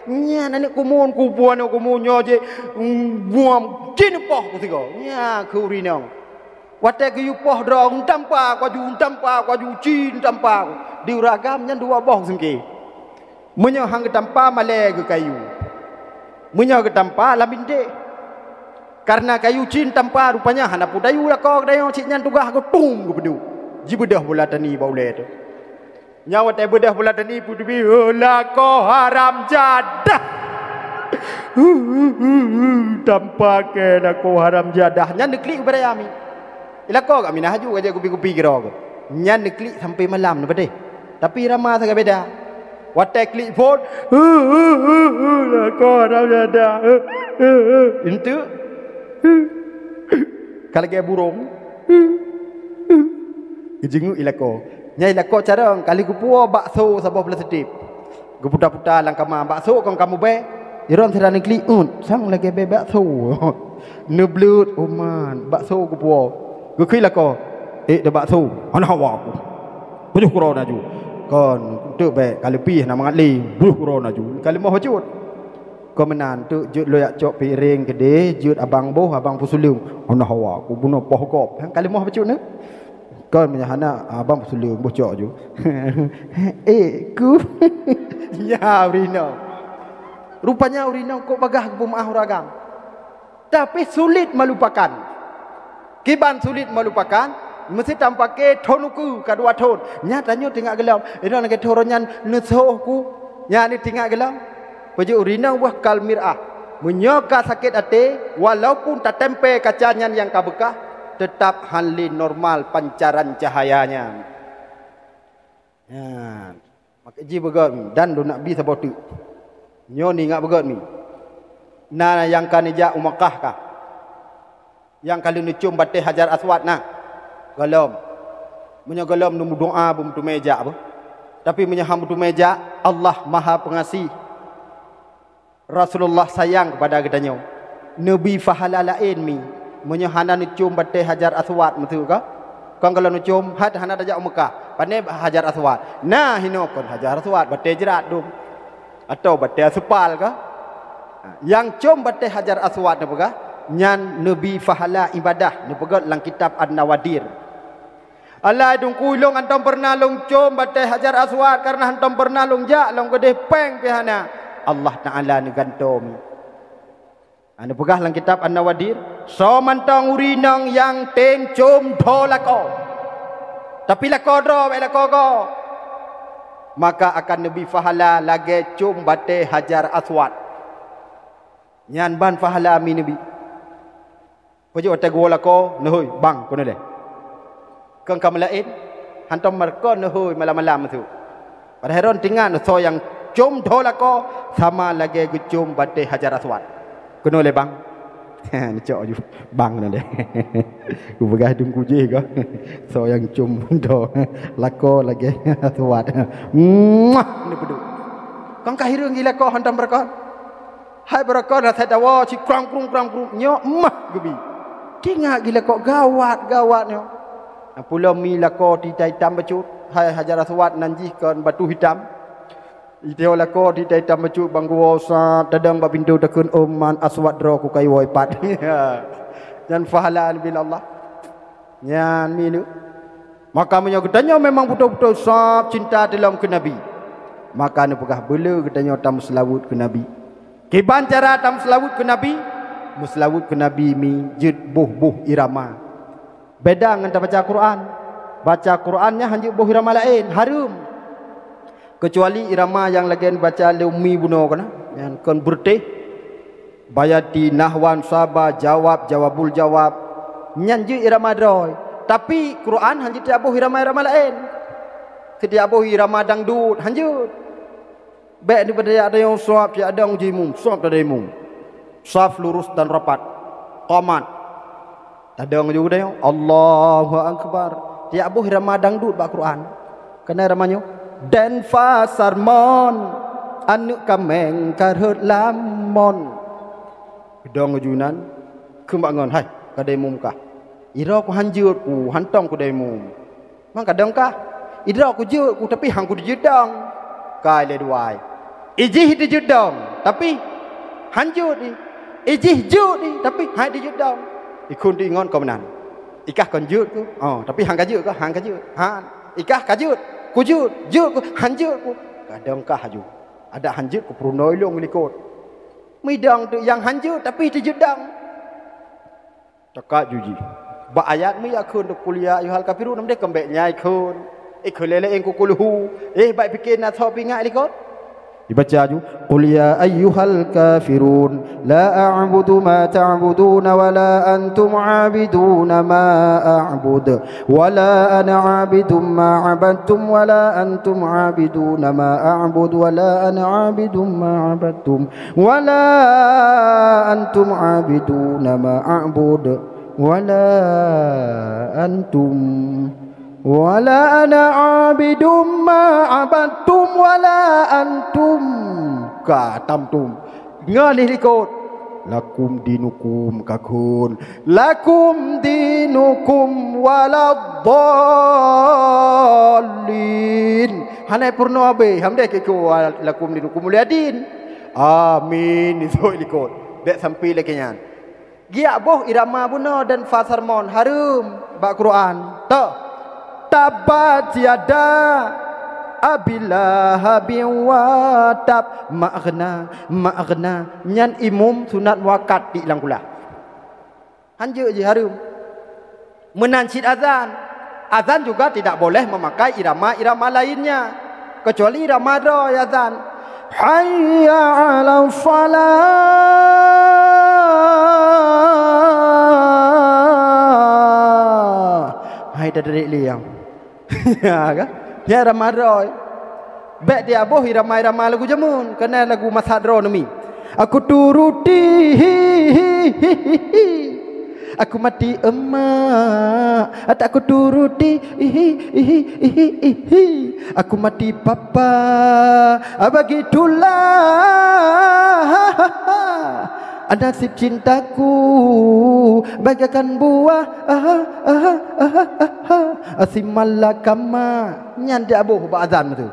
Nyan aneuk kumuen, kubu aneuk kumuen nyoe jih, mm, buam ci neupoh keusigoe. Nya keu ureuëng inong. Watée geuyue poh droe, eutampa ku aju, eutampa ku aju, ci eutampa ku. Di ureuëng agam nyan dua boh seungkée. Meunyoe han geutampa, malée geukayu. Meunyoe geutampa, lam bintéh. Kareuna kayu ci eutampa, rupanya hana peue dayu lakoe geudayoe cit nyan tugaih geutum geupeuduek. Jibeudôh bola tani bak ulée teuh. Nyan watée beudôh bola tani peue teubi, "Hei lakoe haram jadah!" Tampa keu lakoe haram jadah. Nyan neuklik ubé raya mi. Lakoe gak minah aju, ka jak kupi-kupi keudroe. Nyan neuklik sampai malam neupatéh. Tapi rama sagai beda. Watée klik phon, "Lakoe haram jadah." Enteuk. Ka lagée burông. Geujingeuk i lakoe. Nyan i lakoe carông, ka lheueh geupuwoe bakso saboh plastik. Geuputa-puta lam kama, "Bakso kon kamoe bée?" Droen sira neuklik, "Uet, sang lagée bée bakso." Neubleuet, "Oh man, bakso geupuwoe." Geukheun lakoe, "Ék teuh bakso?" "Hana hawa ku." "Peujoh keudroe neuh aju." "Kon, teuk bék, ka leupie hana mangat lé." Peujoh keudroe neuh aju. Ka leumoh bacut. "Kon meunan, teuk jeuet lôn jak cok piréng keudeh, jeuet abang boh, abang peusuleueng." "Hana hawa ku, bunoe poh gob." Ka leumoh bacut neuh. "Kon meunyo hana, abang peusuleueng boh cok ju." "Ék ku." Nya ureuëng inong. Rupanya ureuëng inong kôk bagaih geupeumaáh ureuëng agam. Tapi sulit melupakan. Kiban sulit melupakan, meusti tameupaké thon ukeue ka dua thon. Nyan tanyoe teuingat gohlom, inong lagée thon nyan neusôh ku. Nyan teuingat gohlom. Peue jeuet ureuëng inong boh kal mir'ah. Meunyoe ka sakét até, walaupun tatempée kaca nyan nyang ka beukah, teutap hán lé normal pancaran cahayanya. Nyan. Maka jih beugét mi, dan lôn nak bi saboh teuk. Nyoe neuingat beugét mi. Na nyang ka neujak u Makkah kah? Nyang ka lheueh neucôm batée Hajar Aswad na? Gohlom. Meunyoe gohlom neumeudoá beumeuteumé jak beuh. Tapi meunyoe han meuteumé jak, Allah Maha Peungasih. Rasulullah sayang keupada geutanyoe. Neubi pahala laén mi. Meunyoe hana neucôm batée Hajar Aswad, meuteue ka? Kon gohlom neucôm, hat hana tajak u Meukah. Pane Hajar Aswad? Na hinoe kon Hajar Aswad, batée jrat dum. Atawa batée aspal ka? Ha, nyang com batée Hajar Aswad neupeugah, nyan neubi pahala ibadah, neupeugét lam kitab An-Nawadir. Alah, Teungku, ilôn hántom peureunah lôn com batée Hajar Aswad, kareuna hántom peureunah lôn jak, lôn keudeh péng pih hana. Allah Taala neugantoe mi. Neupeugah lam kitab An-Nawadir, "Soe mantong ureuëng inong nyang tem com dho lakoe, tapi lakoe droe bék lakoe goe, maka akan neubi pahala lagée com batée Hajar Aswad." Nyan ban pahala mi neubi. Peujeuet watée geuwoe lakoe, neuhôi, bang, keunoe lé. Kon ka meulaén, hantom meureukoh neuhôi malam-malam su. Padahai droen teuingat soe nyang com dho lakoe sama lagée geucom batée Hajar Aswad. Keunoe lé, bang. Neucok aju, bang, keunoe lé. Kupeugah dum kujih goe. Soe nyang com dho lakoe lagée Aswad. Muah! Neupeuduek. Kon ka hireuen geuh lakoe hantom meureukoh. Hai beureukoh, rasai dawa, ci krang krung, krang krung, nyoe mah geubi. Teuingat geuh lakoe gawat, gawat nyoe. Pulo mi lakoe tita itam bacut, hai Hajar Aswad nan jih kon batu hitam. Iteuho lakoe tita itam bacut bang geuwoe sab, tadong bak pintoe takheun, "Uman Aswad droe kukayue woe pat." Nyan pahala bila Allah. Nyan minyeuk. Maka meunyoe geutanyoe memang beutôi-beutôi sab cinta teuh lom keu Nabi, maka neupeugah beuleu geutanyoe tameuseulaweuet keu Nabi. Kiban cara tameuseulaweuet keu Nabi? Meuseulaweuet keu Nabi mi jeuet boh-boh irama. Beda ngon tabaca Quran. Baca Quran nyan hanjeuet boh irama laén, hareuem. Keucuali irama nyang lagée neubaca lé ummi bunoe keunan, nyan kon beureutéh. Bayati, nahwan, saba, jawab, jawabul jawab. Nyan jeuet irama droe. Tapi Quran hanjeuet taboh irama-irama laén. Sitiap boh irama dangdut, hanjeuet. Bék daripada tanyoe sab, tiadong jimum, sab tadong imum. Saf lurus dan rapat. Qamat. Tadong ju geutanyoe, Allahu Akbar. Tiap boh irama dangdut bak Quran. Keunan irama nyoe, "Dan pasar mon, aneuëk kaméng ka rhot lam mon." Geudong ju nan, keumbak ngon, "Hai, ka dong imum kah?" "Idroe ku hanjeuet ku, hantong ku dong imum." "Man ka dong kah?" "Idroe ku jeuet ku, tapi han ku teujeuet dong." Kai lé dua ai. Ijih teujeuet dong, tapi hanjeuet i. Ijih jeuet i, tapi han teujeuet dong. Ikheun teuingon kon meunan. "Ikah kon jeuet ku?" "Oh, tapi han ka jeuet kah?" "Han ka jeuet." "Han." "Ikah ka jeuet?" "Ku jeuet." "Jeuet ku?" "Han jeuet ku." "Ka dong kah aju?" "Adak han jeuet ku peurunoe lôn likot." Meudong tu nyang han jeuet, tapi teujeuet dong. Teuka ju jih. Bak ayat meuyak kheun tu, "Qul ya ayyuhal kafirun", nam deh keumbek nyai kheun. Eh, kheun lé-lé ku qul hu. Eh, baik pike na tho pingai likot. Dibaca ju, "Qul ya ayyuhal kafirun, la a'budu ma ta'buduna wa la antum 'abiduna ma a'bud, wa la ana 'abidum ma 'abadtum, wa la antum 'abiduna ma a'bud, wa la ana 'abidum ma 'abadtum." "Wala antum 'abiduna ma a'bud, wala antum, wala ana 'abidum ma 'abadtum, wala antum." Ka tam tum. Ngon likot. "Lakum dinukum," ka kheun. "Lakum dinukum waladdallin." Hana peurunoe abéh. Hamdeh keu, "Lakum dinukum waliyadin." Amin. Isok likot. Bék sampai lagée nyan. Giyak boh irama bunoe dan pasar mon hareuem bak Quran. Toh. "Tabbat yada Abi Lahabin wa tab." Ma aghna, ma aghna. Nyan imum sunat muakkad di lam kulah. Hanjeuet jih hareuem. Meunan cit azan. Azan juga tidak boleh memakai irama-irama lainnya, kecuali irama droe azan. "Hayya 'alas shalah." Hai, tadrik liang. Ya kan? Nyan irama droe. Bék tiap boh irama-irama lagu jameun, keunan lagu masa droe neumi. Aku turuti, aku mati emak, tak aku turuti, aku mati papa, begitulah. Nasib cintaku bagaikan buah, aha, aha, aha, aha, si malakama. Nyan tiap boh bak azan tu.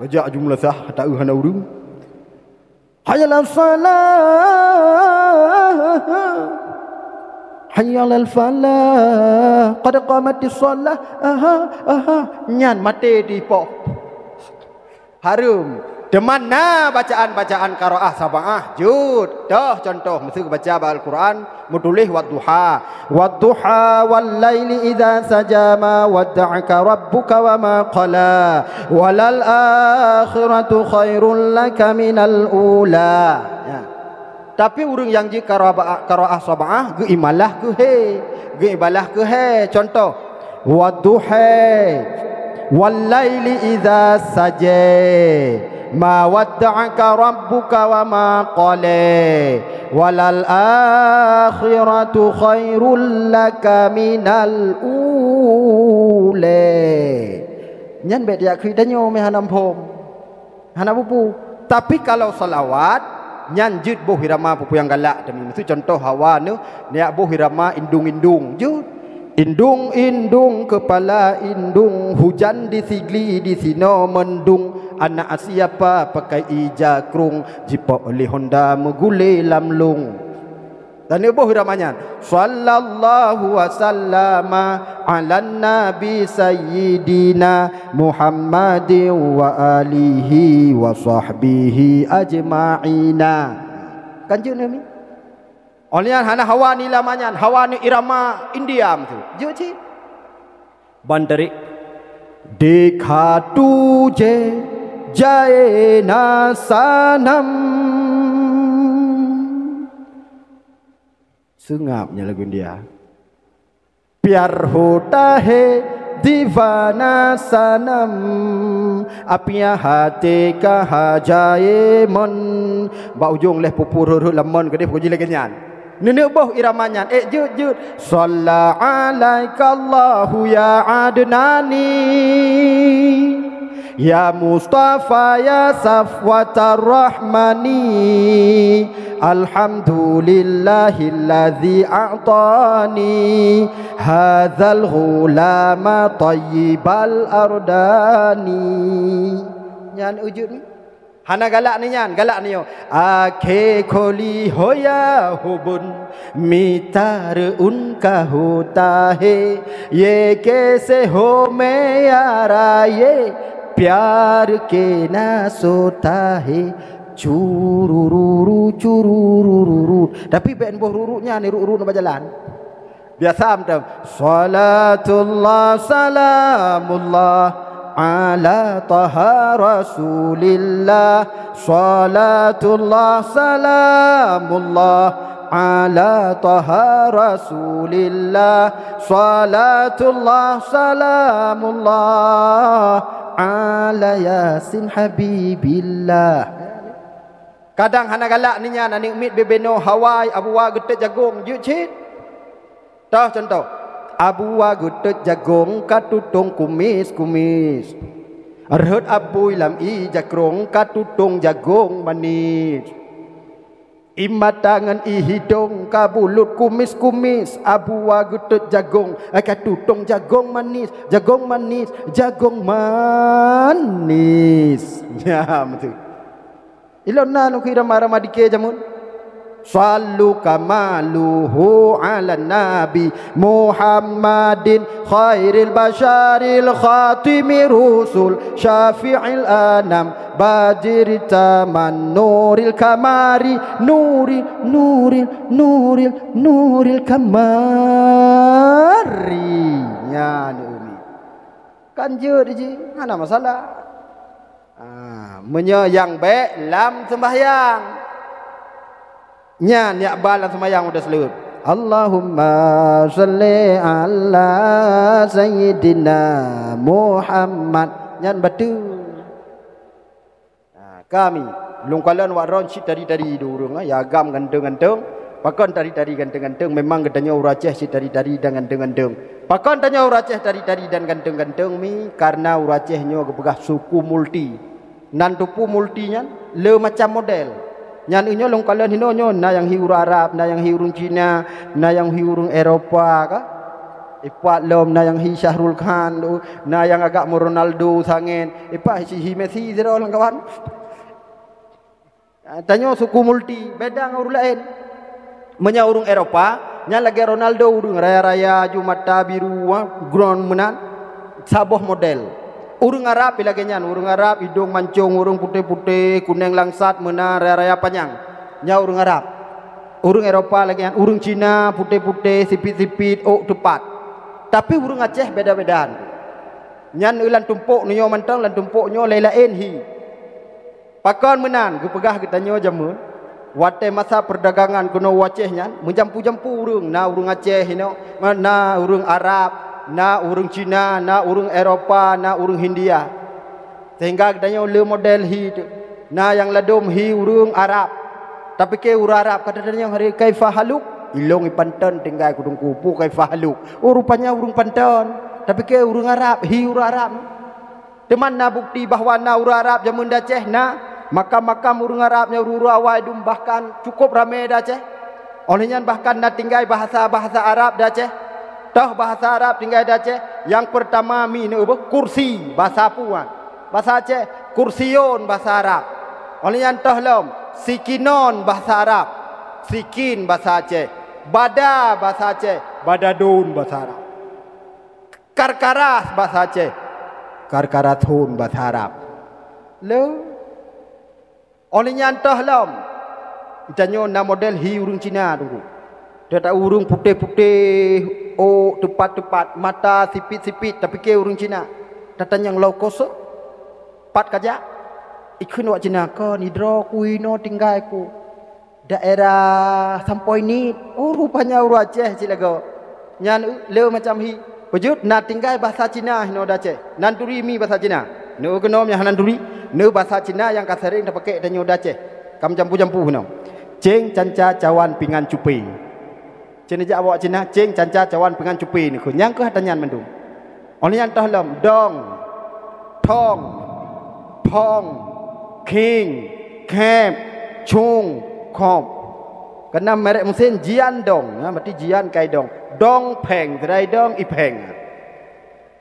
Rajak jumlah sah, tak eu hana ureuëng. Hayya 'alas shalah, hayya 'alal falah, qad qamatis shalah. Aha, aha. Nyan maté dipoh. Hareuem. Teuma na bacaan-bacaan qiraah sab'ah jeuet. Toh contoh, meuseu baca bak Al-Quran, meutuléh wadduha. Wadduha wal laili idza saja ma wadda'aka rabbuka wa ma qala. Walal akhiratu khairul laka minal ula. Ya. Tapi ureuëng nyang jeuet qiraah, qiraah sab'ah, geuimalah keu he, geuibalah keu he. Contoh, wadduha, wal laili idza saja, ma wadda'aka rabbuka wa ma qala, walal akhiratu khairul laka minal ula. Nyan bék tiyak keu tanyoe meuhana phom. Hana peue-peue. Tapi kalau salawat, nyan jeuet boh irama peue-peue nyang galak teuma. Meuseu contoh hawa neuh, neujak boh irama indung-indung jeuet. Indung-indung kepala indung, hujan di sigli di sinoe mendung, anak siapa pakai ija krung, jipok lé honda meugulé lam lung. Dan neuboh irama nyan, sallallahu wasallama ala nabi sayyidina Muhammadin wa alihi wa sahbihi ajma'ina. Kan jeuet neuh mi? Óh lheueh nyan hana hawa neuh irama nyan, hawa neuh irama India meuseu. Jeuet cit. Ban tarék. Di khatu je jai na sanam. Seungab nyan lagu India. Pyar hota hai diwana sanam, apya hate ka ha jai mon. Bak ujong lheueh peue-peue rhot-rhot lam mon keudeh, pokok jih lagée nyan. Neuneuk boh irama nyan, ék jeuet-jeuet. Shalla alaikallahu ya Adnani. Ya Mustafa ya Safwatar Rahmani, alhamdulillahilladzi a'tani hadzal ghulama thayyibal ardani. Nyan ujut ni. Hana galak ni nyan, galak ni yo. Akhé kholi hoya hubun, mita reun ka hota he, ye ke se ho me ya raye, pyar ke na sota he, curururu, curururu. Tapi bék boh ruru nyan, ruru na bajalan. Biasa meutem. Salatullah salamullah ala taha Rasulillah. Salatullah salamullah ala taha Rasulillah. Salatullah salamullah ala Yasin Habibillah. Kadang hana galak ni nyan, aneuk miet bebeno hawai abuwa geutot jagong jeuet cit. Toh contoh, abuwa geutot jagong ka tutong kumis-kumis. Rhot apui lam ie jakrong ka tutong jagong manis. Ie mata ngon ie hidong ka bulut kumis-kumis, abuwa geutot jagong, eh, ka tutong jagong manis, jagong manis, jagong manis. Nyan beutôi. Ilôn na lôn kira mara madike jameun. Sallu kamaluhu ala nabi Muhammadin khairil basyaril khatimi rusul syafi'il anam badri taman nuril kamari nuril nuril nuril nuril kamari. Nyan umi. Kan jeuet ji, hana masalah. Ah, meunyoe nyang bék lam seumbahyang. Nyan yak ba lam seumbahyang udah seuleuet. Allahumma shalli ala sayyidina Muhammad. Nyan batul. Ah, kami lôn kalon wak ron cit tari-tari di ureuëng, ya agam ganteng-ganteng. Pakon tari-tari ganteng-ganteng? Memang geutanyoe ureuëng Aceh cit tari-tari dan ganteng-ganteng. Pakon tanyoe ureuëng Aceh tari-tari dan ganteng-ganteng mi? Karena ureuëng Aceh nyoe geupeugah suku multi. Nan tupu multi nyan le macam model. Nyan nyoe lôn kalon hinoe nyoe, na nyang hi ureuëng Arab, na nyang hi ureuëng Cina, na nyang hi ureuëng Eropa ka. Ipat lom na nyang hi Syahrul Khan, na nyang agak meu Ronaldo sangen. Ipat hi Messi sidroe lam kawan. Tanyoe suku multi, beda ngon ureuëng laén. Meunyoe ureuëng Eropa, nyan lagée Ronaldo, ureuëng raya-raya, aju mata biru, ha, ground meunan, saboh model. Ureuëng Arab pih lagée nyan, ureuëng Arab idong mancong, ureuëng putéh-putéh, kuneng langsat, meunan, raya-raya panyang. Nyan ureuëng Arab. Ureuëng Eropa lagée nyan, ureuëng Cina putéh-putéh, sipit-sipit, ôk teupat. Tapi ureuëng Aceh beda-beda. Nyan lam tumpok nyoe mantong, lam tumpok nyoe laén-laén hi. Pakon meunan geupeugah geutanyoe jameun, watée masa peudagangan keunoe u Aceh nyan, meujampu-jampu ureuëng, na ureuëng Aceh inoe, na ureuëng Arab, na ureuëng Cina, na ureuëng Eropa, na ureuëng Hindia. Sehingga geutanyoe le model hi teuh. Na nyang ladom hi ureuëng Arab. Tapike ureuëng Arab kata tanyong hari kaifa haluk? Ilong ipanton tinggai kudungku pu kaifa haluk. Oh rupanya ureuëng panton. Tapike ureuëng Arab hi ureuëng Arab. Teuma na bukti bahwa na ureuëng Arab jameun di Aceh na. Makam-makam ureuëng Arab nyang ureuëng awai dum bahkan cukup ramé di Aceh. Oleh nyan bahkan na tinggai bahasa-bahasa Arab di Aceh. Toh bahasa Arab tinggai di Aceh, nyang peurtama mi neuboh kursi, bahasa puan. Bahasa Aceh, kursiyon bahasa Arab. Oleh nyan toh lom, sikinon bahasa Arab. Sikin bahasa Aceh. Bada bahasa Aceh, badadon bahasa Arab. Karkaras bahasa Aceh. Karkarathon bahasa Arab. Le. Oleh nyan toh lom, geutanyoe na model hi ureuëng Cina dulu. Tata ureuëng putéh-putéh, ôk teupat-teupat, mata sipit-sipit, tapike ureuëng Cina. Tata nyang loh kosong, pat kajak. Ikheun wak Cina kon idroe ku inoe tinggai ku. Daerah Sampoe Nit. Oh rupanya ureuëng Aceh cit lagoe. Nyan le macam hi. Peujeuet na tinggai bahasa Cina hinoe di Aceh. Nan turi mi bahasa Cina. Neu keunoe nyang nan turi, neu bahasa Cina nyang ka sering tapakek tanyoe di Aceh. Kam jampu-jampu hinoe. Ceng, canca, cawan, pingan, cupe. Cen jak awak Cina, ceng, canca, cawan, pingan, cupe ni kheueh. Nyang keuh ata nyan mandum. Oleh nyan toh lom, dong, thong, phong, khing, khep, chung, khop. Kena merek mesin jian dong, ha, berarti jian kai dong. Dong pheng, serai dong ipheng.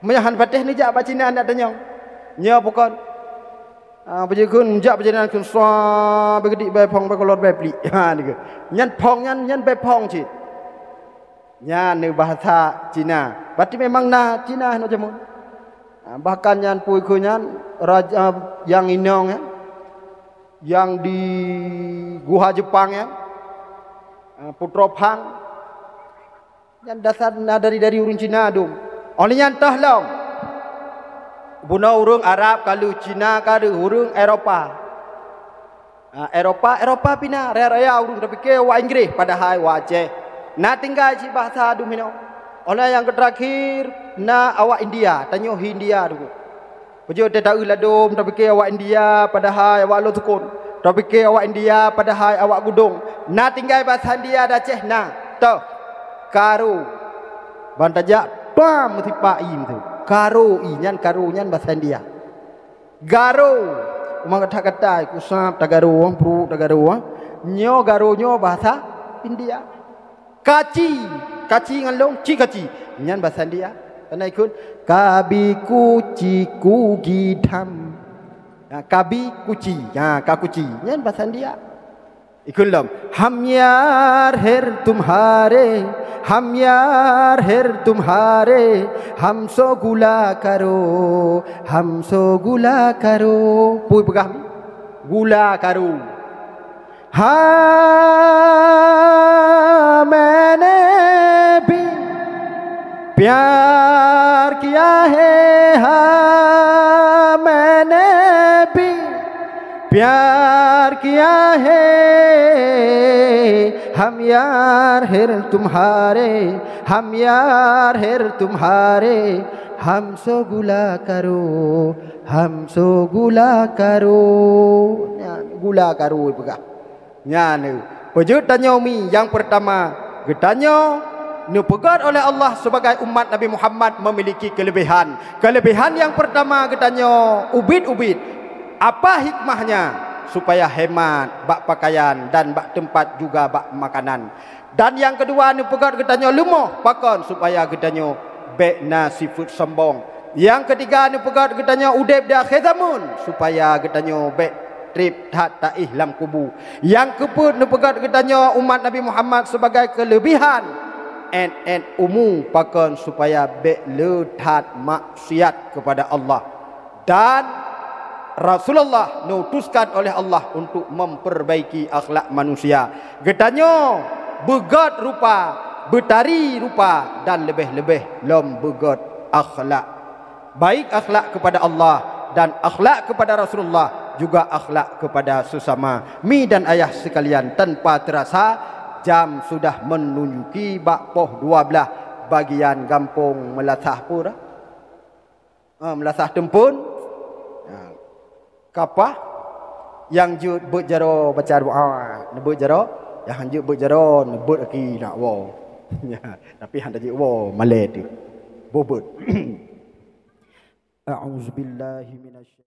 Meunyoe han patéh neujak bak Cina nak tanyong. Nyoe bukon. Ah, beujeuheun jak bak Cina kheun swa beugeudik bai phong bai kolot bai plik. Ha nyoe. Nyan phong nyan nyan bai phong cit. Nyan neu bahasa Cina. Berarti memang na Cina nyoe jameun. Ah, bahkan nyan pui keu nyan raja yang inong nyan. Yang di Guha Jepang nyan. Ah, Putroe Phang. Nyan dasar na dari-dari ureuëng Cina dum. Oleh nyan toh lom. Bunoe ureuëng Arab ka lheueh, Cina ka lheueh, ureuëng Eropa. Ha, Eropa, Eropa pih na raya-raya ureuëng tapike awak Inggris padahai awak Aceh. Na tinggai cit bahasa dum hinoe. Oleh nyang keuterakhir na awak India, tanyoe Hindia dulu. Peujeuet teuta-eu ladom tapike awak India padahai awak lôn sukon. Tapike awak India padahai awak gudong. Na tinggai bahasa India di Aceh na. Toh. Karo. Ban tajak pam meusipak i meusu. Karo i nyan karo nyan bahasa India. Garo. Uma kata-kata kusab tagaro, pru tagaro. Nyoe garo nyoe bahasa India. Kaci, kaci ngon lôn, ci kaci. Nyan bahasa India. Kana ikut kabi kuci kugi dham. Ha, kabi kuci. Ha, ka kuci. Nyan bahasa India. Ikut lom. Ham yar her tumhare, ham yar her tumhare, ham so gula karo, ham so gula karo. Pui peugah gula karo. हाँ मैंने भी प्यार किया है, हाँ मैंने भी प्यार किया है। हम यार हैं तुम्हारे, हम यार हैं तुम्हारे, हमसे गुला करो, हमसे गुला करो. Gula karo peugah. Nyan, peujeuet tanyoe mi nyang peurtama, geutanyoe neupeugét oleh Allah sebagai umat Nabi Muhammad memiliki kelebihan. Kelebihan nyang peurtama geutanyoe ubit-ubit. Apa hikmahnya? Supaya hemat bak pakaian dan bak teumpat juga bak makanan. Dan nyang keudua neupeugét geutanyoe leumoh, pakon supaya geutanyoe bék na sifeuet sombong. Nyang keutiga neupeugét geutanyoe udeb di akhé zameun, supaya geutanyoe bék treb that taéh lam kubu. Nyang keupeuet neupeugét geutanyoe umat Nabi Muhammad sebagai kelebihan, ét-ét umu pakon supaya bék le that maksiat kepada Allah. Dan Rasulullah diutuskan oleh Allah untuk memperbaiki akhlak manusia. Geutanyoe beugöt rupa, beutari rupa, dan leubeh-leubeh lom beugöt akhlak. Baik akhlak kepada Allah dan akhlak kepada Rasulullah, juga akhlak kepada sesama. Mi dan ayah sekalian, tanpa terasa jam sudah menunjuki bak poh dua belas bagian gampông Meulasah pura. Ah, Meulasah Teumpon. Ha. Kapah nyang jeuet beuet jaroe baca doa, neubeuet jaroe, nyang han jeuet beuet jaroe, neubeuet aki nak woe. Tapi han jeuet woe, malèe teuh. Boh beuet. A'udzubillahi minasy